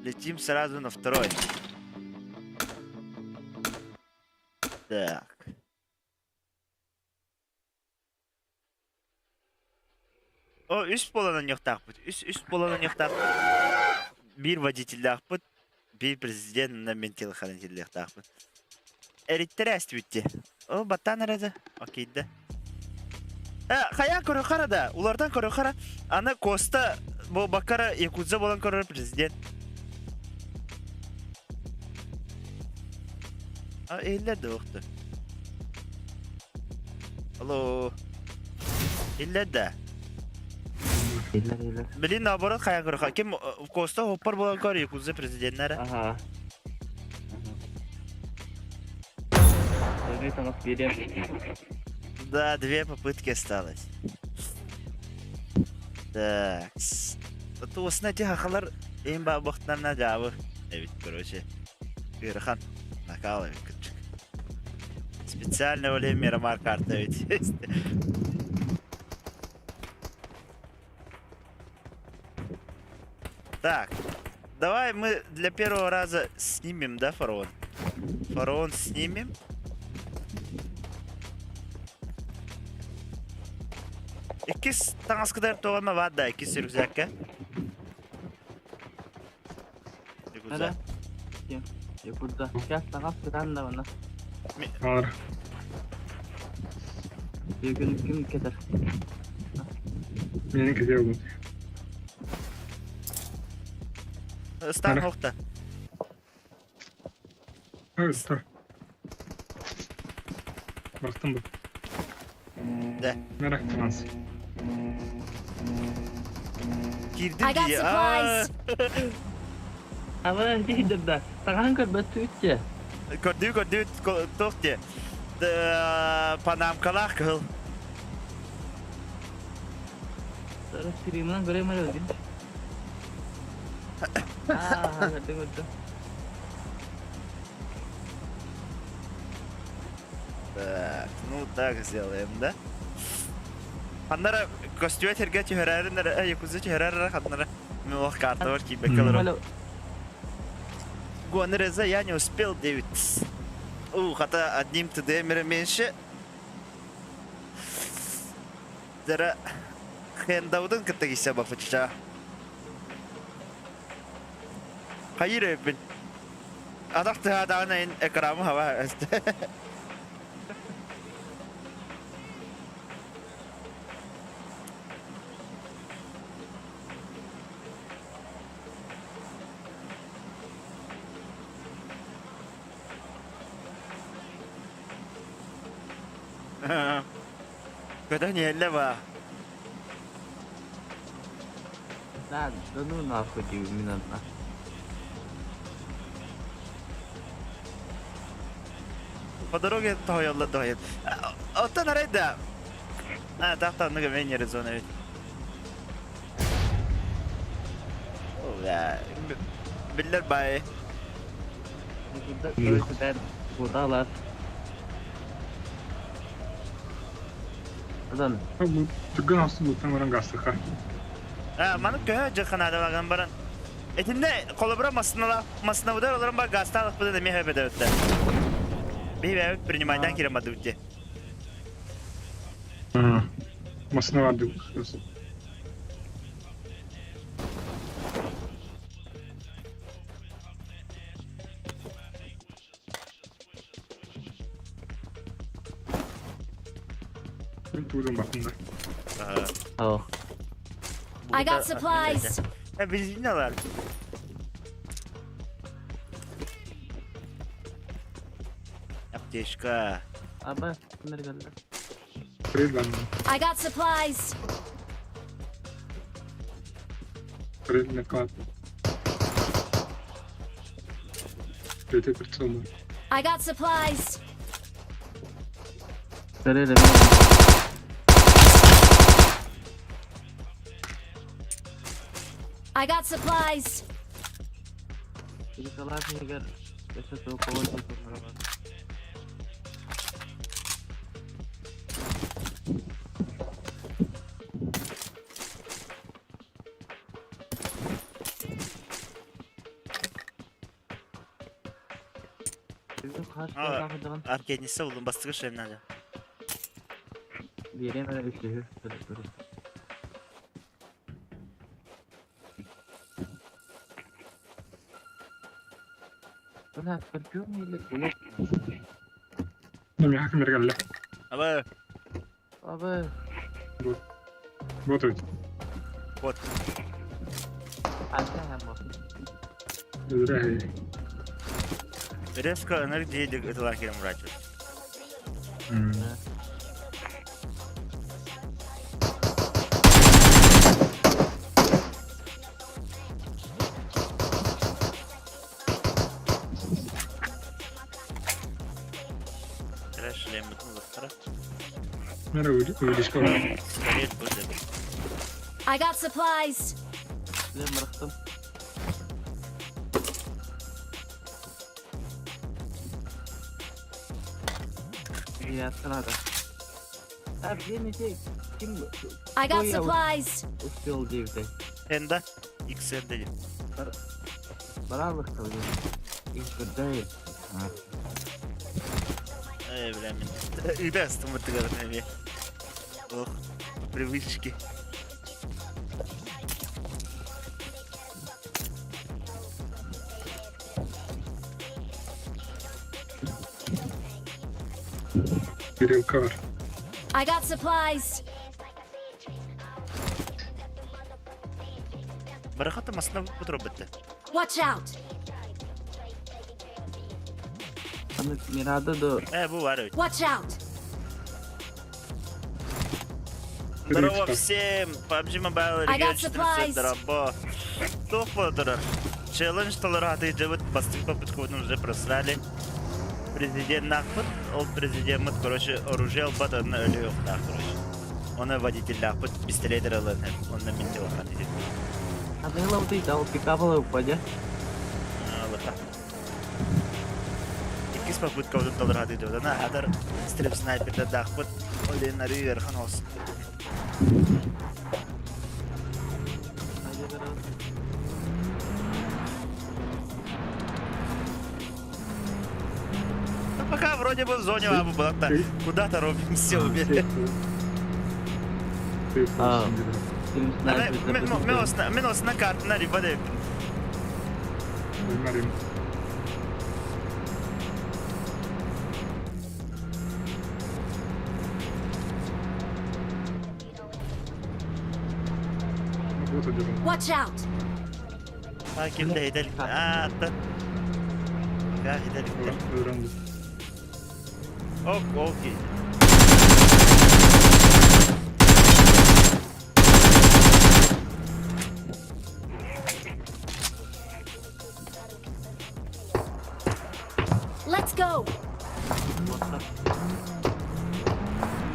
A: Летим сразу на второй. Так. О, үс болан ньохтаахпыт. Үс болан ньохтаахпыт. Биир водительдаахпыт. Биир президент на мен телохранительдаахпыт. Эриттер әстібітті. О, баттан әрәді. Окей, да. Хая көрі қара да. Улардан көрі қара. Ана Коста, бу бакара Якудза болан көрі президент. А, эллер де оқты. Алло. Эллер де.
M: Eller eller.
A: Блин, наоборот, хая көрі. Ким Коста хоппар болан көрі Якудза президенттері.
L: Ага.
A: Да, две попытки осталось. Так. Туосна ти хахалар эм ба бахтарна жабы. Эбит, короче. Ирхан накалывает. Специально оле Мирамар карта ведь есть. Так, давай мы для первого раза снимем, да, фараон? Фараон снимем. Иккис таңаскыдар тоғанма вадда, иккис рюкзакка. Рюкзак.
L: Якудза. Сейчас тагас кытан да вана.
N: Бар.
L: Бүгүн ким кетер?
N: Менікі де бұл.
A: Стан хоқта.
N: Ой, тұр. Бақтым бұл.
A: Да.
N: Merak etmez.
A: Girdim
D: I got
A: diye.
D: supplies.
L: Ама дейдер да. Таган көрбөт түтче.
A: Көрдүү көрдүү тоқ де. Панамкалақ кыл.
L: Сара стримынан көрөм эле өзүм. Аа, көрдүм көрдүм.
A: Так, ну так сделаем, да? Ханнара көстүбэт сиргэ түһэрэрин эрэ, якуза түһэрэр эрэ ханнара милох картабар киирбэккэ олорор. Гонреза я не успел, Дэвид. У, хата одним ТДМ меньше. Дара хендаудын кытта кисе бафыча. Хайыр эбин. Атах тыһаатаҕын экрамы хаба. Көтөн иһэллэ ба.
M: Да, да ну нахуй тебе, минутна.
A: По дороге тоһуйаллар тоһуйан. Оттон арай да. А, тахтанныга мен зона ведь. Биллер бай.
M: Куда Адан.
N: Түргэн ахсын буттан баран гастыха.
A: А, маны көһө жаканаада баран. Этинне холобура массыналаах массынабыдар олорон бар гаастаалахпытын эмиэ хөбөдөбүттэ. Биһи бэйэбит принимайдан киирэн бардыбыт дии.
N: Массына бардыбыт. Мин туудун бакында.
M: Oh.
D: I got supplies.
A: Бензин алар. Аптечка.
M: Аба, кимдер geldi?
N: Трейдлан.
D: I got supplies.
N: Трейдный клад. Третий прицел.
D: I got supplies.
M: Трейдер.
D: I got supplies.
A: Аркениссе булдум бастыгы шлемнады.
M: Берем әле үсүһү. Бля, скорпион или кулак?
N: Ну, миха кимдер
A: Аба.
M: Аба.
N: Вот. Вот ведь.
A: Вот. Резко энергия это лакером врачу.
D: I got supplies. I got supplies.
M: Успел девять.
A: Энда. XN dedi.
M: Баралык Их
A: Эй, бля, мен. Үйде астым бітті Ох, привычки.
N: Кирилл
D: I got supplies.
A: Барахата масына бұтырып бітті.
D: Watch out.
M: Мирада до.
A: Э, бу бар
D: Watch out.
A: Здорово всем! PUBG Mobile
D: I got
A: Region 14
D: supplies.
A: Здорово! Тух болдырыр. Челлендж толары аты жабыт бастык попытку уже просрали. Президент нахпыт, ол президент короче, оружие албат, оны өлі yok да, короче. Оны водитель нахпыт, пистолет алын, оны мен телефон етеді.
M: А ты лауты дал пикапала упадя.
A: Лыха. Иккис. попыткабытын толоро сатыыбыт. Аны атар стрип снайпердардаахпыт, ол иһин арыы ыарахан оҕус. Ну, пока вроде бы в зоне лавы была-то. Куда торопимся, убили. Минус на карту, на рибаде.
B: Watch out!
A: Ким да идел. А, Ок, окей.
B: Let's go!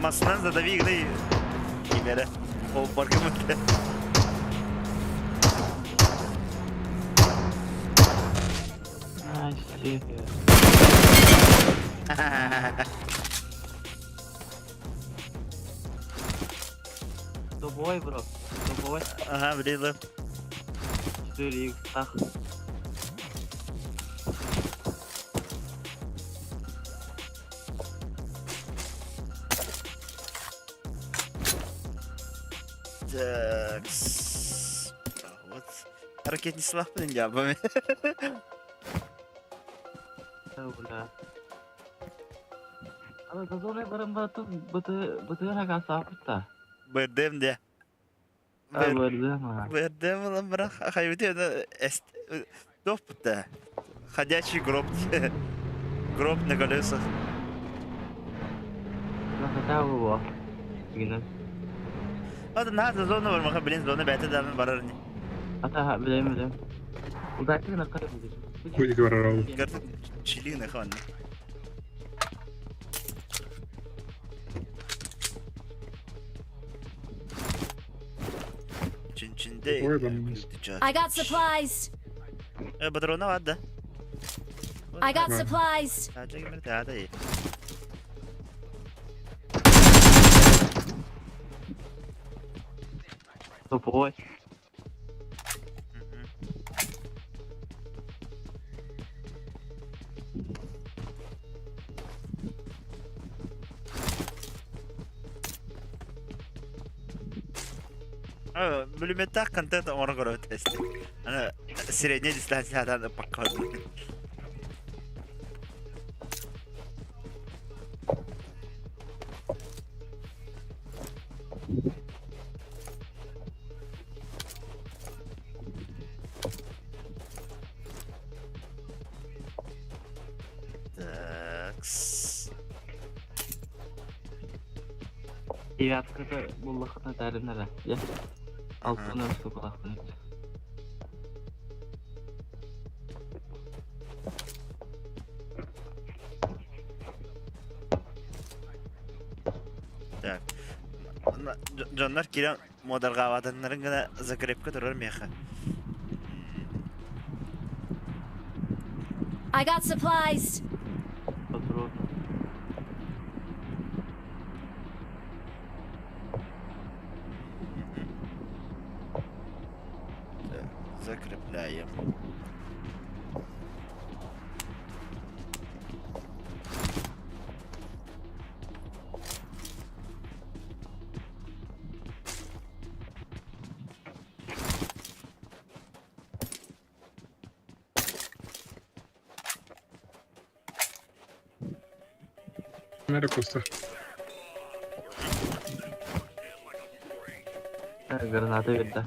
A: Масынан задави гына кимэрэ. Ол баргымыт.
L: Тобой, бро. Тобой.
A: Ага, влезла.
L: 4 х
A: Так. Вот. Ракетницалаахпын дьаабам.
L: Бля. Аны зазорай баран батын быты бытыра касапта.
A: Бэрдэм де.
L: А бэрдэм.
A: Бэрдэм ылан баран хайбыты Туох Ходячий гроб. Гроб на колесах.
L: Хотя бы его.
A: Hadi nerede зона var maka bilin зона бәйті дәмін барар не.
L: Ата билем билем. Удачи на каре
N: Будет барар.
A: Гарды чили на хан. Чин-чинде.
B: I got supplies.
A: Патрона var да.
B: I got supplies.
L: Тупой.
A: Бүлүмэттээх контент оҥорон көрөбүт эстик. Аны средняя дистанциядан пока. Так.
L: Девяткада буллахына тәрімнері. Я. Алтын өрсі буллахына.
A: Так. Дьоннор киирэн муодарҕаабатыннарын гына закрепка турар миэхэ.
B: I got supplies.
L: Патрон.
A: Так, закрепляем.
N: Мера куста.
L: Граната берді.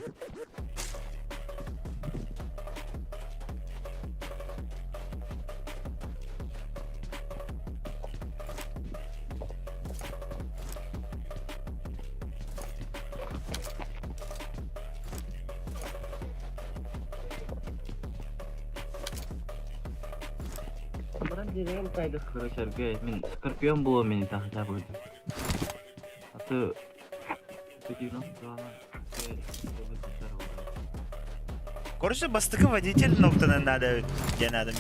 L: Баран деревьям кайдых, короче, аргай. Мин скорпион было мен так хотя бы. А то 92
A: Короче, бастакы водитель ноктанан надо, я надо.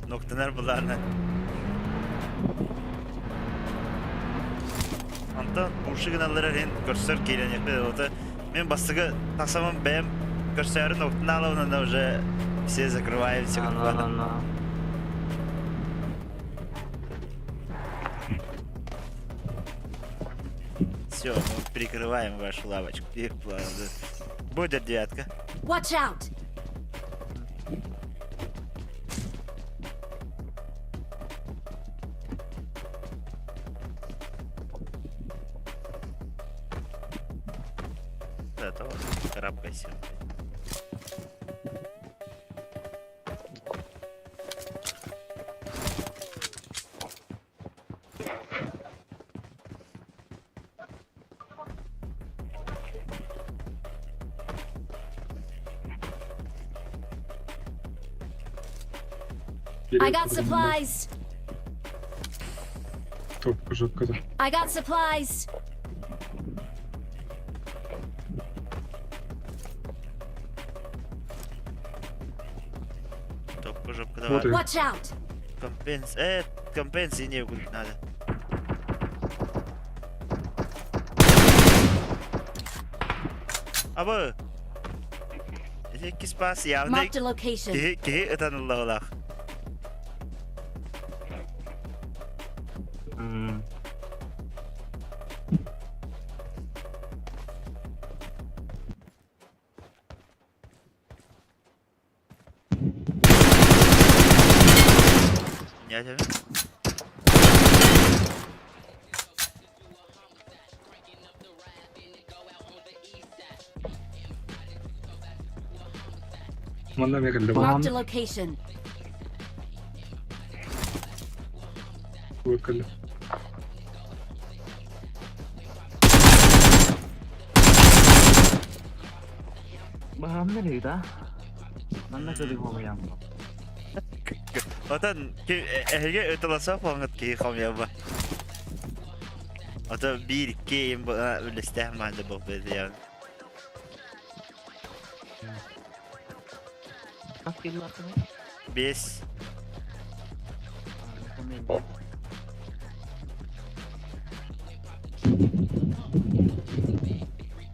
A: Ноктанар буларна. Онтон уши гыналлара иһин көрсөр киирэниэхпит ото мин бастакы тахсаммын бэйэм көрсөөрүн октун аалабын уже все закрываемся.
L: Но, но, но.
A: Все, мы прикрываем вашу лавочку. Будет девятка.
D: Watch out!
A: Да, то карабкайся.
D: I got supplies.
N: Топка жопка да.
D: I got supplies.
A: Топка жопка давай.
N: Вот и
D: Watch out!
A: Компенс. Компенсии не купить надо. Абы. Икки спас явно.
D: Marked a location.
A: Киһи киһи ытаныллаҕылаах. Я
N: Манна эмиэ кэллэ
D: Marked a location.
N: Буолуот кэллэ.
M: Баһаамнар да? Манна кэлик хомуйам.
A: Отон эһиги ытыласа хоҥут киһи хомуйаба. Ото биир икки үллэстээх маанда буолбут Биэс.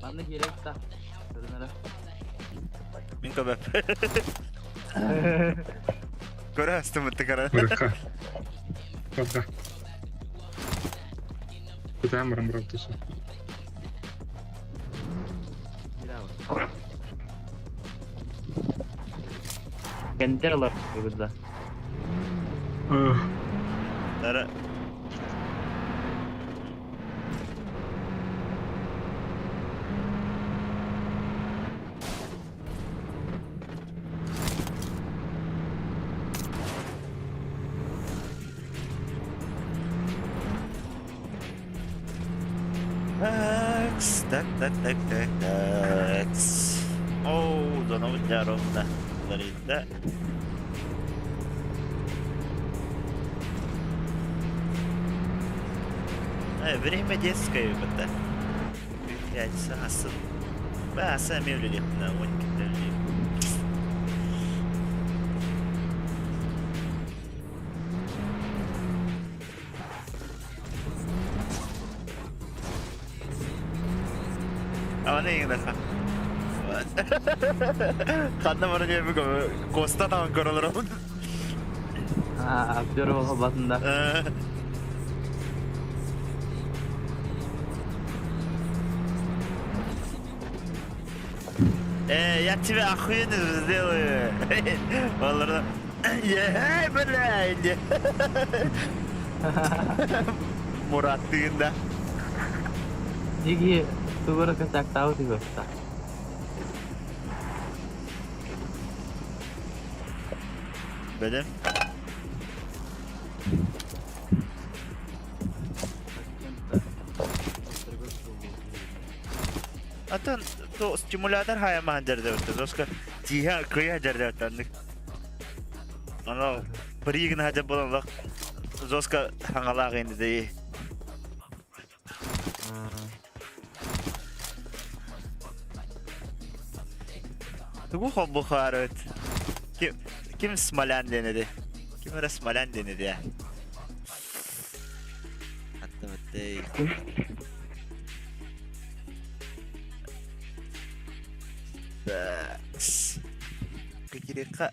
M: Манна киирэ да.
A: Мин көбөп. Көрө астымытты кара.
N: Барыха. Правда. Куда баран баран
L: Кендер алар бүгүн
A: Тара. Так, так, так, так, так, так. Оу, донобут дьэ ровно. Уларыйда. Время детское это. Пять асы. Ба, аса мевлелихна, он Аны иҥнэхэ. Ханна баран диэбит Коста таҕан көрө олоробун.
M: Аа, актер басында.
A: Я тебя охуенно сделаю. Балларда. Е, блядь. Мурат тыында.
M: Диги тугура качактау тигоста.
A: Бедем. Атын то стимулятор хайамахан дәрдәбітті. Доска тиха кыя дәрдәбіттаннык. Ана пригн хажа болан Зоска хангалаах инди дии. Тугу холбухаарыт. Ким, ким Смолян диэн эди? Ким эрэ Смолян диэн эди. Тэй. Такс. Кикириэххэ.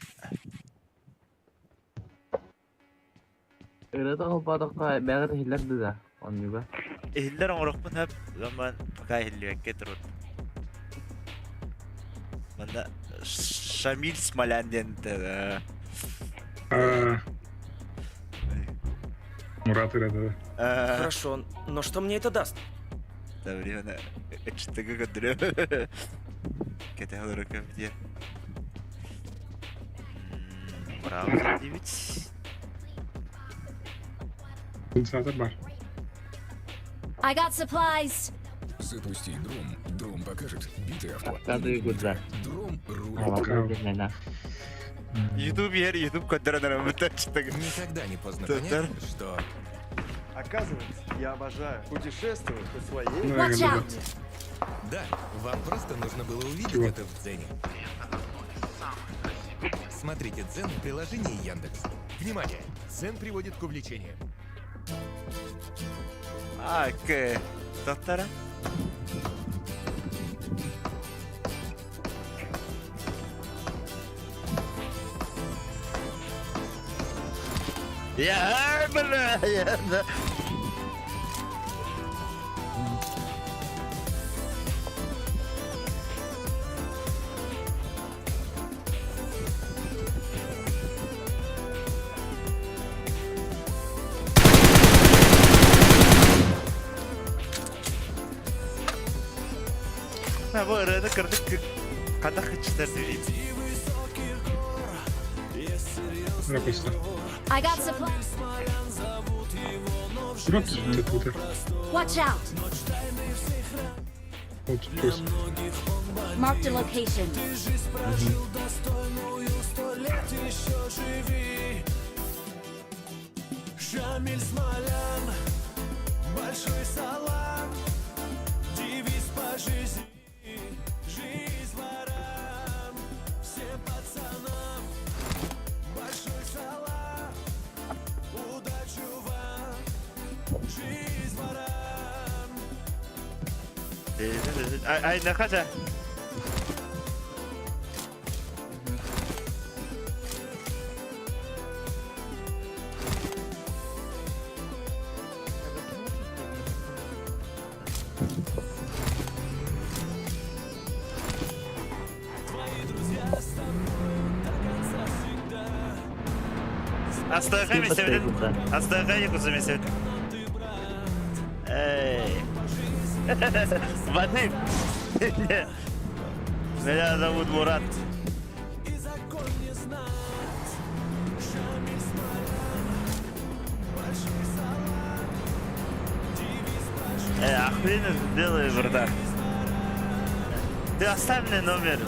M: Ырыата холбоотоххо бэҕэр иһиллэр да оннуга.
A: Иһиллэр оҥорохпун сөп, онон пока иһиллибэккэ турар. Манна Шамиль Смолян диэн
N: Мурат ырыата.
C: Хорошо, но что мне это даст?
A: Временно эчтеге көдүрө. Кете олору көбүтүө. Браво диэбит.
N: Сенсатор бар.
D: I got supplies.
O: Запусти дром. Дром покажет, битый авто.
M: Кадый гудза.
O: Дром рулит.
A: YouTube yer, YouTube көдөрөн бүтәчтеге.
O: Никогда не поздно понять, что...
C: Оказывается, я обожаю путешествовать по своей...
D: Watch out!
O: Да, вам просто нужно было увидеть
N: Чего?
O: это в Дзене. Смотрите Дзен в приложении Яндекс. Внимание! Дзен приводит к увлечению.
A: Окей. Татара. Я, бля, я, да. Ha, bu arada kırdık kada kıçlar diyeyim.
N: Пропусти.
D: I got supplies.
N: Дроп тут.
D: Watch out!
N: Вот плюс.
D: Marked a location.
A: Ay, ay ne kadar? Астаға мен sevdim. Астаға екізі мен sevdim. Эй. Вадим. Меня зовут Мурат. Охрененно сделай, братан. Ты оставь мне номер.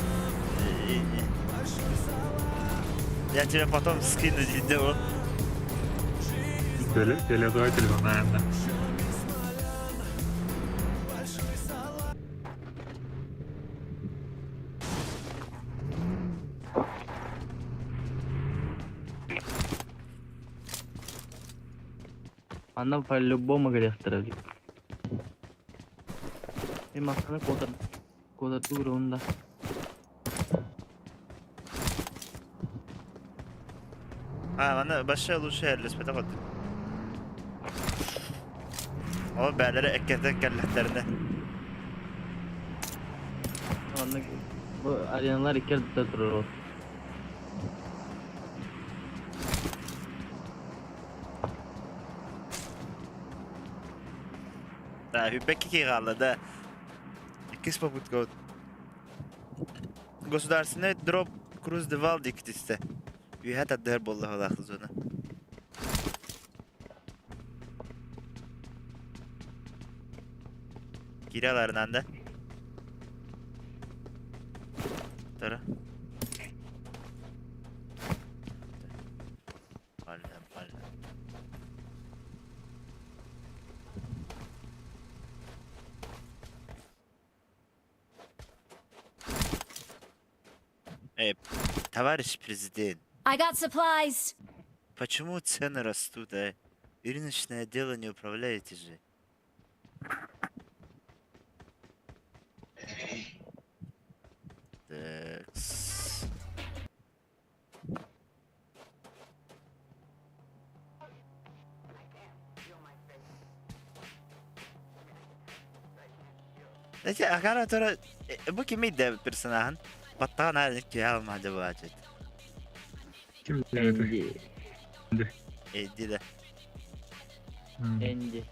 A: Я тебе потом скину видео.
N: Фиолетовый телефон, наверное.
M: Она по-любому geliştirebilir. Bir masanı koda koda durumda.
A: А, она большая лучшая для спектакля. О, бәлері әккәтен кәлләхтәріне.
M: Anlık bu arenalar iki yerde durur.
A: Да, Hübbekki киғалы, да. Иккис попытка. Государственный дроп круз девал диктисте. Үйәт аддыр болла холақы зона. Кираларынан да. Тара. Пальна, пальна. Эй, товарищ президент,
D: I got supplies.
A: почему цены растут, а? Рыночное дело не управляете же. Так. Эти агара тура бу кимий да персонаһын баттаҕын аарын киһи алмаһа дьабаачыт.
N: Ким диэти?
L: Энди.
A: Эдди да.
L: Энди.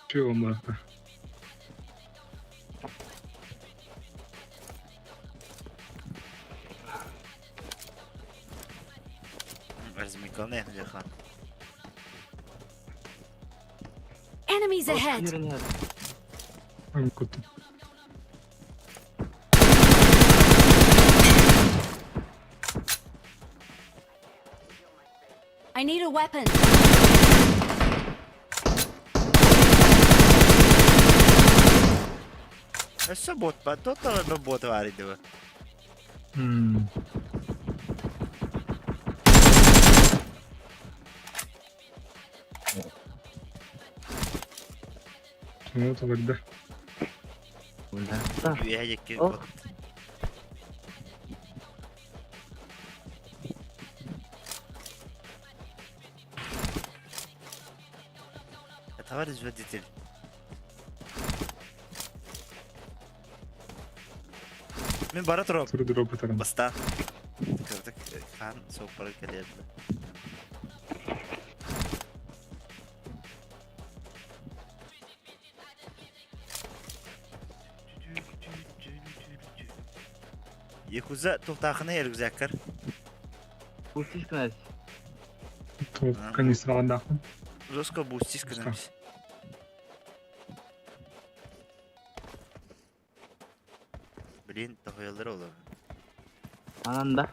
N: Чего млата?
A: Размикалны яхан.
D: Enemies ahead!
N: Куту.
D: I need a weapon.
A: Өссө бот ба, тотала бот бар иди бу.
N: Ну, тогда.
A: Үөһэ диэки бот. Товарищ водитель. Мин бара туруом. Бастаан. Кырдык хаан суоппара кэлиэ Якуза туохтаахыный рюкзаккар?
L: Бустишь князь.
N: Канистраландаахпын.
A: Жестко бустишь князь. Блин, тоһуйаллар олор.
L: Анан да.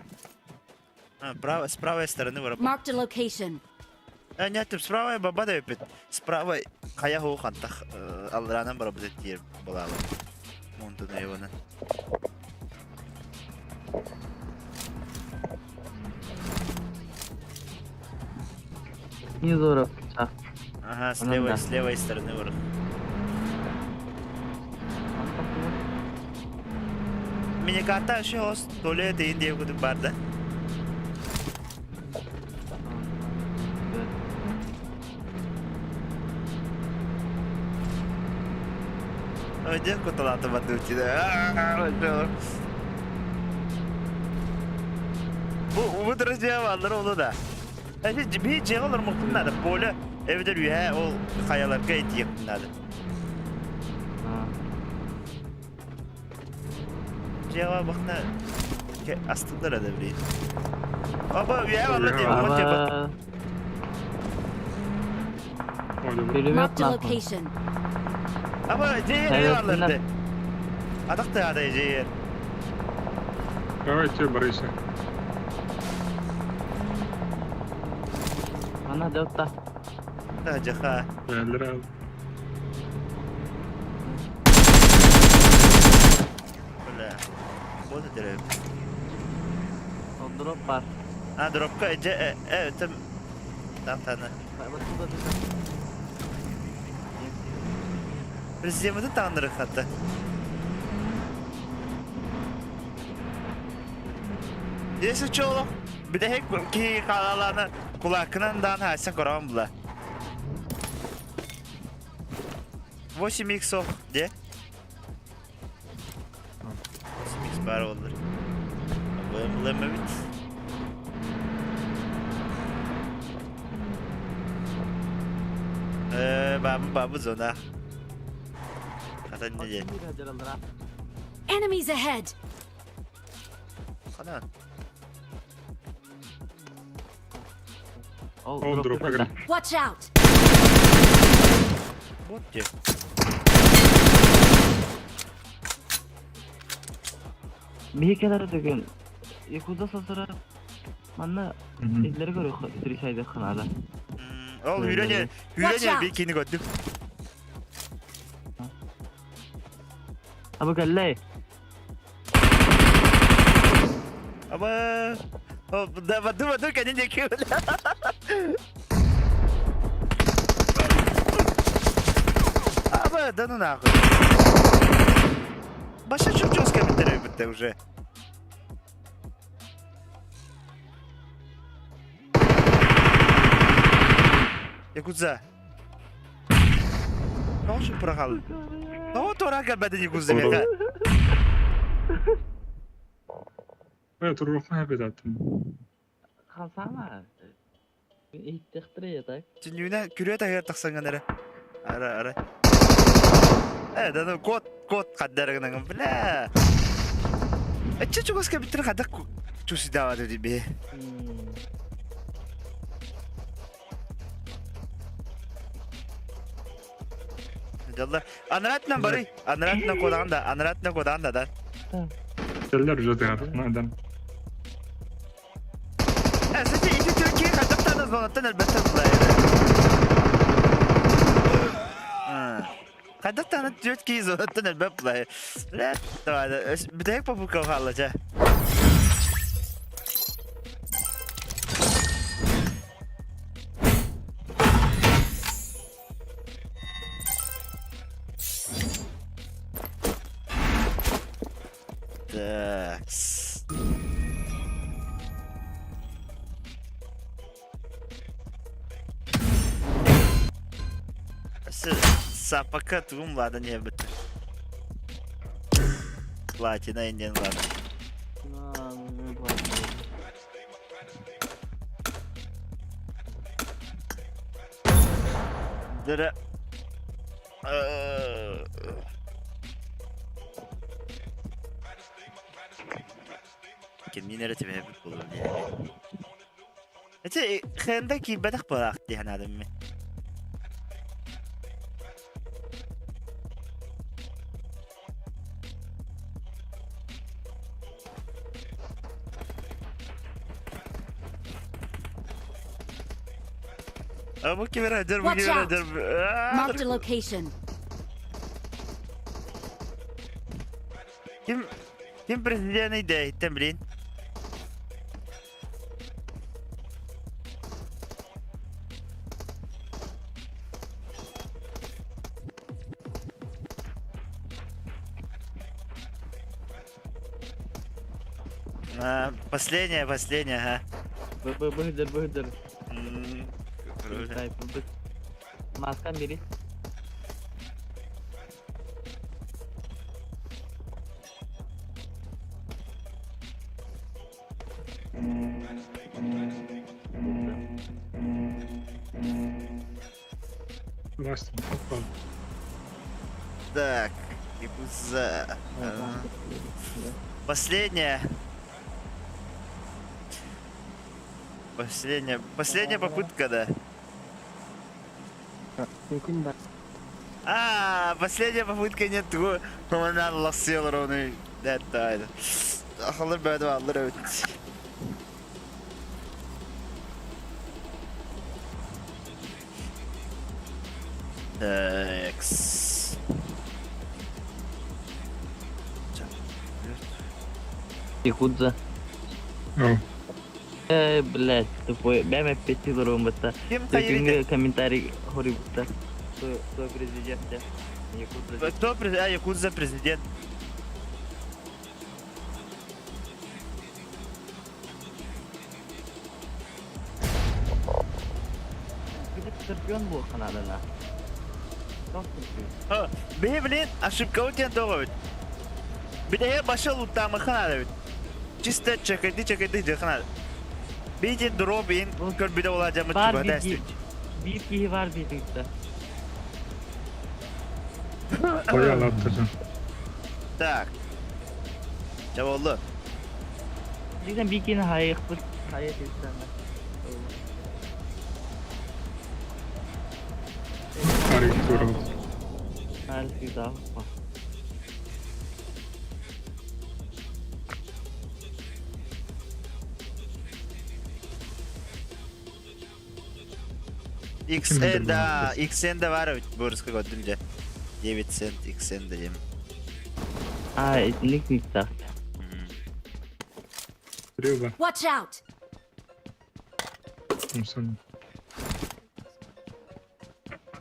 A: А, право, с правой стороны вороп.
D: Marked a location.
A: А, нет, с правой баба да өппүт. С правой хайа хуу хантах алларанан барабыт диир балаабыт. Мунтуна ивана.
L: Не здорово.
A: Ага, с левой, с левой стороны ворот. Миниката еще ос толе дейин диye кудук бар да. Один куталата бадути да. Бу бу друзья баллар олу да. Эти би жегалар муктун надо. Поле эбидер үйэ ол хаяларга этиек надо. Жега бакна астылар да блин. Аба үйэ баллар диye мут жеба.
D: Marked a location.
A: Аба жер баллар. Атакты адай жер.
N: Давайте, барыся.
L: Ана дәүтта.
A: Да, жаха.
N: Бәллер
A: Бля. Вот это
L: Ол дроп бар.
A: А, дропка, э, э, там... Там, там. Президентті таңдыры хатты. Если чоло, бидэһик киһи хаалалааны кулааккынан даан хаайсан көрөҕүн була. 8 иксов, де? 8 икс баар буоллар. Булым эбит. Э, бабы бабы зона. Хатан не диэн.
D: Enemies ahead!
A: Ханан.
N: Ол дропка кэлэн.
D: Watch out!
A: Вот где.
L: Биһи деген Якуза сосора манна эдлери көрө трисайды ханада.
A: Ол үйрөне,
D: Watch
A: үйрөне
D: out.
A: би кини көрдүм.
L: Абы кэллэй.
A: Аба, да, баду баду кэнин диэки. Аба, да ну нахуй. Баша чуп-чуп комментарий уже. Якудза. Тоҕо шуппура Тоҕо туораан кэлбэтин Якудза миэхэ?
N: Э, туруохха эбит
L: Хасана. Иһиттэхтэрэ так.
A: Түннүгүнэн күрүө таһыгар тахсаҥҥын эрэ. Ара, ара. Э, да ну кот, кот хаддар гынаҥын, бля. Эчче чугас кэбиттэр хадак чусидавады дии Дьалла. Анаратынан барый. Анаратынан куодаҕын да, анаратынан куодаҕын да да.
N: Теллер уже тыгар.
A: Кстати, ити Türkiye хайдахтан звоноттан элбэттэн Хайдахтан Türkiye звоноттан элбэт булай. Давай, бүтэһик попытка хаалла чэ. Так. Сапака тугум ладно не бит. Платина инден ладно. Дыра. Кимниин эрэ түбэһэбит буолуо диэри. Ити хэнда киирбэтэх буолаах дии санаатым мин. Бу ким эрэ бу
D: Watch
A: ким эрэ
D: out! Marked a location.
A: Ким ким президент идея блин? Последняя, последняя, ага.
L: Быһыдыр, быһыдыр. Маскан бери.
N: Власти попал.
A: Так, Якудза. Последняя. Последняя, последняя попытка, да. А, последняя попытка нет, лассел ровный. Да, да, да. Ахалыр бәді алыр өт. Такс.
L: Якудза. Э, блядь, тупой. Бэм петилер бата.
A: Ким
L: Күнгө комментарий хорибутта. Кто президент?
A: Якудза. Кто президент? А, Якудза президент.
L: Скорпион был Канадана.
A: Бе, блин, ошибка у тебя договор. Бе, башал там ханада. Чисто чекайды, чекайды, ханада. Бейте дроп ин көр биде ола жамы
L: Бар bir киһи бар битиңтэ.
N: Коя латтыржан.
A: Так. Жаболду.
L: Дигән бир киһини хайыхпыт. Хайы
N: Арик тура.
L: Алфида.
A: XN да, XN да бар бөрүскө көдүм же. 9 цент XN да дем.
L: А, итинник никта.
N: Рюба.
D: Watch out!
N: Мусан.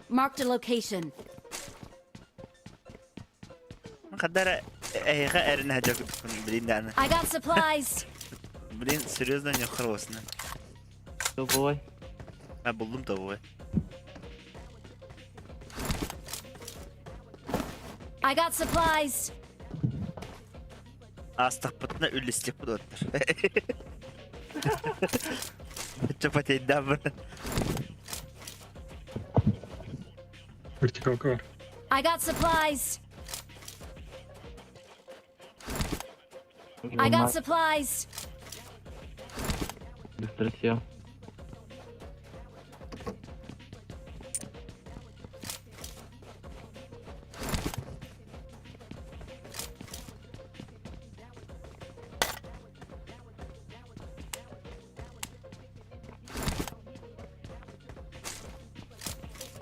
D: Marked a location.
A: Хадара эһиэхэ эрэнэ сылдьар блин даҕаны.
D: I got supplies.
A: Блин, серьезно не хорошно.
L: Тобой.
A: А буллум тобой.
D: I got supplies.
A: Астахпытына үллэстиэхпит уоттар. Чапатейдаабын.
N: Вертикалка бар.
D: I got supplies. I got supplies.
L: Быстро сел.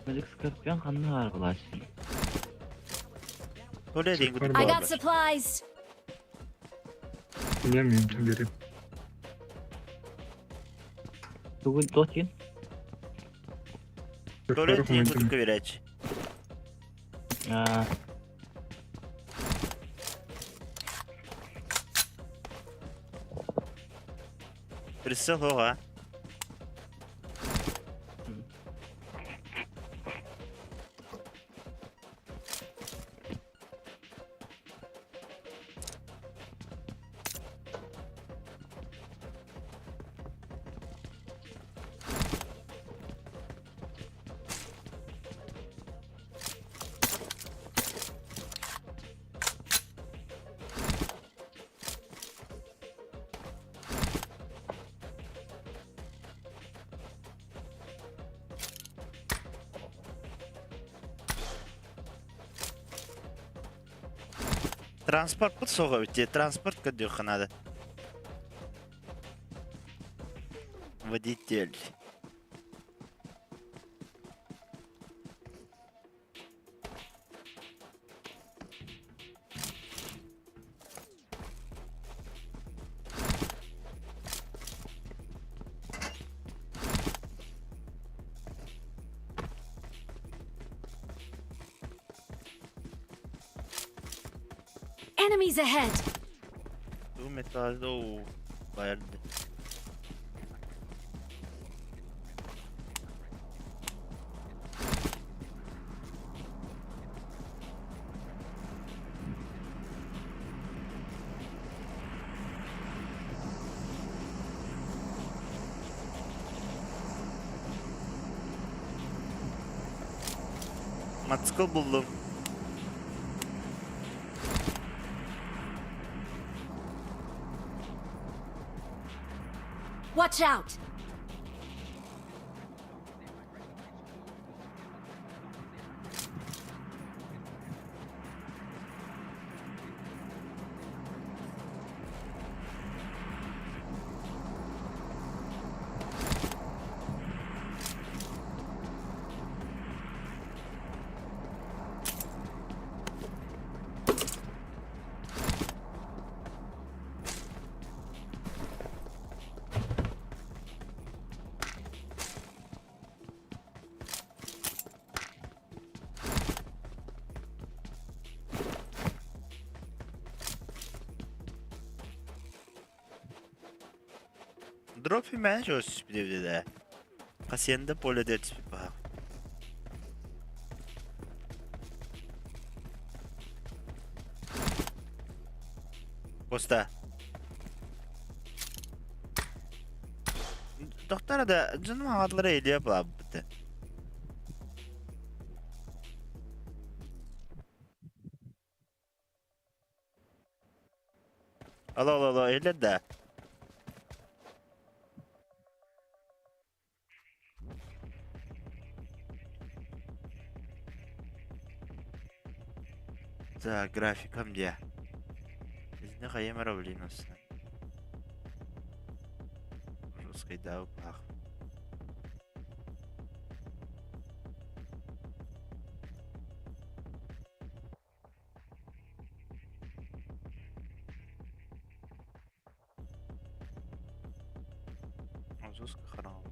L: Мелик Скорпион ханна арбалааччы.
A: Толя диэн курдук
D: I got
A: буолар.
D: supplies.
N: Мен мен берем.
L: Тугун тотин?
A: Толя диэн курдук көбүрээччи.
L: Аа.
A: Присыл оҕа. Транспорт суоҕа эбит дии, транспорт көрдүөххэ наада. Водитель.
D: Enemies ahead.
A: Бу металлда уу барды. Мотоцикл буллум.
D: Watch out.
A: Дропи менеджер түспүт Хасиенда поле түспүт баха. Коста. Доктора да дьонум аҕаллара Илья баабыта. Алло, алло, алло, Илья да. Так, графиком где? Изне хайым равлинус. Русский дау пах. Жестко харам.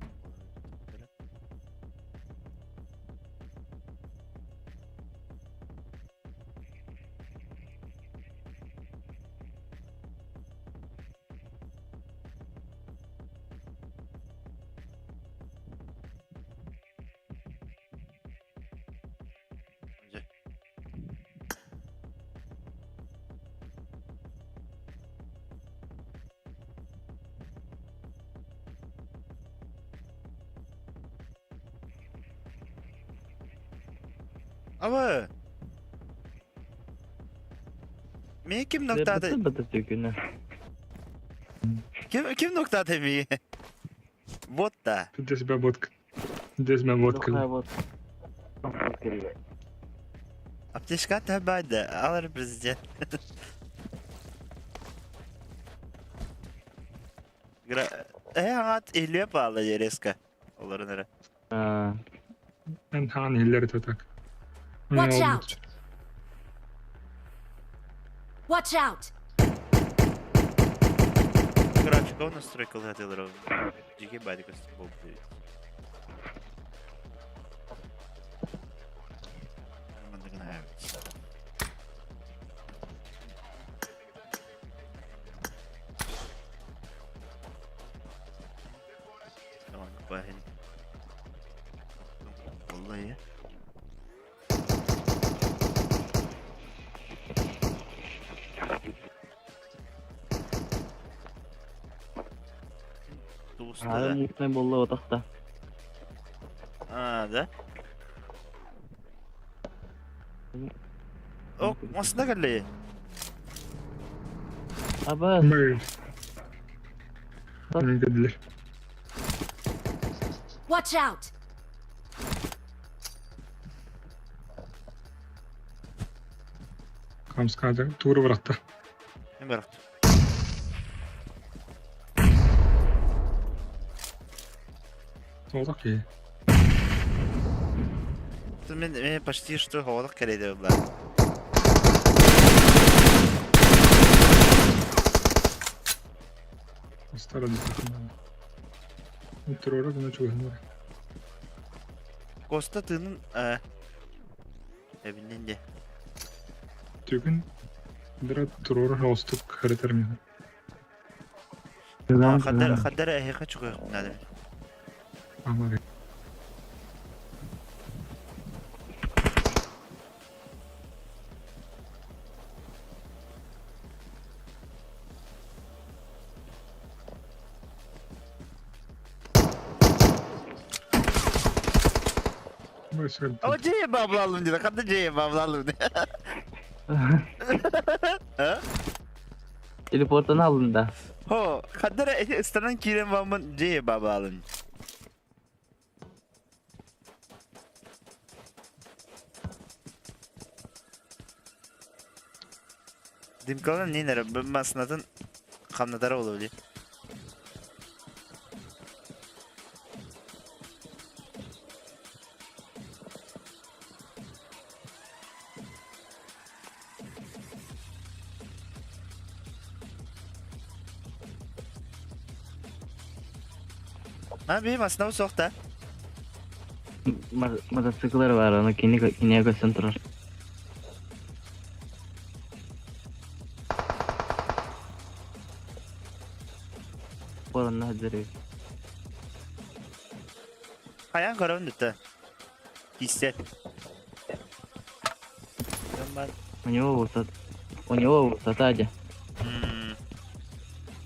A: Аба! Мин ким ноктаата?
L: Быты түкүнэ.
A: Ким ким ноктаата ми? Вот да.
N: Для себя водка. Для себя водка.
L: Вот.
A: Аптечка табайды, алар президент. Э, аңат иле палы резко. Оларын эрэ.
N: Эн хаан иһиллэр этэ так.
B: Watch out! Watch out!
A: Графика настройкалар Дикий бадик болду. Vallahi.
L: Аҕам мутнай буолла отахта.
A: А, да? О, масына кэллэ.
L: Абас.
N: Dediler.
B: Watch out!
N: Камскада тууру бырахта.
A: Ne bıraktı?
N: Oldu ki.
A: Мен мен почти что холодок кэлэйдэ была.
N: Стара дисахана. Турура гына чугунура.
A: Коста тыынын эбиннен де.
N: Түгүн дыра турура холстук харитар мен.
A: Хаддар хаддар эхе чугу надо.
N: Ама
A: Ama C'ye bağlayalım diyor. Kadın C'ye bağlayalım diyor. Ha?
L: Teleporttan alın da.
A: Ho, kadara istanan kiren vamın C'ye bağlayalım. Dimkalan ne nere? Ben masnatın kamnatara olabilir. Ha bir masnavı soğukta.
L: Мотоцикллар бар, аны кине көстөн турар. Болонна хадыры.
A: Ayağın karavın lütfen. Hisse.
L: У него высота. У него высота де.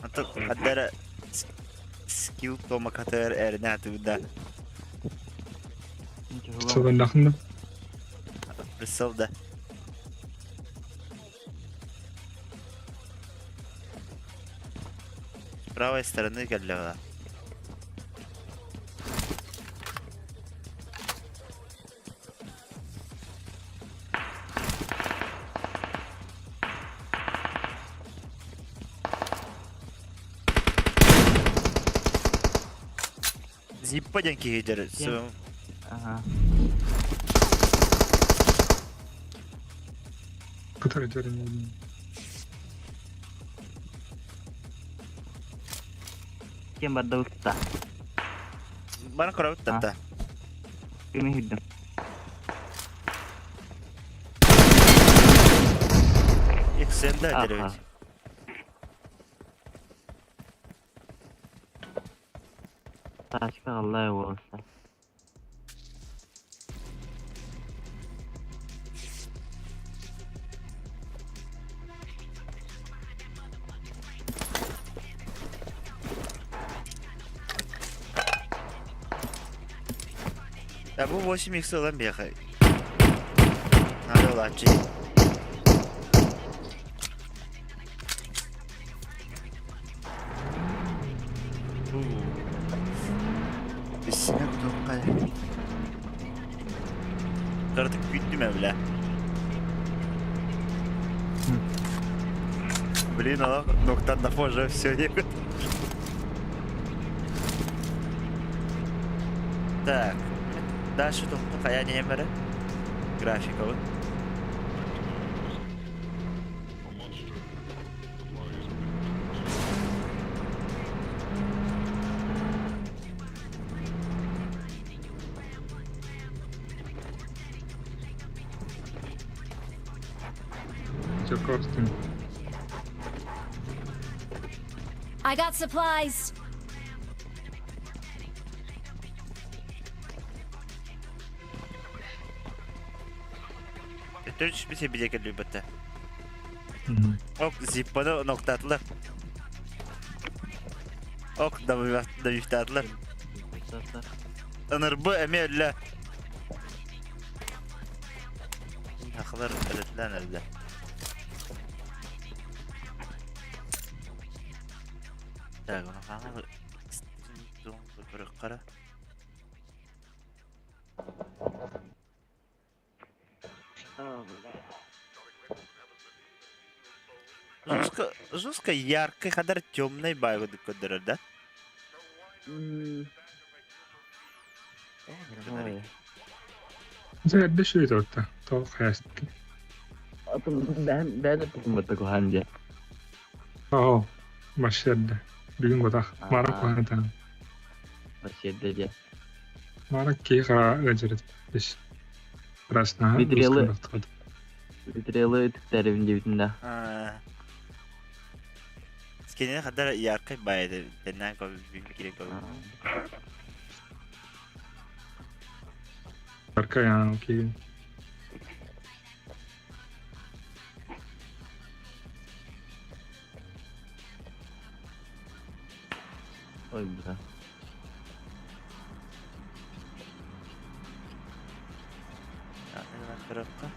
A: Аты хаддара скилл тома катар эрне атыбыда.
N: Сылындахында.
A: Присылда. С правой стороны голова. Зиппа диэн киһи дьэр.
L: Ага.
N: Который дьэр.
L: Кем барда утта?
A: Бана көрөбүт татта.
L: Кими хиддим.
A: XM да дьэр.
L: Тачка Аллах болса.
A: Я бу 8 x ылан биэхэ. Надо улааччы. Бисіне кутуққа. Кырдык күйттім бля. Блин, а ноктан на фоже все не. Так. Дальше тут хайа не бары. Графика вот.
N: Жакостин.
B: I got supplies.
A: Өтөр түспүт биле кэлбитэ. Ок, зиппаны ноктатылар. Ок, давифтатылар. Ынырбы эме өллө. Хахалар өлөтлән өллө. Так, оны хаңа стрим кара. Жестко, жестко яркий, хадар темный байгы көдөрөр да?
N: Дьэ, эрдэ сүрүт орто. Тоқ хайастык.
M: Атын бән өттүм бата кухан дьэ.
N: Оо, баш эрдэ. Бүгүн готах. Мара кухан
M: Баседде дьэ.
N: Мара киха ыжырыт. Биш. Красна.
M: Битрелы. Битрелы түктәрибин дебитин да.
A: Скинен хадар яркий байды. Теннен кө бүгүн кирек кө.
N: Арка ян киген.
M: Ой, бля.
A: Kırıkka.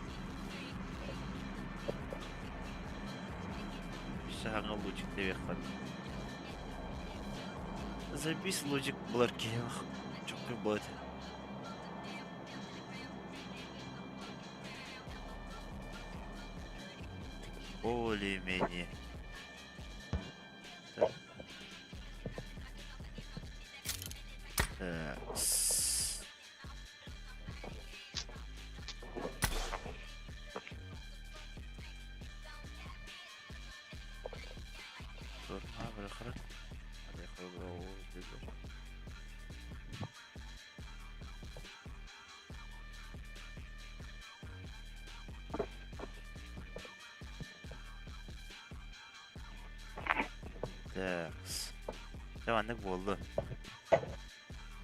A: Саҥа лучик деп Забис лучик булар киһи чоккой будет. Более-менее. Так. Так. Так. Маннык буолла.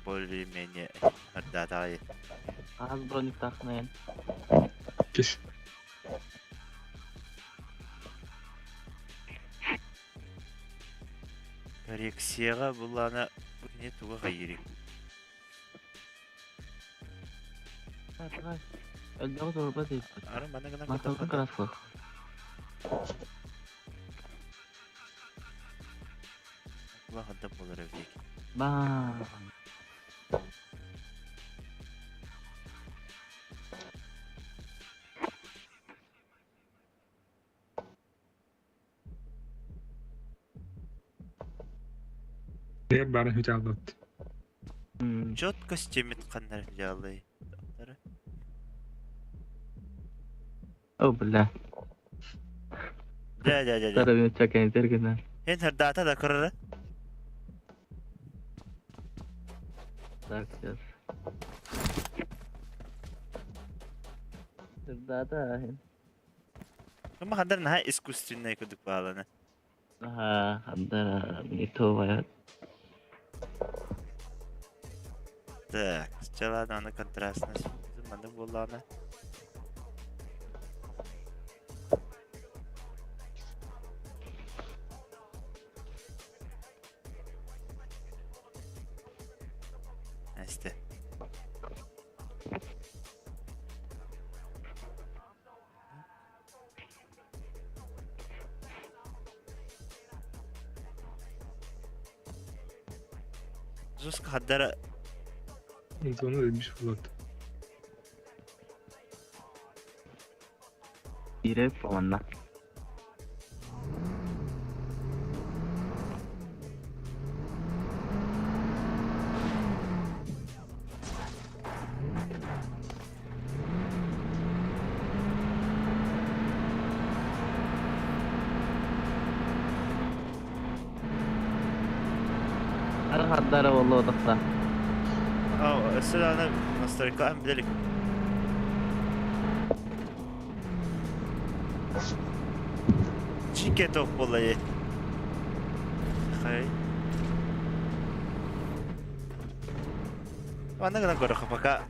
A: Более-менее ырдаатаҕай.
M: Аз броник тахнайын.
N: Кис.
A: Коррекцияға буллана не туга хайыри.
M: Өлдөҕө зорба дейт.
A: Ары манна гына
M: Масалгын краслых.
A: Улахан болар эбит.
M: Ба.
N: Дер бары хүталбат.
A: Четко стемит каннар жалый.
M: О, бля.
A: Да, да, да, да.
M: Тарабин чакан тергена.
A: Эн дата да көрөрө.
M: Так, сейчас. Дата.
A: Кама хандар наха искусственный кудук баалана.
M: Ага, хандар не то ваят.
A: Так, сначала аны контрастность. Манда боллана. Эсте. Жестко хаддара.
N: Зона өлбүс булат.
M: Иреп манна. Хардара буолла утахта.
A: Өссө даҕаны настройкалаан билэ илик. Чике топ буолла Хай. Манна гынан көрөхө пока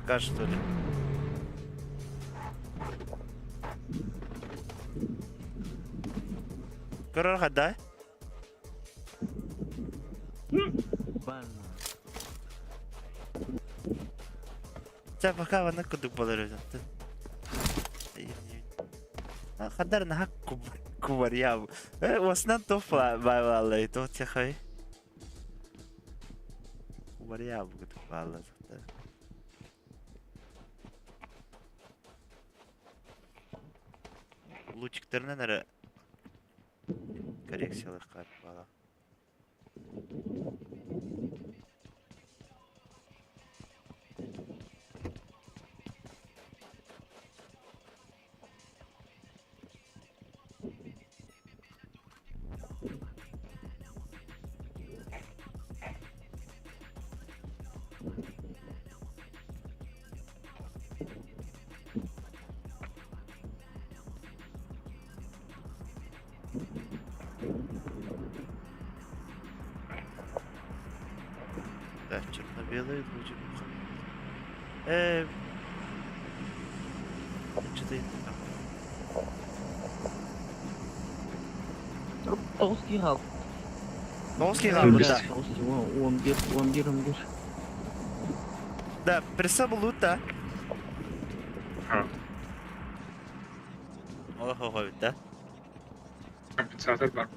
A: пока что ли. Көрөр хаддай? Чэ, пока маннык курдук буолар эбит. Хандар наһаа кубарья. Уоснан туох бааллай туох тихой. Кубарья курдук бааллар. Лучиктарынан эрэ коррекциялыахха баала. Да, черно-белые будет. Что-то я там.
M: Тоҕус киһи хаал.
A: Тоҕус киһи хаалбыт да.
M: Тоҕус киһи, 11, 11, 11.
A: Да, присабыл да. Олох эбит да.
N: Компенсатор бар.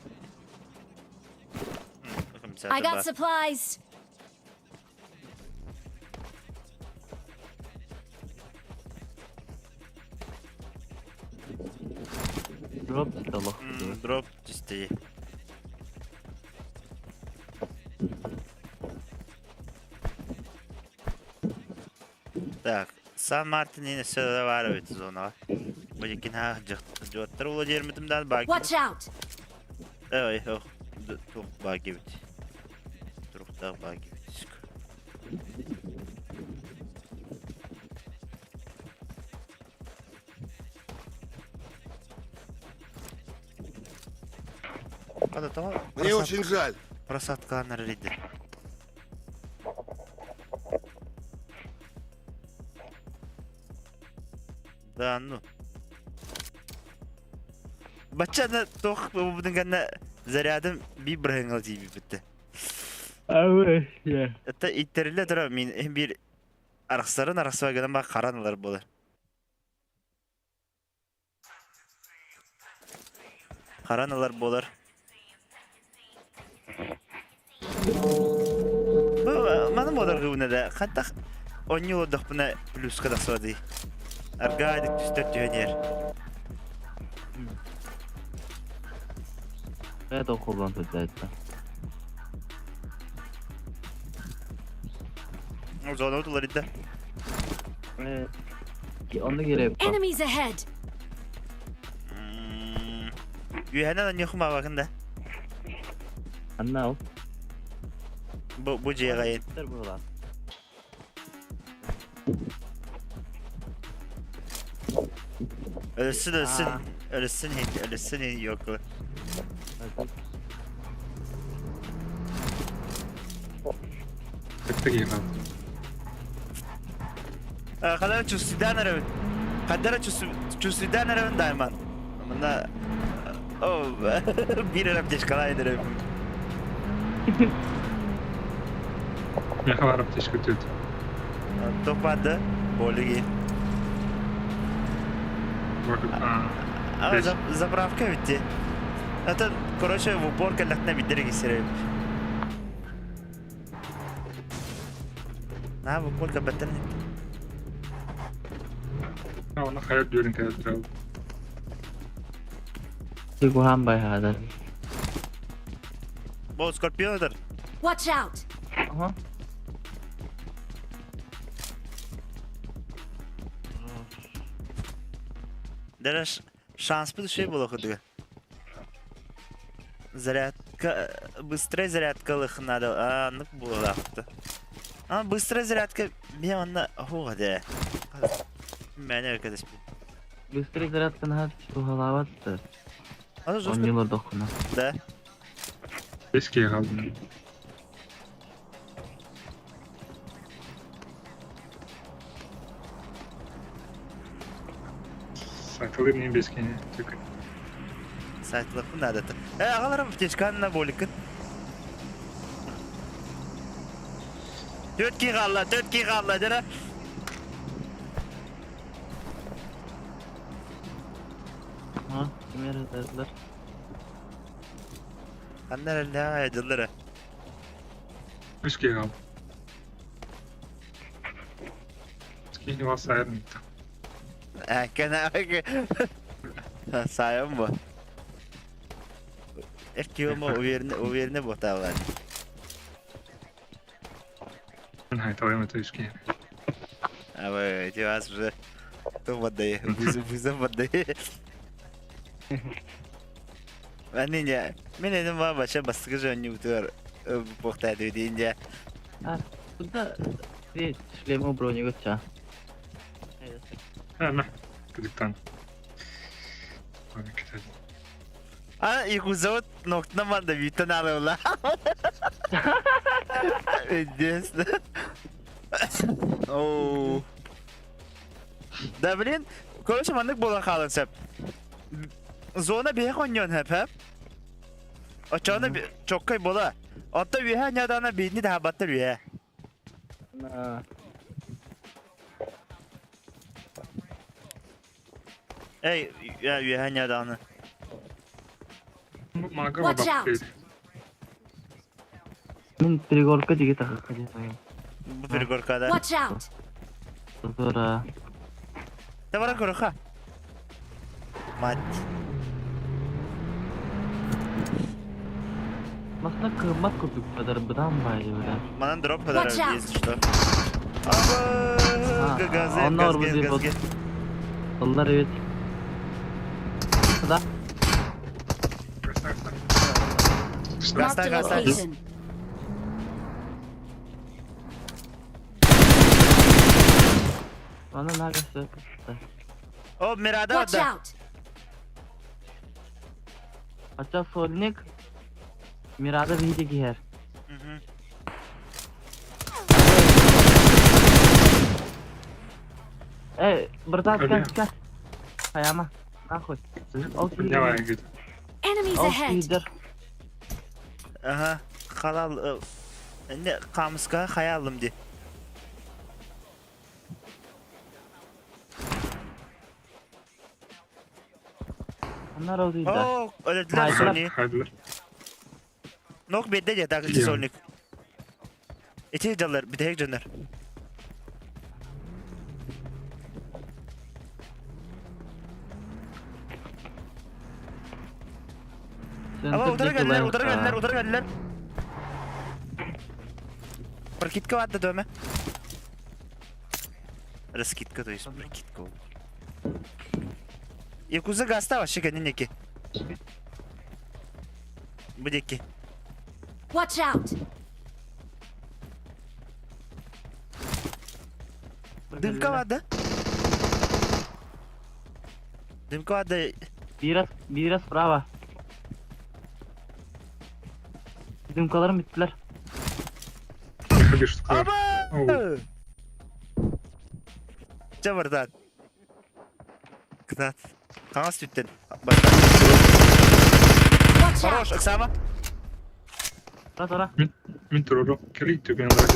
B: I got supplies.
M: Дроп олох.
A: Дроп түстэ. Так, Сан Мартин өссө да баар эбит зонаҕа. Бу дьиккин дьуоттар Владимирмитим даан баagi.
B: Watch out!
A: Ой, ох, туох баagi эбит. Туруктаах баagi эбит.
O: Мне очень жаль.
A: Просадкаланар эрийдэ. Да ну. Баччаны туох буолбутун кэннэ зарядым биир бырыһыҥҥа тиийбиппит. Это иттэриллэ турар мин биир арахсарын арахсыба гынан ба харан ылар буолар. Харан ылар буолар. Бу маны муодаргыбына да хантах оонньуу олордохпуна плюска тахсыа дии. Аргаадык түстэр түһэн иһэр.
M: Это холлон сылдьааччы.
A: Зона уларыйда.
M: Онно кирэп.
B: Enemies ahead!
A: Үөһэнэн анньыахым аабакын да.
M: Анна ол.
A: Бу бу дьиэҕэ
M: буолар.
A: Өлөссүн өлөссүн өлөссүн иһин өлөссүн иһин йокла.
N: Кытта киһи хаалта.
A: Хадара чувствуйдаан эрэбин. Хадара чувствуйдаан эрэбин дайман. Манна о биир эрэ аптечкалаан эрэбин.
N: Миэхэ баар аптечка түт.
A: Топпады. Болиги. А заправка битти. Это, короче, в упор кэллэхтинэ биддер кисеребит. На, бу колька баттан.
N: Оны хайа дүөрін кәдір.
L: Куһаан байһадар.
A: Бу скорпиондар.
D: Watch out!
L: Ага.
A: Дәрәш шанс бу şey була кудыга. Зарядка, быстрая зарядка надо. А, ну була. А, быстрая зарядка, мен онна хуга де. Мен өркөдөс.
L: Быстрый зарядка на туһалаабат.
A: А, жестко.
L: Онньулар дохуна.
A: Да.
N: Беске қалдым. Сайтылым не бескене. Только
A: Сайтлық надо. Э, ағаларым птичканы боликін. Төрт ки қалла, төрт ки қалла, дәрі.
L: Ha, кимер этерлер.
A: Аннар әлі айдылары.
N: беске қалдым. Скинь вас айрын.
A: Әккен Сайым bu. Эркиома уверены уверены боталар.
N: Мен айталайм это беске.
A: А вы эти вас уже то воды, вызов вызов воды. Мен не, мен эдим ба баша бастыгы жөн утыр бохтады дейинде.
L: Куда ты шлему броню готча?
N: Әмә. Кыдыктан. Ладно, кетеді.
A: А Якузот ноктна манда витан алыла. Интересно. Оу. Да блин, короче, маннык болан халын сәп. Зона бейх оньон хэп хэп. Очоны чоккай бола. Отта үйе нядана бейни да баттыр үйе. Эй, үйе нядана.
N: Мага
D: Watch out.
N: баб.
L: Мен пригорка диге тахы кадетайым.
A: Бу пригоркада.
D: Watch out!
L: Тора.
A: Давай көрөха. Мать.
L: Масна кымат курдук кадар быдан байды бля.
A: Манан дроп кадар,
D: Watch out.
A: если что. Аба, газ,
L: Onlar
A: газ,
L: bizi
A: газ,
L: bot-
A: газ.
L: Onlar evet. Да.
D: Marked a
A: Гаста, гаста.
D: location.
L: Bana nerede
A: О, Мирада,
D: Watch
A: да.
D: out!
L: Hatta Solnik Mirada bir giyer.
A: Мгм.
L: Ey, burada
N: Öyle.
L: gel gel. Ayağıma. Нахуй. Al
N: Давай, говорит.
D: Enemies
L: Al
D: ahead!
L: lider.
A: Ага, халал. Не, камыска хаялым ди.
L: Onlar o değil de.
A: О, өлөдүлөр
L: Haydi.
A: Сони.
N: Хайдылар.
A: Нок бедде де так
N: Иә.
A: Соник. Эти жаллар, битек жоннор. Ама утара келдилер, утара келдилер, утара келдилер. Прокидка барды дөмө. Раскидка, то есть прокидка. Якуза гаста вообще кеннеки. Будеки.
D: Watch out!
A: Дымка барды. Дымка барды.
L: Biraz, biraz brava. Dımkalarım bittiler.
N: Ходи, что
A: Аба! Жабырдан. Кытат. Қаңас түттен.
D: Watch
A: Хорош,
D: out!
A: Оксама.
L: Tora tora.
N: Мен туруру. Кери түген лар.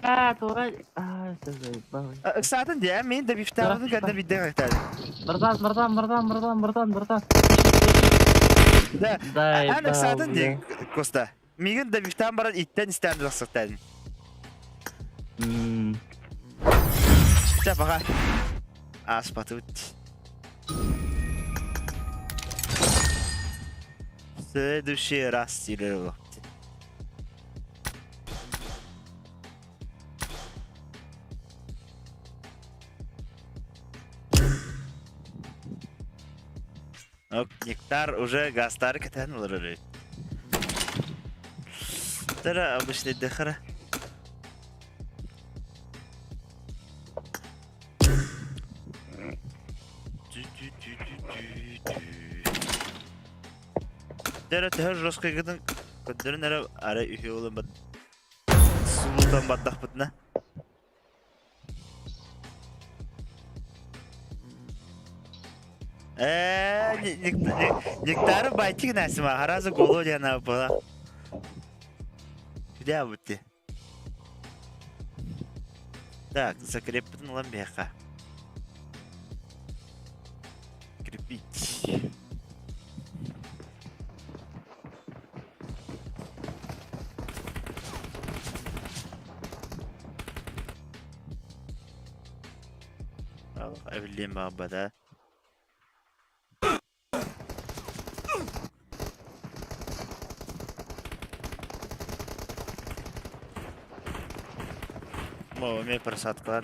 L: Ha tora. Aa заебал.
A: Оксатын де, мен де бифтабын кәдді бидде қайтады.
L: Братан, братан, братан, братан, братан, братан.
A: Да.
L: Заебал.
A: Ан Оксатын де, Коста. Мигин да бифтаан баран иттэн истээн тахсыктаан. Чэ, пока. Ааспатыбыт. В следующий раз диир Нектар уже гастар кэтэн олорор. Тара обычный дыхара. Тара төһө жесткой гытын көддөрүн эрэ ара үһү олун бат сулутан баттахпытына. Э, Нектары байтик насима, харазы голо диана была. Где бутти? Так, закрепитин ылан биһиэхэ. Крепить. Эбиллиэн баҕарбата. О, эмиэ просадкалар.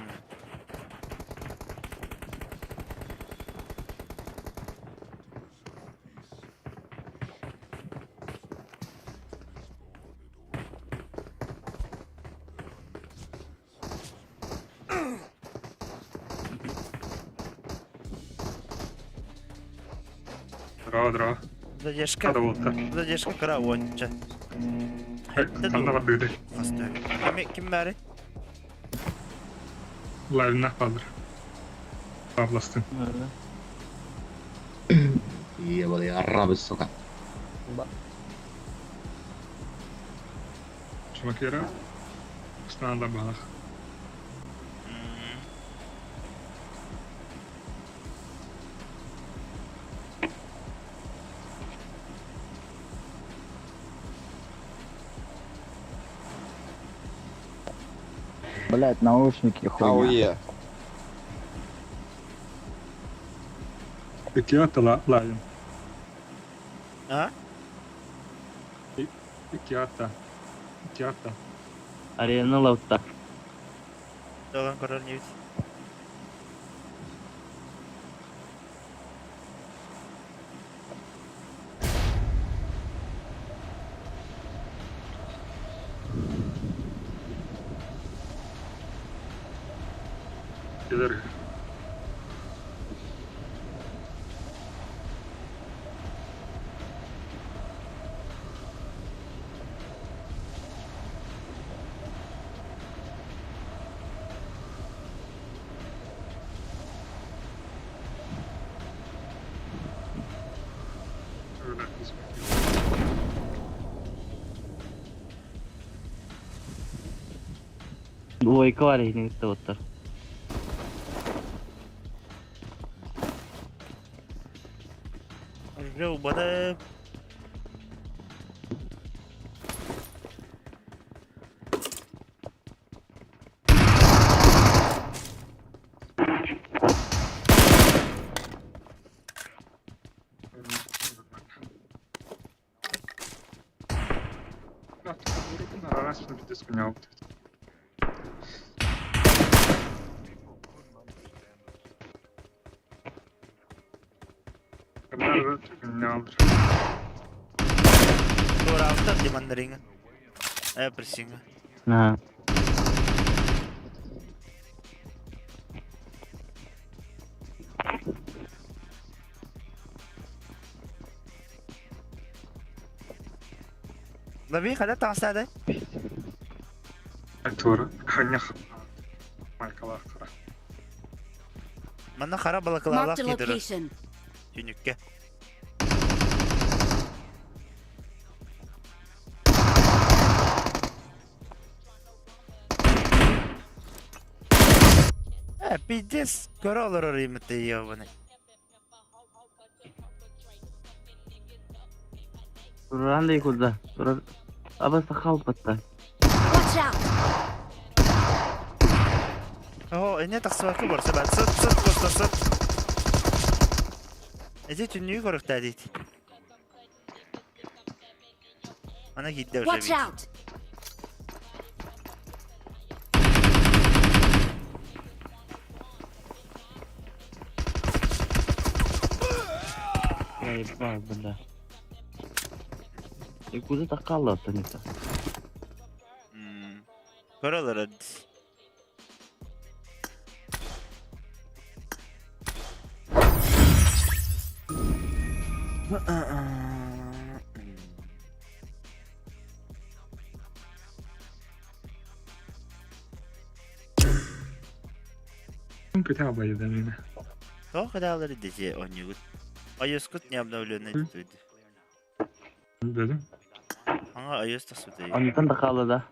N: Дра, дра.
A: Задержка.
N: Хада буолта.
A: Задержка кыра уонча.
N: Ханна бардыгытай?
A: Ким ким бары?
N: Лайвна баалар. Павластын.
K: Ебаный арабы, сука.
N: Чумакера. Снада балах.
M: Блять, наушники хуйня.
N: Икки лайм.
A: А?
N: Икки атта. Икки атта.
L: Арена лаутта.
A: Долан король не
N: Кедер.
L: Двойка var yine оттар.
A: Уже убада. Туораабыттар диманнарыҥа. Э, присиҥа.
L: На.
A: Лави, хада таҥастаады?
N: Туора ханнях майкалаахтара.
A: Манна хара балакалаалаах
D: Marked a
A: киирэр
D: location.
A: түнүккэ. Э, пиздец, көрө олорор имите ебаный.
L: Туран да курда. Турар.
M: Абаса хаалбатта.
D: Watch out!
A: Оо, инньэ тахсыбакка барса баар. Сыт, сыт, просто сыт. Эти түннүгү көрүктээ диит. Ана киирдэ уже
D: Watch
A: бит.
D: out!
M: Я ебал, бля. И куда то хаалла это?
A: Көрө олорор.
N: Көтө абайда мені.
A: Тоҕо кыдаалары дете оонньуугут? iOS-кут не обновленный диэтэ.
N: Дедим.
A: Аңа iOS тахсыбыта.
M: Онтон да хаалла да.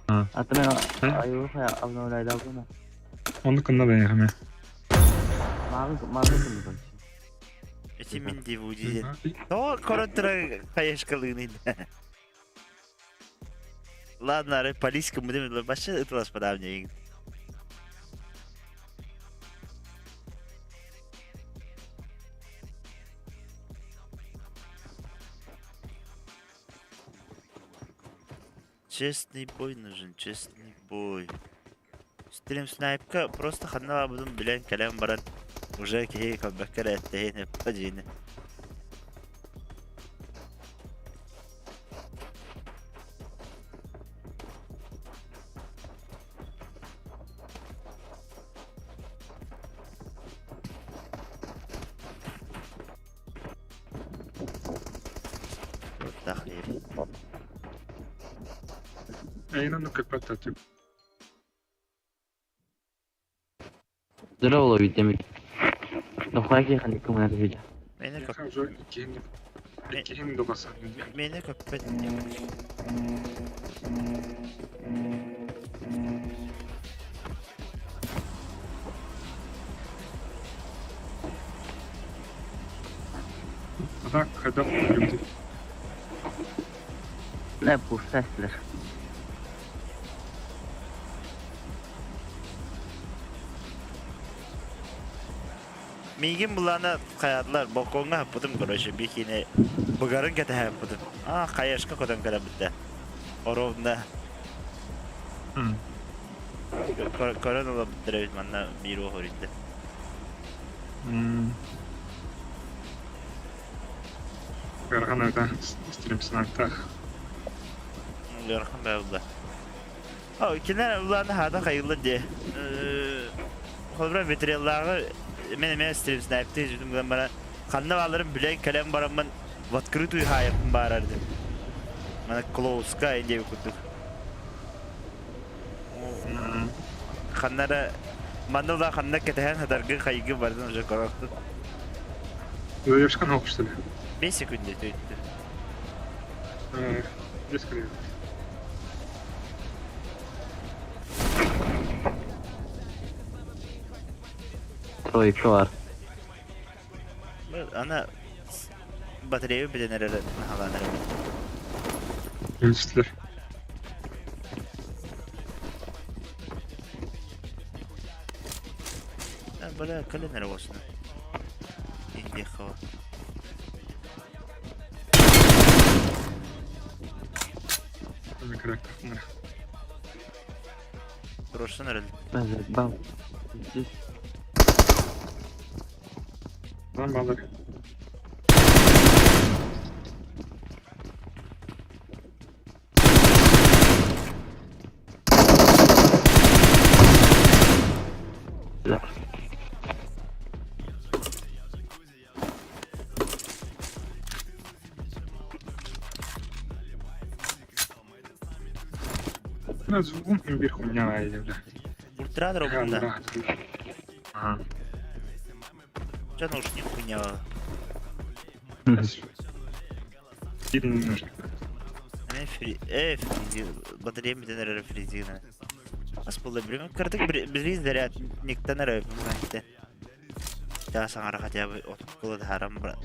N: А.
M: А то мен айылға обновляйда
N: Оны кынна да яхаме.
M: Мағы мағы кымызын.
A: Эти мин DVD диэн. Тоҕо көрөн турар хаешкалыын Ладно, ары полиска будем вообще ытыласпадам дейин. Честный бой нужен, честный бой. Стрим снайпка просто ханна будем билен кэлэн баран уже киһи көрбөккө эрэ эттэһин эппэ дьиэни. Туохтаах диэбит.
N: Эйнаны көппөт түп.
M: Здорово, Витамик. Ну, хаки ханикум на видео.
A: Мені көп
N: Уже иккиһин иккиһин дугаса.
A: мені көппөт.
N: А так хайдах күлүктүй.
M: Не, пуштаслер.
A: Миигин булаана хайаатылар балкоҥҥа хаппытым короче бикини быгарын кэтэһэппитим. А хаешка көтөн кэлэбиттэ. Оровна көрөн ылабыттар эбит манна биир уох өрүйдэ.
N: Ыарахан эбит стрим снайптаах.
A: Ыарахан баа булла. О, кинилэр улаана хаата хайыллар дии. Холобура материаллааҕы мен эмиэ стрим снайптыы жүрдүм гынан баран ханна бааларын билэн кэлэн бараммын в открытую хаайыахпын баарар дим. Мана клоуска диэбит курдук. Ханна эрэ манна да ханна кэтэһэн сытаргын хайгы бардын уже көрөктүн.
N: Задержканы что ли?
A: 5 секунда өттү.
N: Бес киле.
M: Тройка бар.
A: Ана батарея бүтэн эрэр наһалаан эрэр.
N: Үстүлэр.
A: Бля, кэлэн эрэ буолсун. Индиэххэ
N: Микроактах.
A: Туруорсан эрэл.
M: Бам. Здесь.
N: Lan балар.
M: Да.
N: Мына звугун бир хуйня бля.
A: Ультра дробунда.
N: Ага.
A: Ча наушник хуйня.
N: Или не нужно.
A: Эми фри... Э, фризи... Батарея бүтэн эрэр фризина. Ас буолла билим. Кырдык били заряд никтан эрэ муганте. Да саҥара хотя бы отуккула харам брат.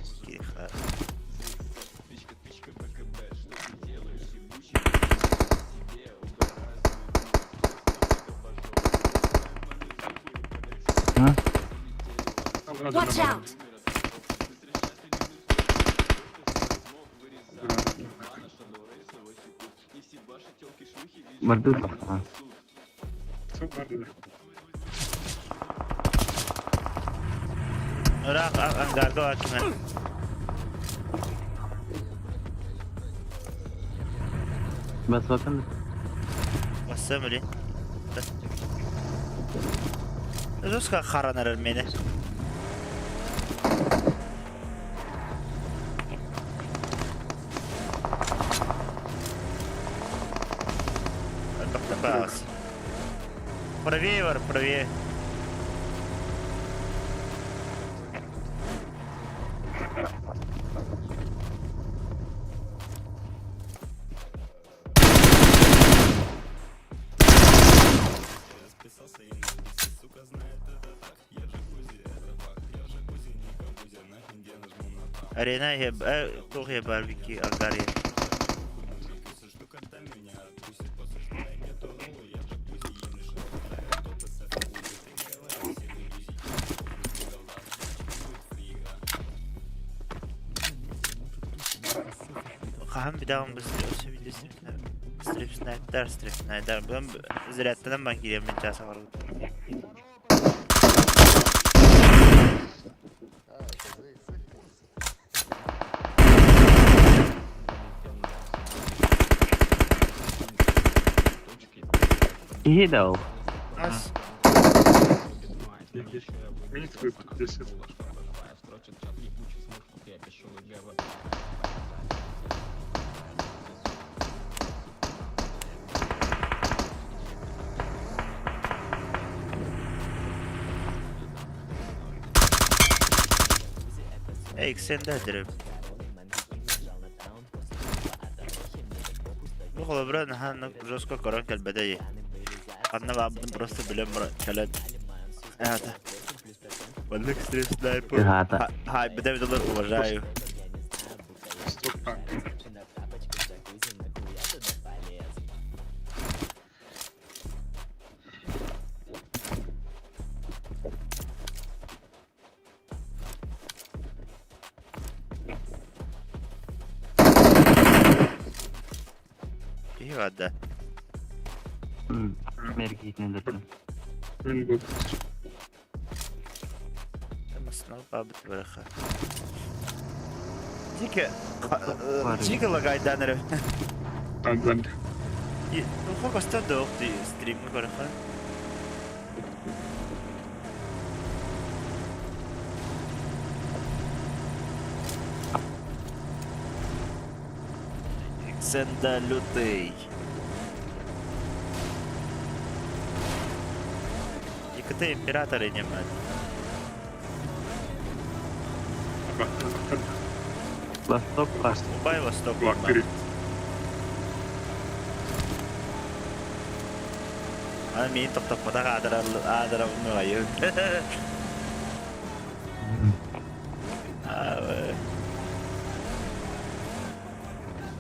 B: Watch out!
M: Бардыр.
A: Ыраах ангарга бааччына.
M: Баспатын.
A: Бассам били. Жестко харанар мени. Тохтопаас. Правее бар, правее. Арена туох барбики ангар Хаһан бүтэҕин Стрипснайдар, стрипснайдар. Бүгүн зарядтанан бан киириэммин чаас оҥорбут.
M: Киһи да ол.
A: Ас. Эй, дрып. Бу холобура наһаа жестко көрөн кэлбэтэ дии. Ханна баабытын просто билэн баран кэлэн. Это. Маннык стрим снайпер.
M: Ыһаата.
A: Хайбыта видалар уважаю. Киһи баада.
M: Мэргиитинэн дэтин.
A: Маснал баабыт бараха. Дике Дике лагайдан эрэ. Туха көстө доох ди стримҥэ көрөхө. Сенда лютый. ИКТ императоры не мать.
M: Восток бар.
A: Убай восток. Аны миин тохтоппотох аадара нуайы.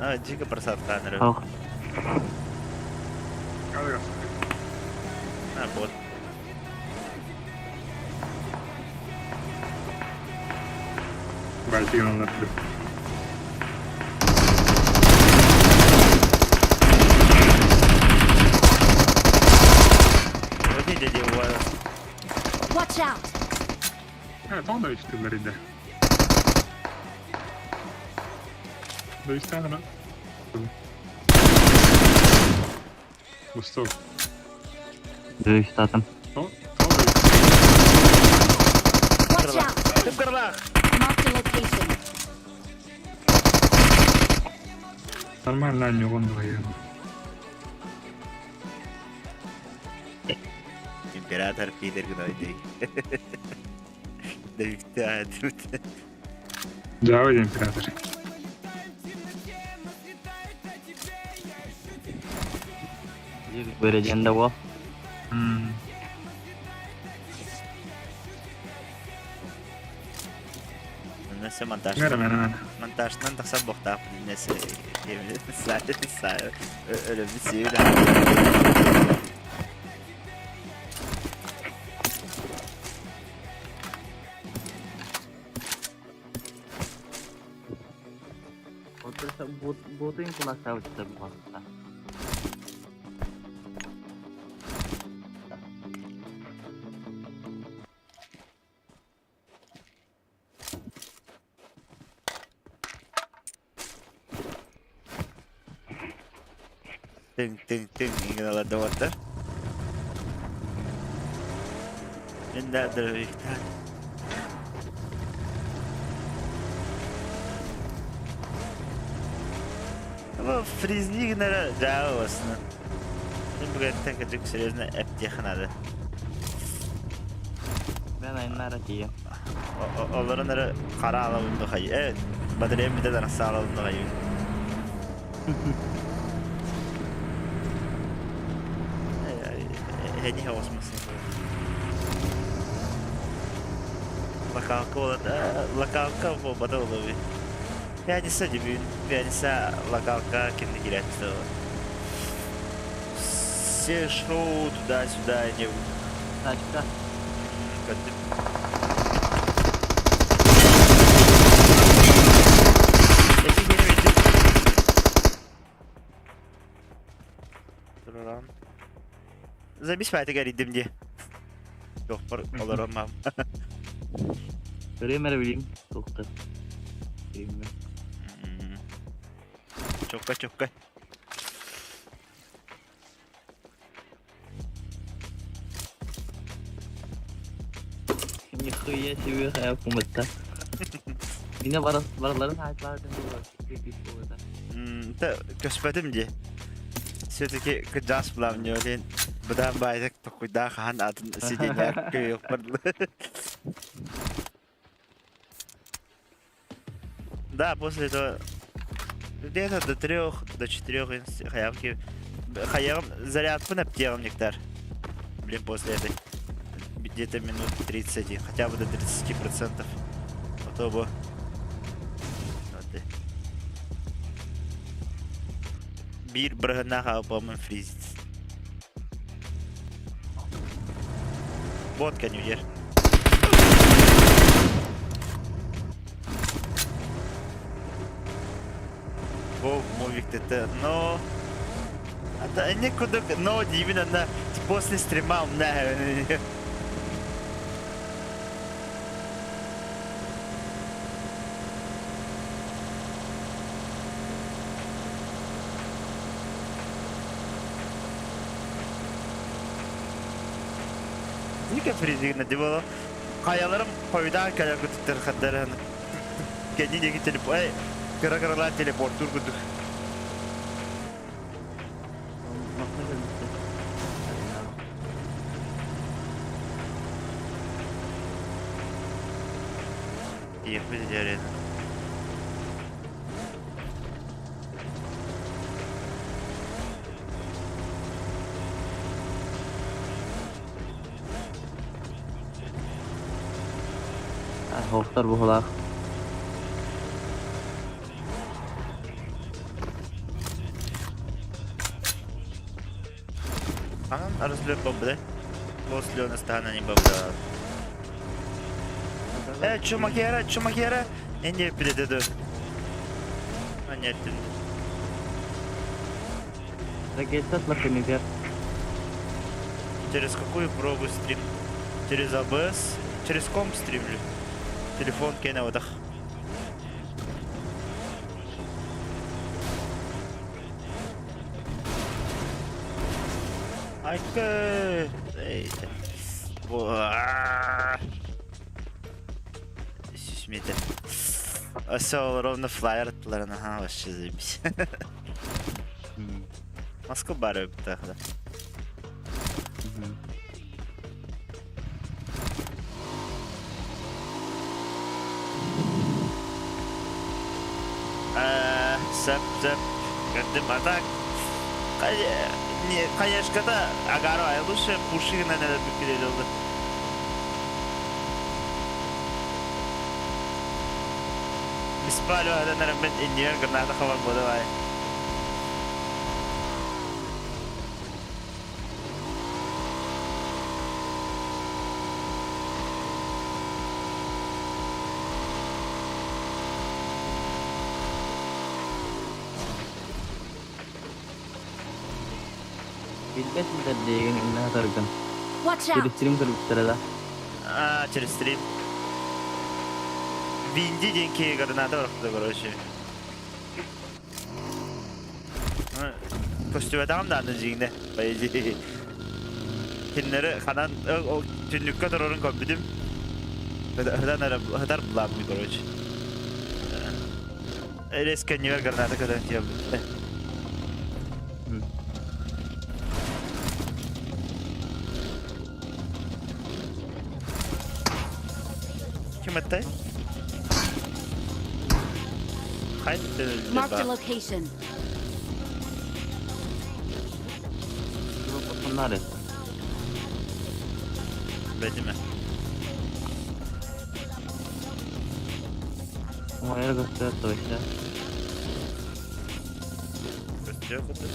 A: А, дико просадка
M: Ох.
A: А, вот. Вот дядя у
B: Watch out!
M: Дүйстатым.
B: Watch out!
A: Тып-кырлах!
B: Marked a location.
N: Нормально, не он военный.
A: Император Питер Гнойный. Да, тут.
N: Да, император.
M: Бөрөден да бол.
A: Несе монтаж. Монтажынан тахсан буохтаах несе өлөмү сиир.
L: Ботун кулактаабыттар буолбатах.
A: Тыҥ тыҥ тыҥ иҥин доҕоттор. Мин да дровиктаах. Бу фризни гынара дьаабы басына. Мин бүгүнтэн кырдьык серьезно эптиэхэ наада.
L: Мен айыннара тиийэн.
A: Олорон эрэ хара алабын да хайы. Э, батареям бүтэн арахса алабын да хайы. Эһэни осмасын. Локалка болот, локалка буолбата олоби. Пятница дебют, пятница локалка кимни кирэччи. Все шоу туда-сюда, не...
L: Тачка.
A: Забись эрийдим дии. Тохпор олоромам.
L: Көрүөм эрэ билим. Туохта.
A: Чокка чокка.
L: Нихуя себе хайа кумытта. Мине бараларын хайтлаатын буолар.
A: Та көспөтүм дии. Все-таки кыдьаас булам ньуолин быдаан баайдык токуйдаа хаһан атын сиденья көйөк Да, после этого где-то до 3, до 4 хаявки хаявым зарядку наптегом нектар. Блин, после этой где-то минут 30, хотя бы до 30%. А то бы... Вот. Биир бырыһыннаах по-моему фризит. Вот конюдер. Бу мувик ТТ, но... Это никуда, но именно на после стрима у меня. Ника фризигна дибало. Хайаларым хойдаан кэлэр кутуттар хаддаран. Кэнни диэки телепорт, эй, кыра-кыралаан телепорттуур курдук. Тиэхпит дьэрин.
L: Хоохтор буһулаах.
A: Анан разлет бомбы, После он стана не бомба. Э, чумакера, чумакера. Не передеду. А нет.
L: Ракета например.
A: Через какую прогу стрим? Через АБС? Через комп стримлю. Телефон кеневодах. Айка! Сүсметер. Осы ровно флайер аттыларын, ага, вообще заебись. Москва бары өпті. Сөп, сөп. Көрдүм, а так... Конечно, агаро, а лучше пушина надо перевел. Беспалю, а наверное, инженер граната хавар давай.
L: Билбэт сылдьар иннэ сатаргын.
D: Watch
L: Через
D: out!
L: стрим көрбүттэрэ да.
A: А, через стрим. Винди диэн киһи граната ырахта, короче. Көстүбэтэҕим да аны дьиҥнэ, по идее. Кинилэри ханан түннүккэ турарын көрбүтүм. Ыһытан эрэ ыһытар былааммын, короче. Резко кэннибэр граната көтөн тиийбит. Ким эттэй?
D: Marked a location.
L: Bunlar
A: Бэтиме.
L: Моя көстөр точно.
A: Көстүө курдук.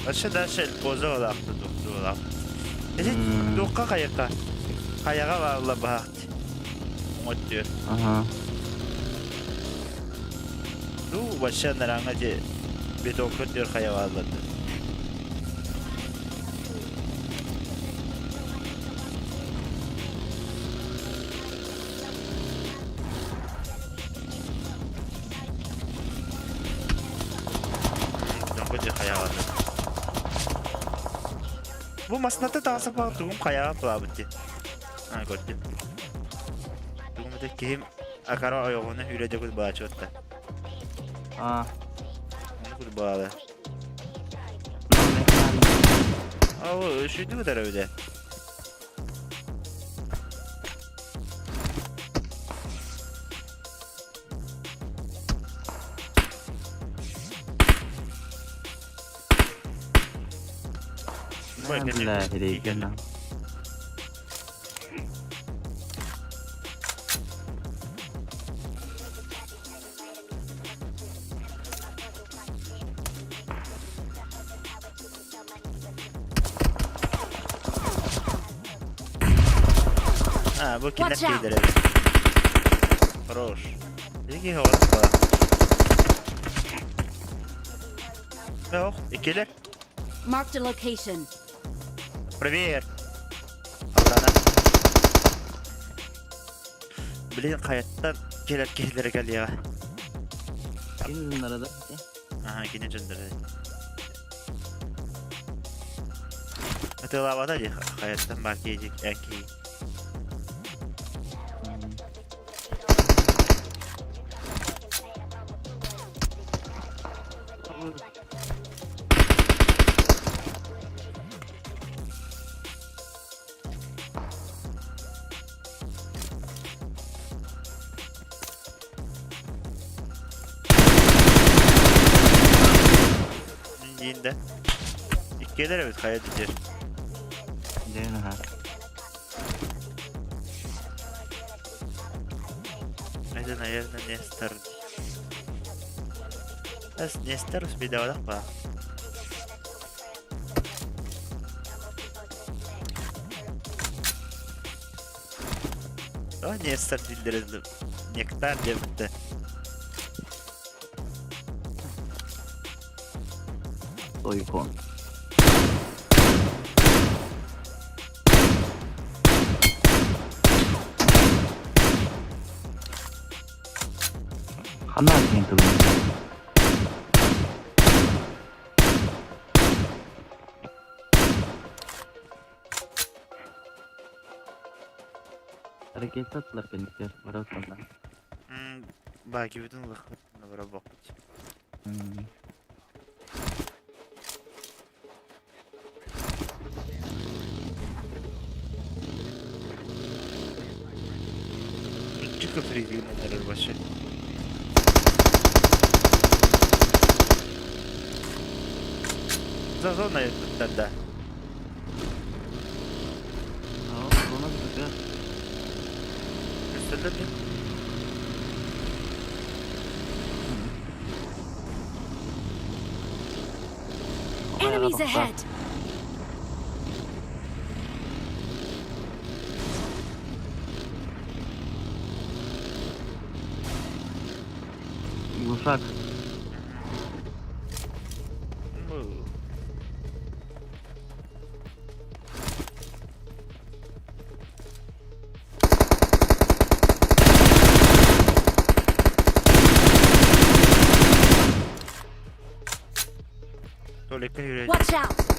A: Вообще дальше поза олаахты туохтуу олаах. Эти туохха хайака? Хайаҕа баалла баахт. Оҥоттүөр.
L: Ага.
A: Ну, вообще нараҥа ти бетонка түөр хайа баалларды. Бу масната таҕса баар тугум хайаҕа плаабыт дии. А, көрдүм. Тугум это киһим акара ойоҕуна үлэ дьокут баачуотта.
L: А.
A: Ону курбаалы. Ау, үшүйдү кытара үлэ.
L: Бля, регена.
A: А, бу кинилэр
D: Watch out.
A: киһилэр эбит. Хорош. Ики хоҕор бала. Ох, иккилэр.
D: Marked a location.
A: Привет. Алдана. Блин, хайаттан кэлэр киһилэрэ кэлиэҕэ.
L: Кини арада.
A: Аха, кини дьоннор. Атыылаабата дии, хайаттан баар киһи киһи. Диин да. Иккиэлэр эбит хайа дьиэр.
L: Дьэ, наһаа.
A: Это, наверное, Нестор. Нестор успейдавадах ба. О, Нестор дииллэрин Нектар диэбиттэ.
L: Тойкон. Ханна диэн тылын. Ракета аттылар кэнниттэр бара оттонно.
A: Баакибытын ылыахпыт бара буолбут. Чика фригин эрэр вообще. За зона тогда.
L: Зона бүтэ.
A: Көстөллөр дии.
D: Enemies ahead!
L: Глушак.
A: Туалекка yürüyeceğim.
B: Watch out!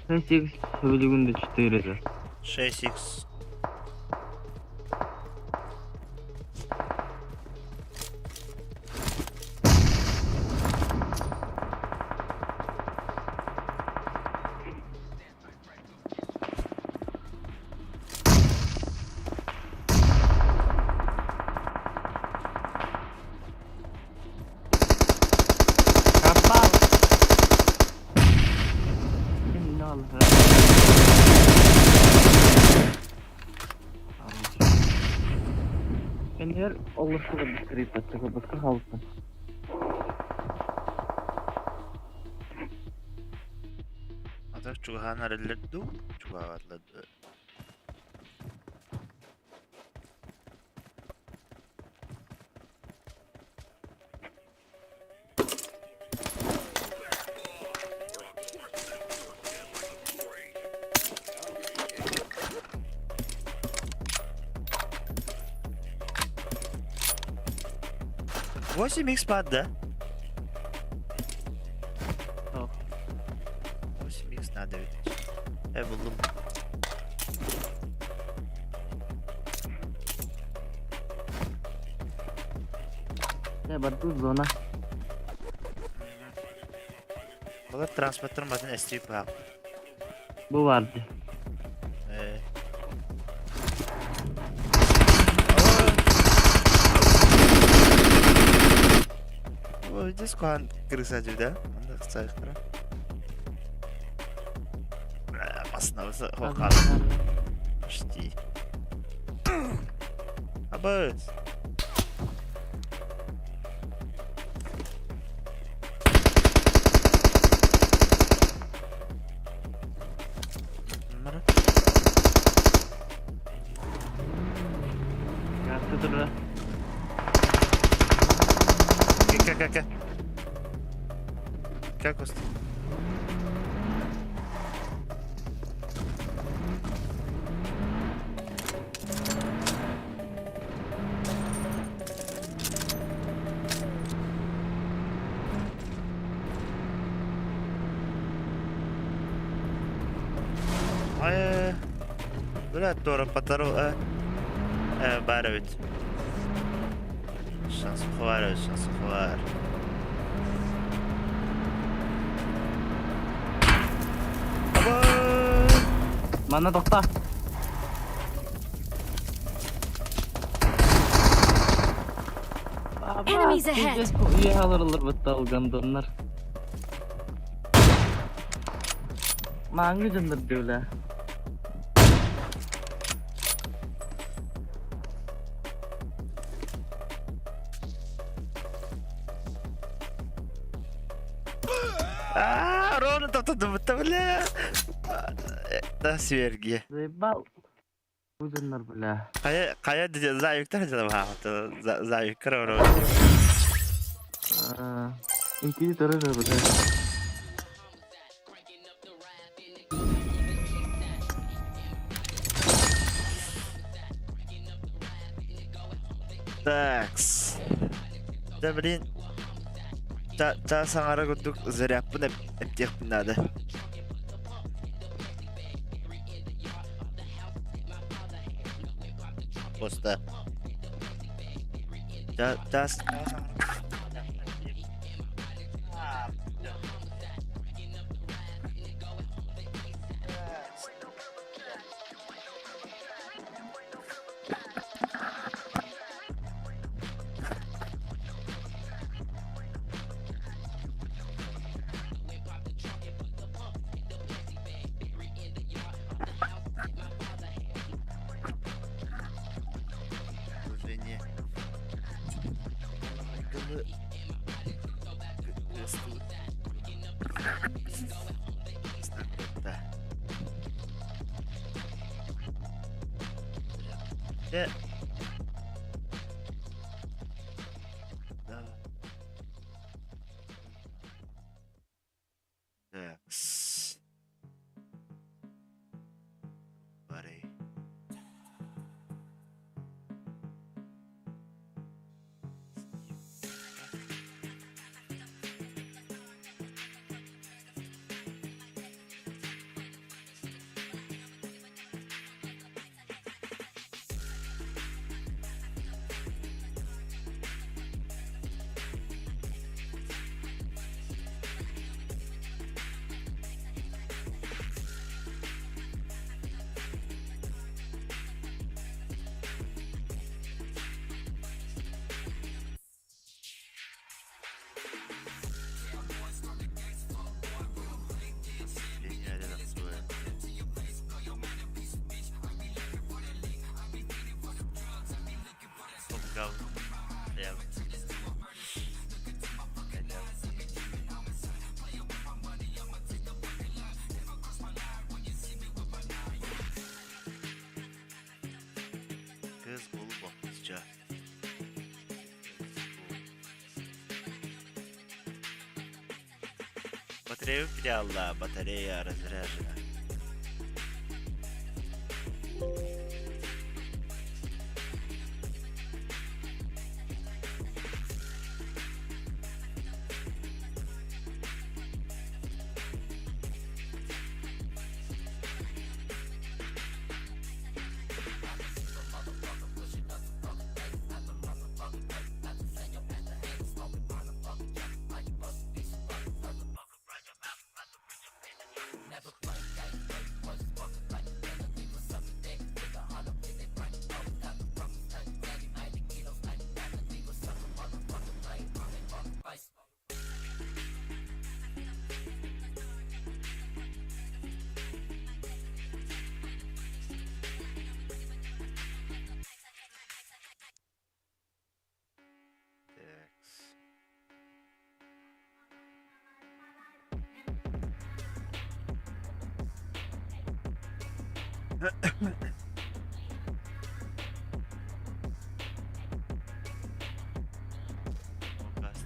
M: 6x сөбүлүгүн да 4
A: 6x.
M: Kapat. Şimdi ne oldu? Энер олусуга бискрип атчыга бакка халсын.
A: Атак чугахан арыллар ду, чугаалар ду. 8 x баар да?
M: Yok.
A: 8 x надо ведь. Э, буллум.
M: Ne bardı zona.
A: Булар транспорттар батын STP баар.
M: Bu vardı.
A: Э. О, здесь куан крыса да? Анда кысайыктыра. Басына хокал. Почти. Абыз. Numara.
M: Yattı dur.
A: Кэ, кэ, кэ. Как вас? Ай, бля, тора патару, э. Э, баар эбит. Шанс баар, шанс баар. Аба!
M: Манна тохто.
B: Enemies ahead.
M: Üye alırlar bu gandonlar. Mangı candır diyorlar.
A: Аа, ровно топтоду бля. Да сверги.
M: Заебал. Bu canlar бля.
A: Кая кая заюктар жана баа. Заюктар ровно.
M: Инквизитор же бля.
A: Такс. Да блин. Та та саңара курдук зарядпын эптиэхпин надо. Просто. Та та Уже не. Да. Кыз булбапча. Батарею потеряла, батарея разряжена. Такс.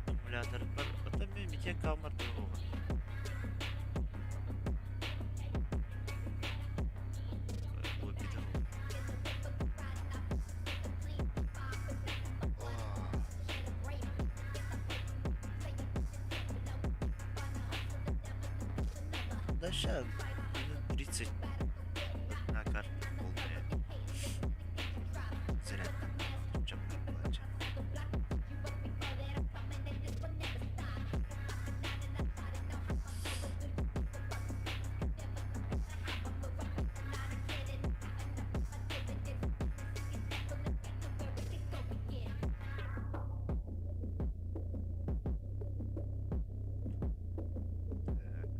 A: Аккумулятор бар. Оттон мен митен камер буолуоҕа. Да сейчас минут 30 одна карта полная. Заряд. Чем плача.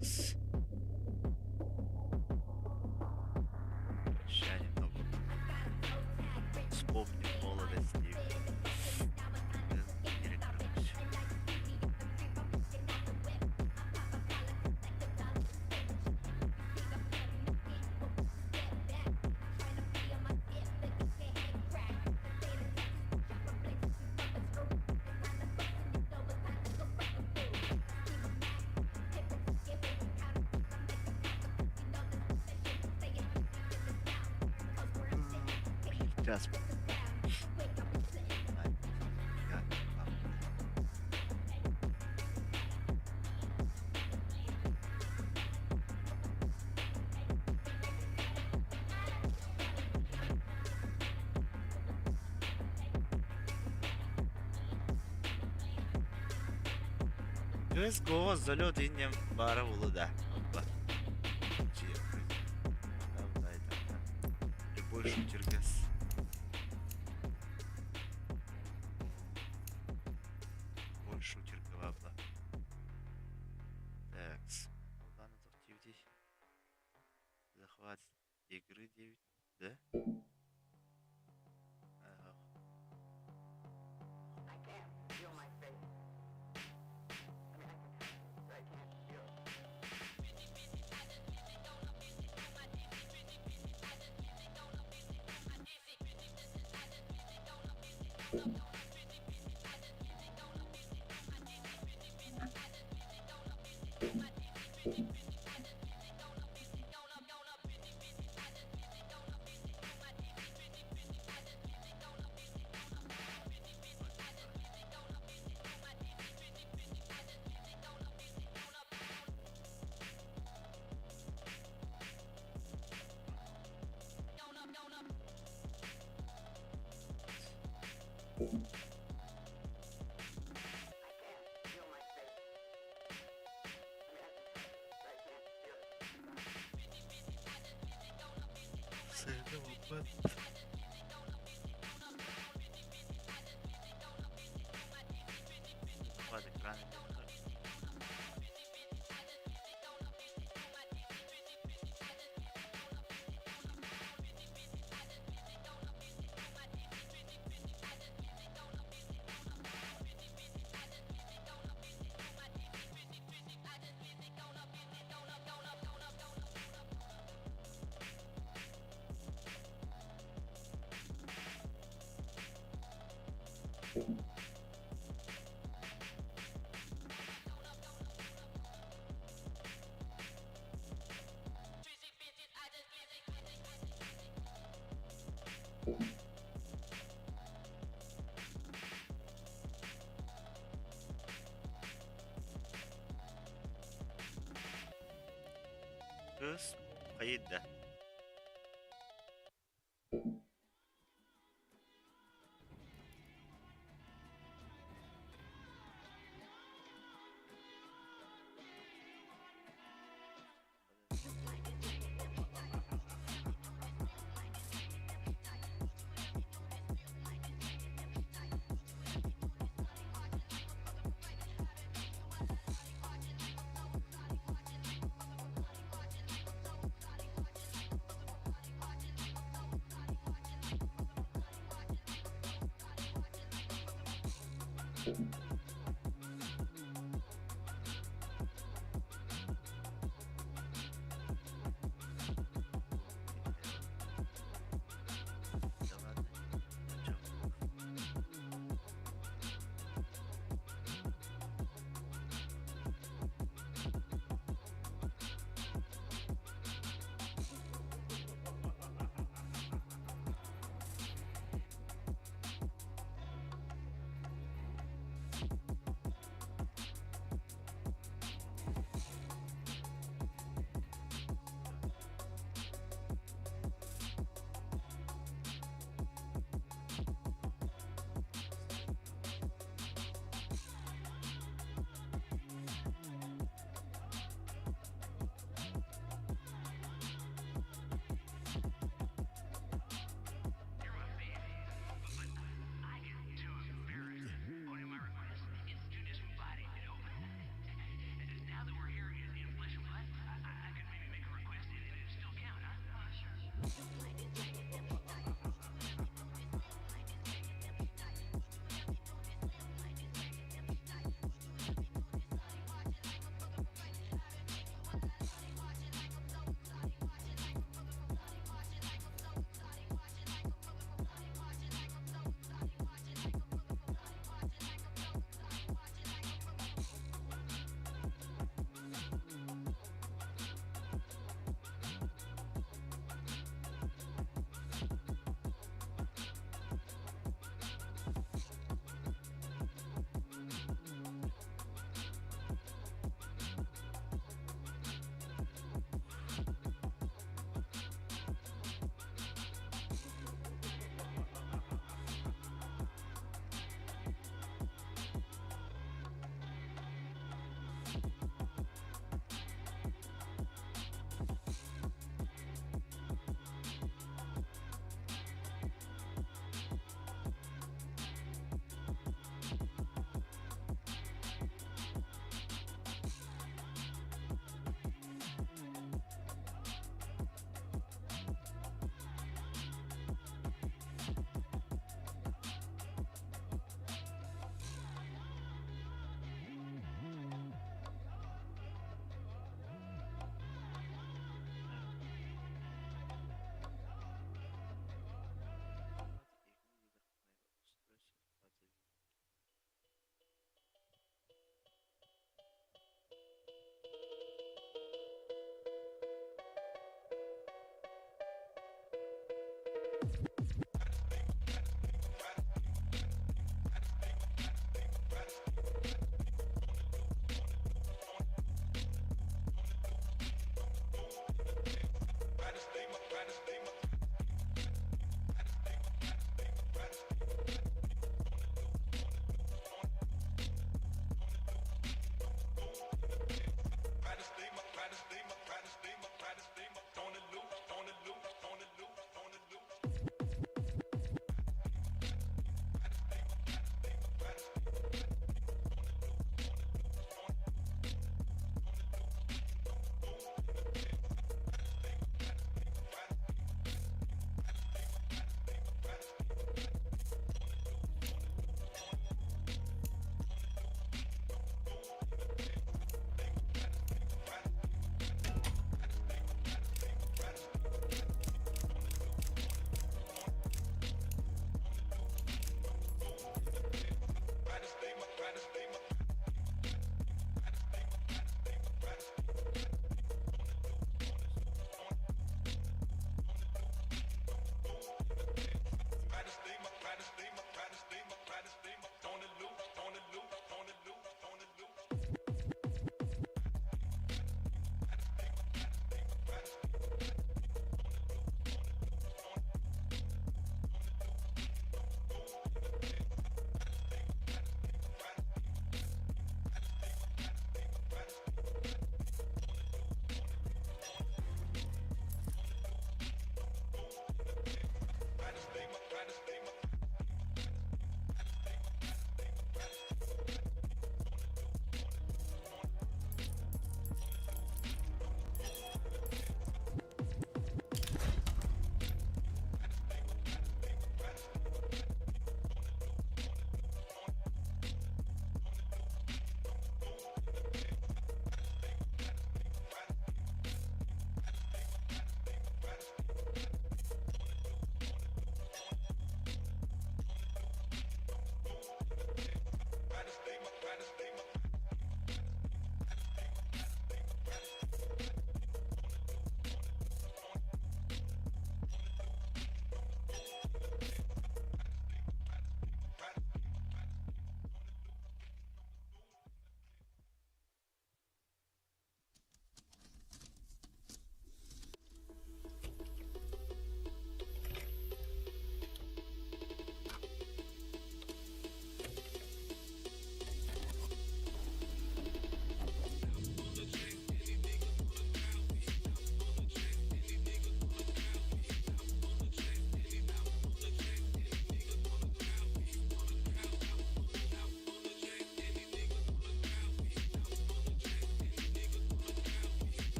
A: Такс. Ща немного вспомним молодость и перекроемся. Сейчас. CSGO залет иннем бара да. Опа. Давай, давай. Любой шутер газ. Любой шутер бла. Так. Захват игры 9, да? Ага. Захват экрана. Кыыс хайыйда. Да ладно, о чем?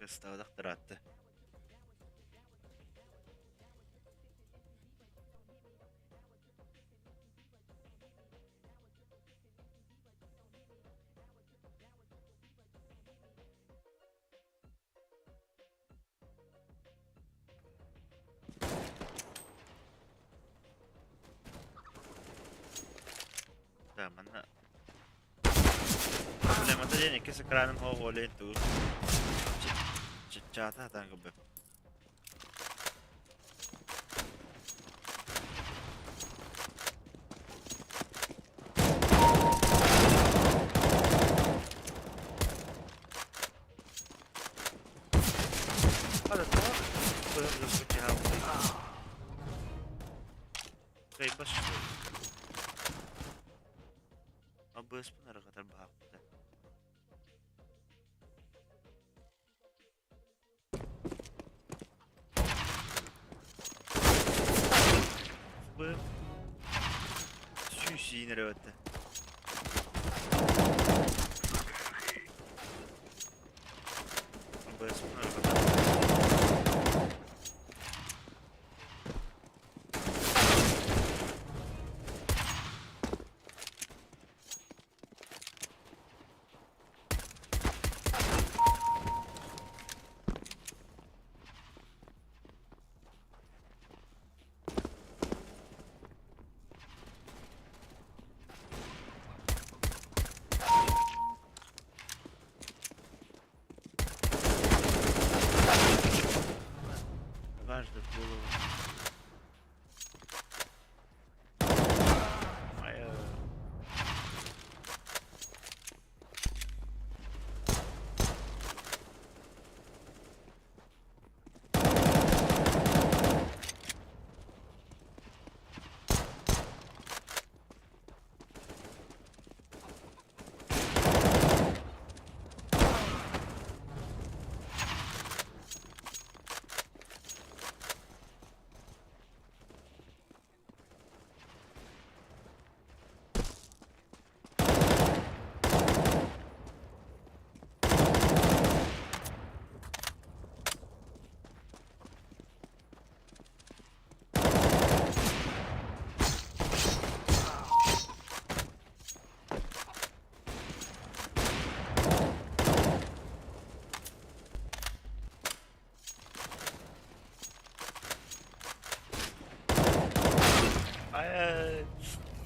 A: Кыстаабатах ыраатта. Да, манна проблемата диэн иккис экраным суох ол иһин тугу чаччаата сатаан көрбөппүн. Кыайбас Абыаспын арҕатар баһааппыта. Бу сүүс иин эрэ бэтте. Абыаспын арҕатар. Дважды в голову. Моя...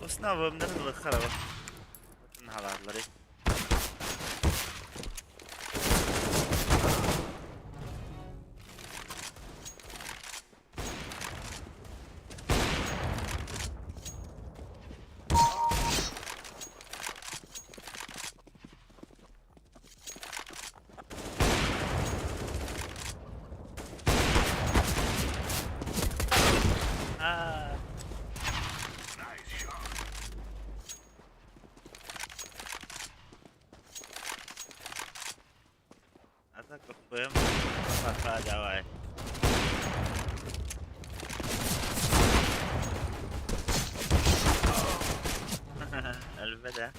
A: Основа хараҕа хаалаарлары. Аа. А так ФПМ пока давай. Өлбөтө.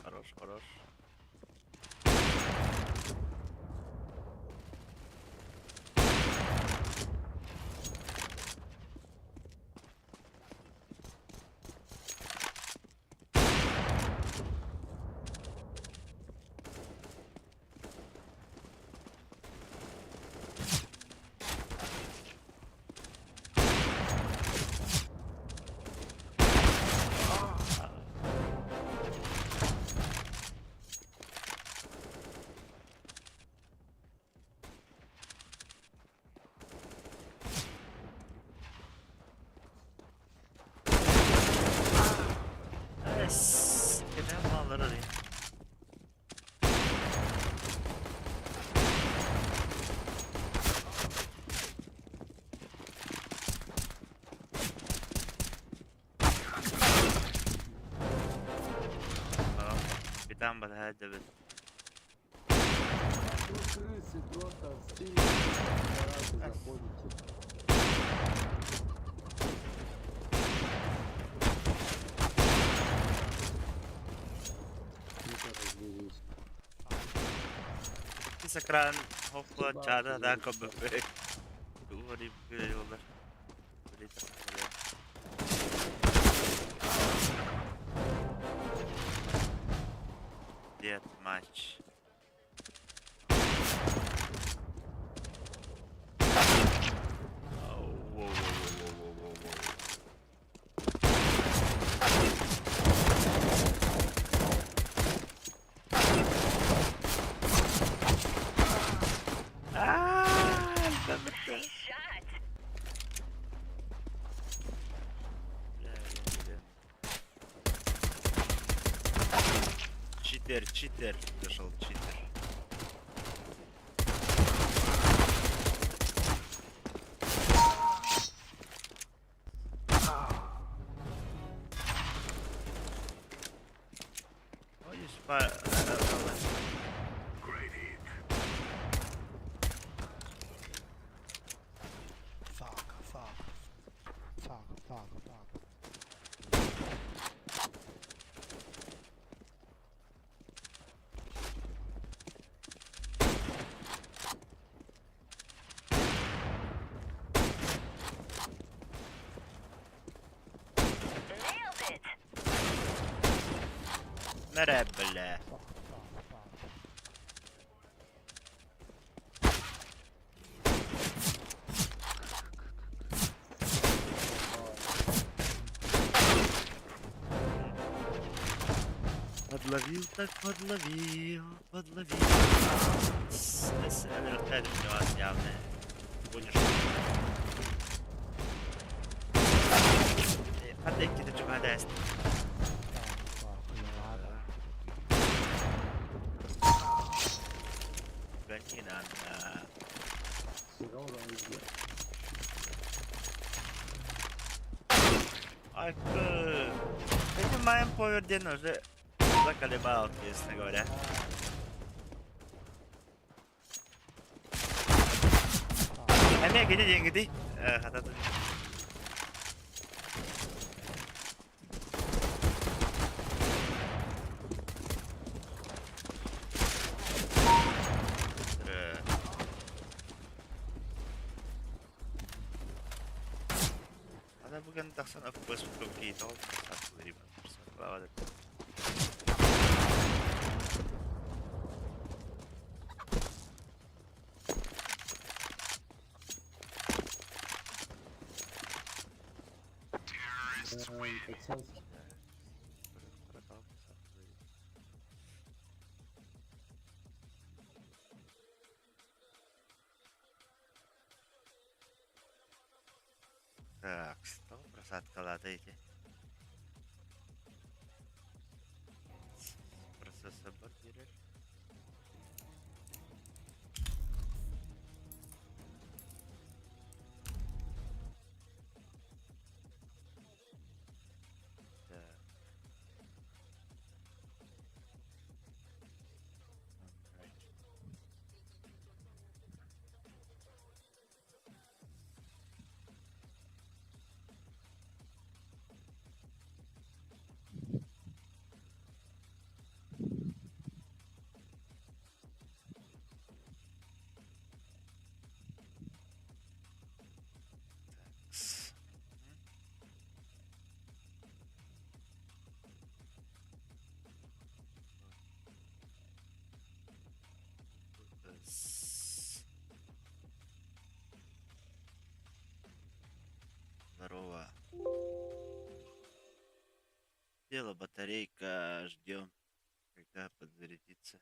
A: Хорош, хорош. Эс, кэнэн бааллара дии. Капитан батаһа эдэбит.
C: Крысы просто в стиле пидорасы заходите.
A: Экран хоппа чаада да көбөппө. Уһари билер болар. Дед матч. Читер, читер, зашел читер. Ой,
C: Fuck, fuck. Fuck, fuck, fuck.
A: Мере, бля. Подловил так подловил, подловил. С, С, Н, вас явно. Будешь. Хадда икките чугада эст. Бәкин анда. Айкы. Этим моим поверден уже заколебал, честно говоря. Эме кини деньги хата. Ана бүгін тақсан FPS көкей тол Так, что просадка ладайте. Процессор берер. Так. Alright. Такс. С. Здорово. Села батарейка, ждем, когда подзарядится.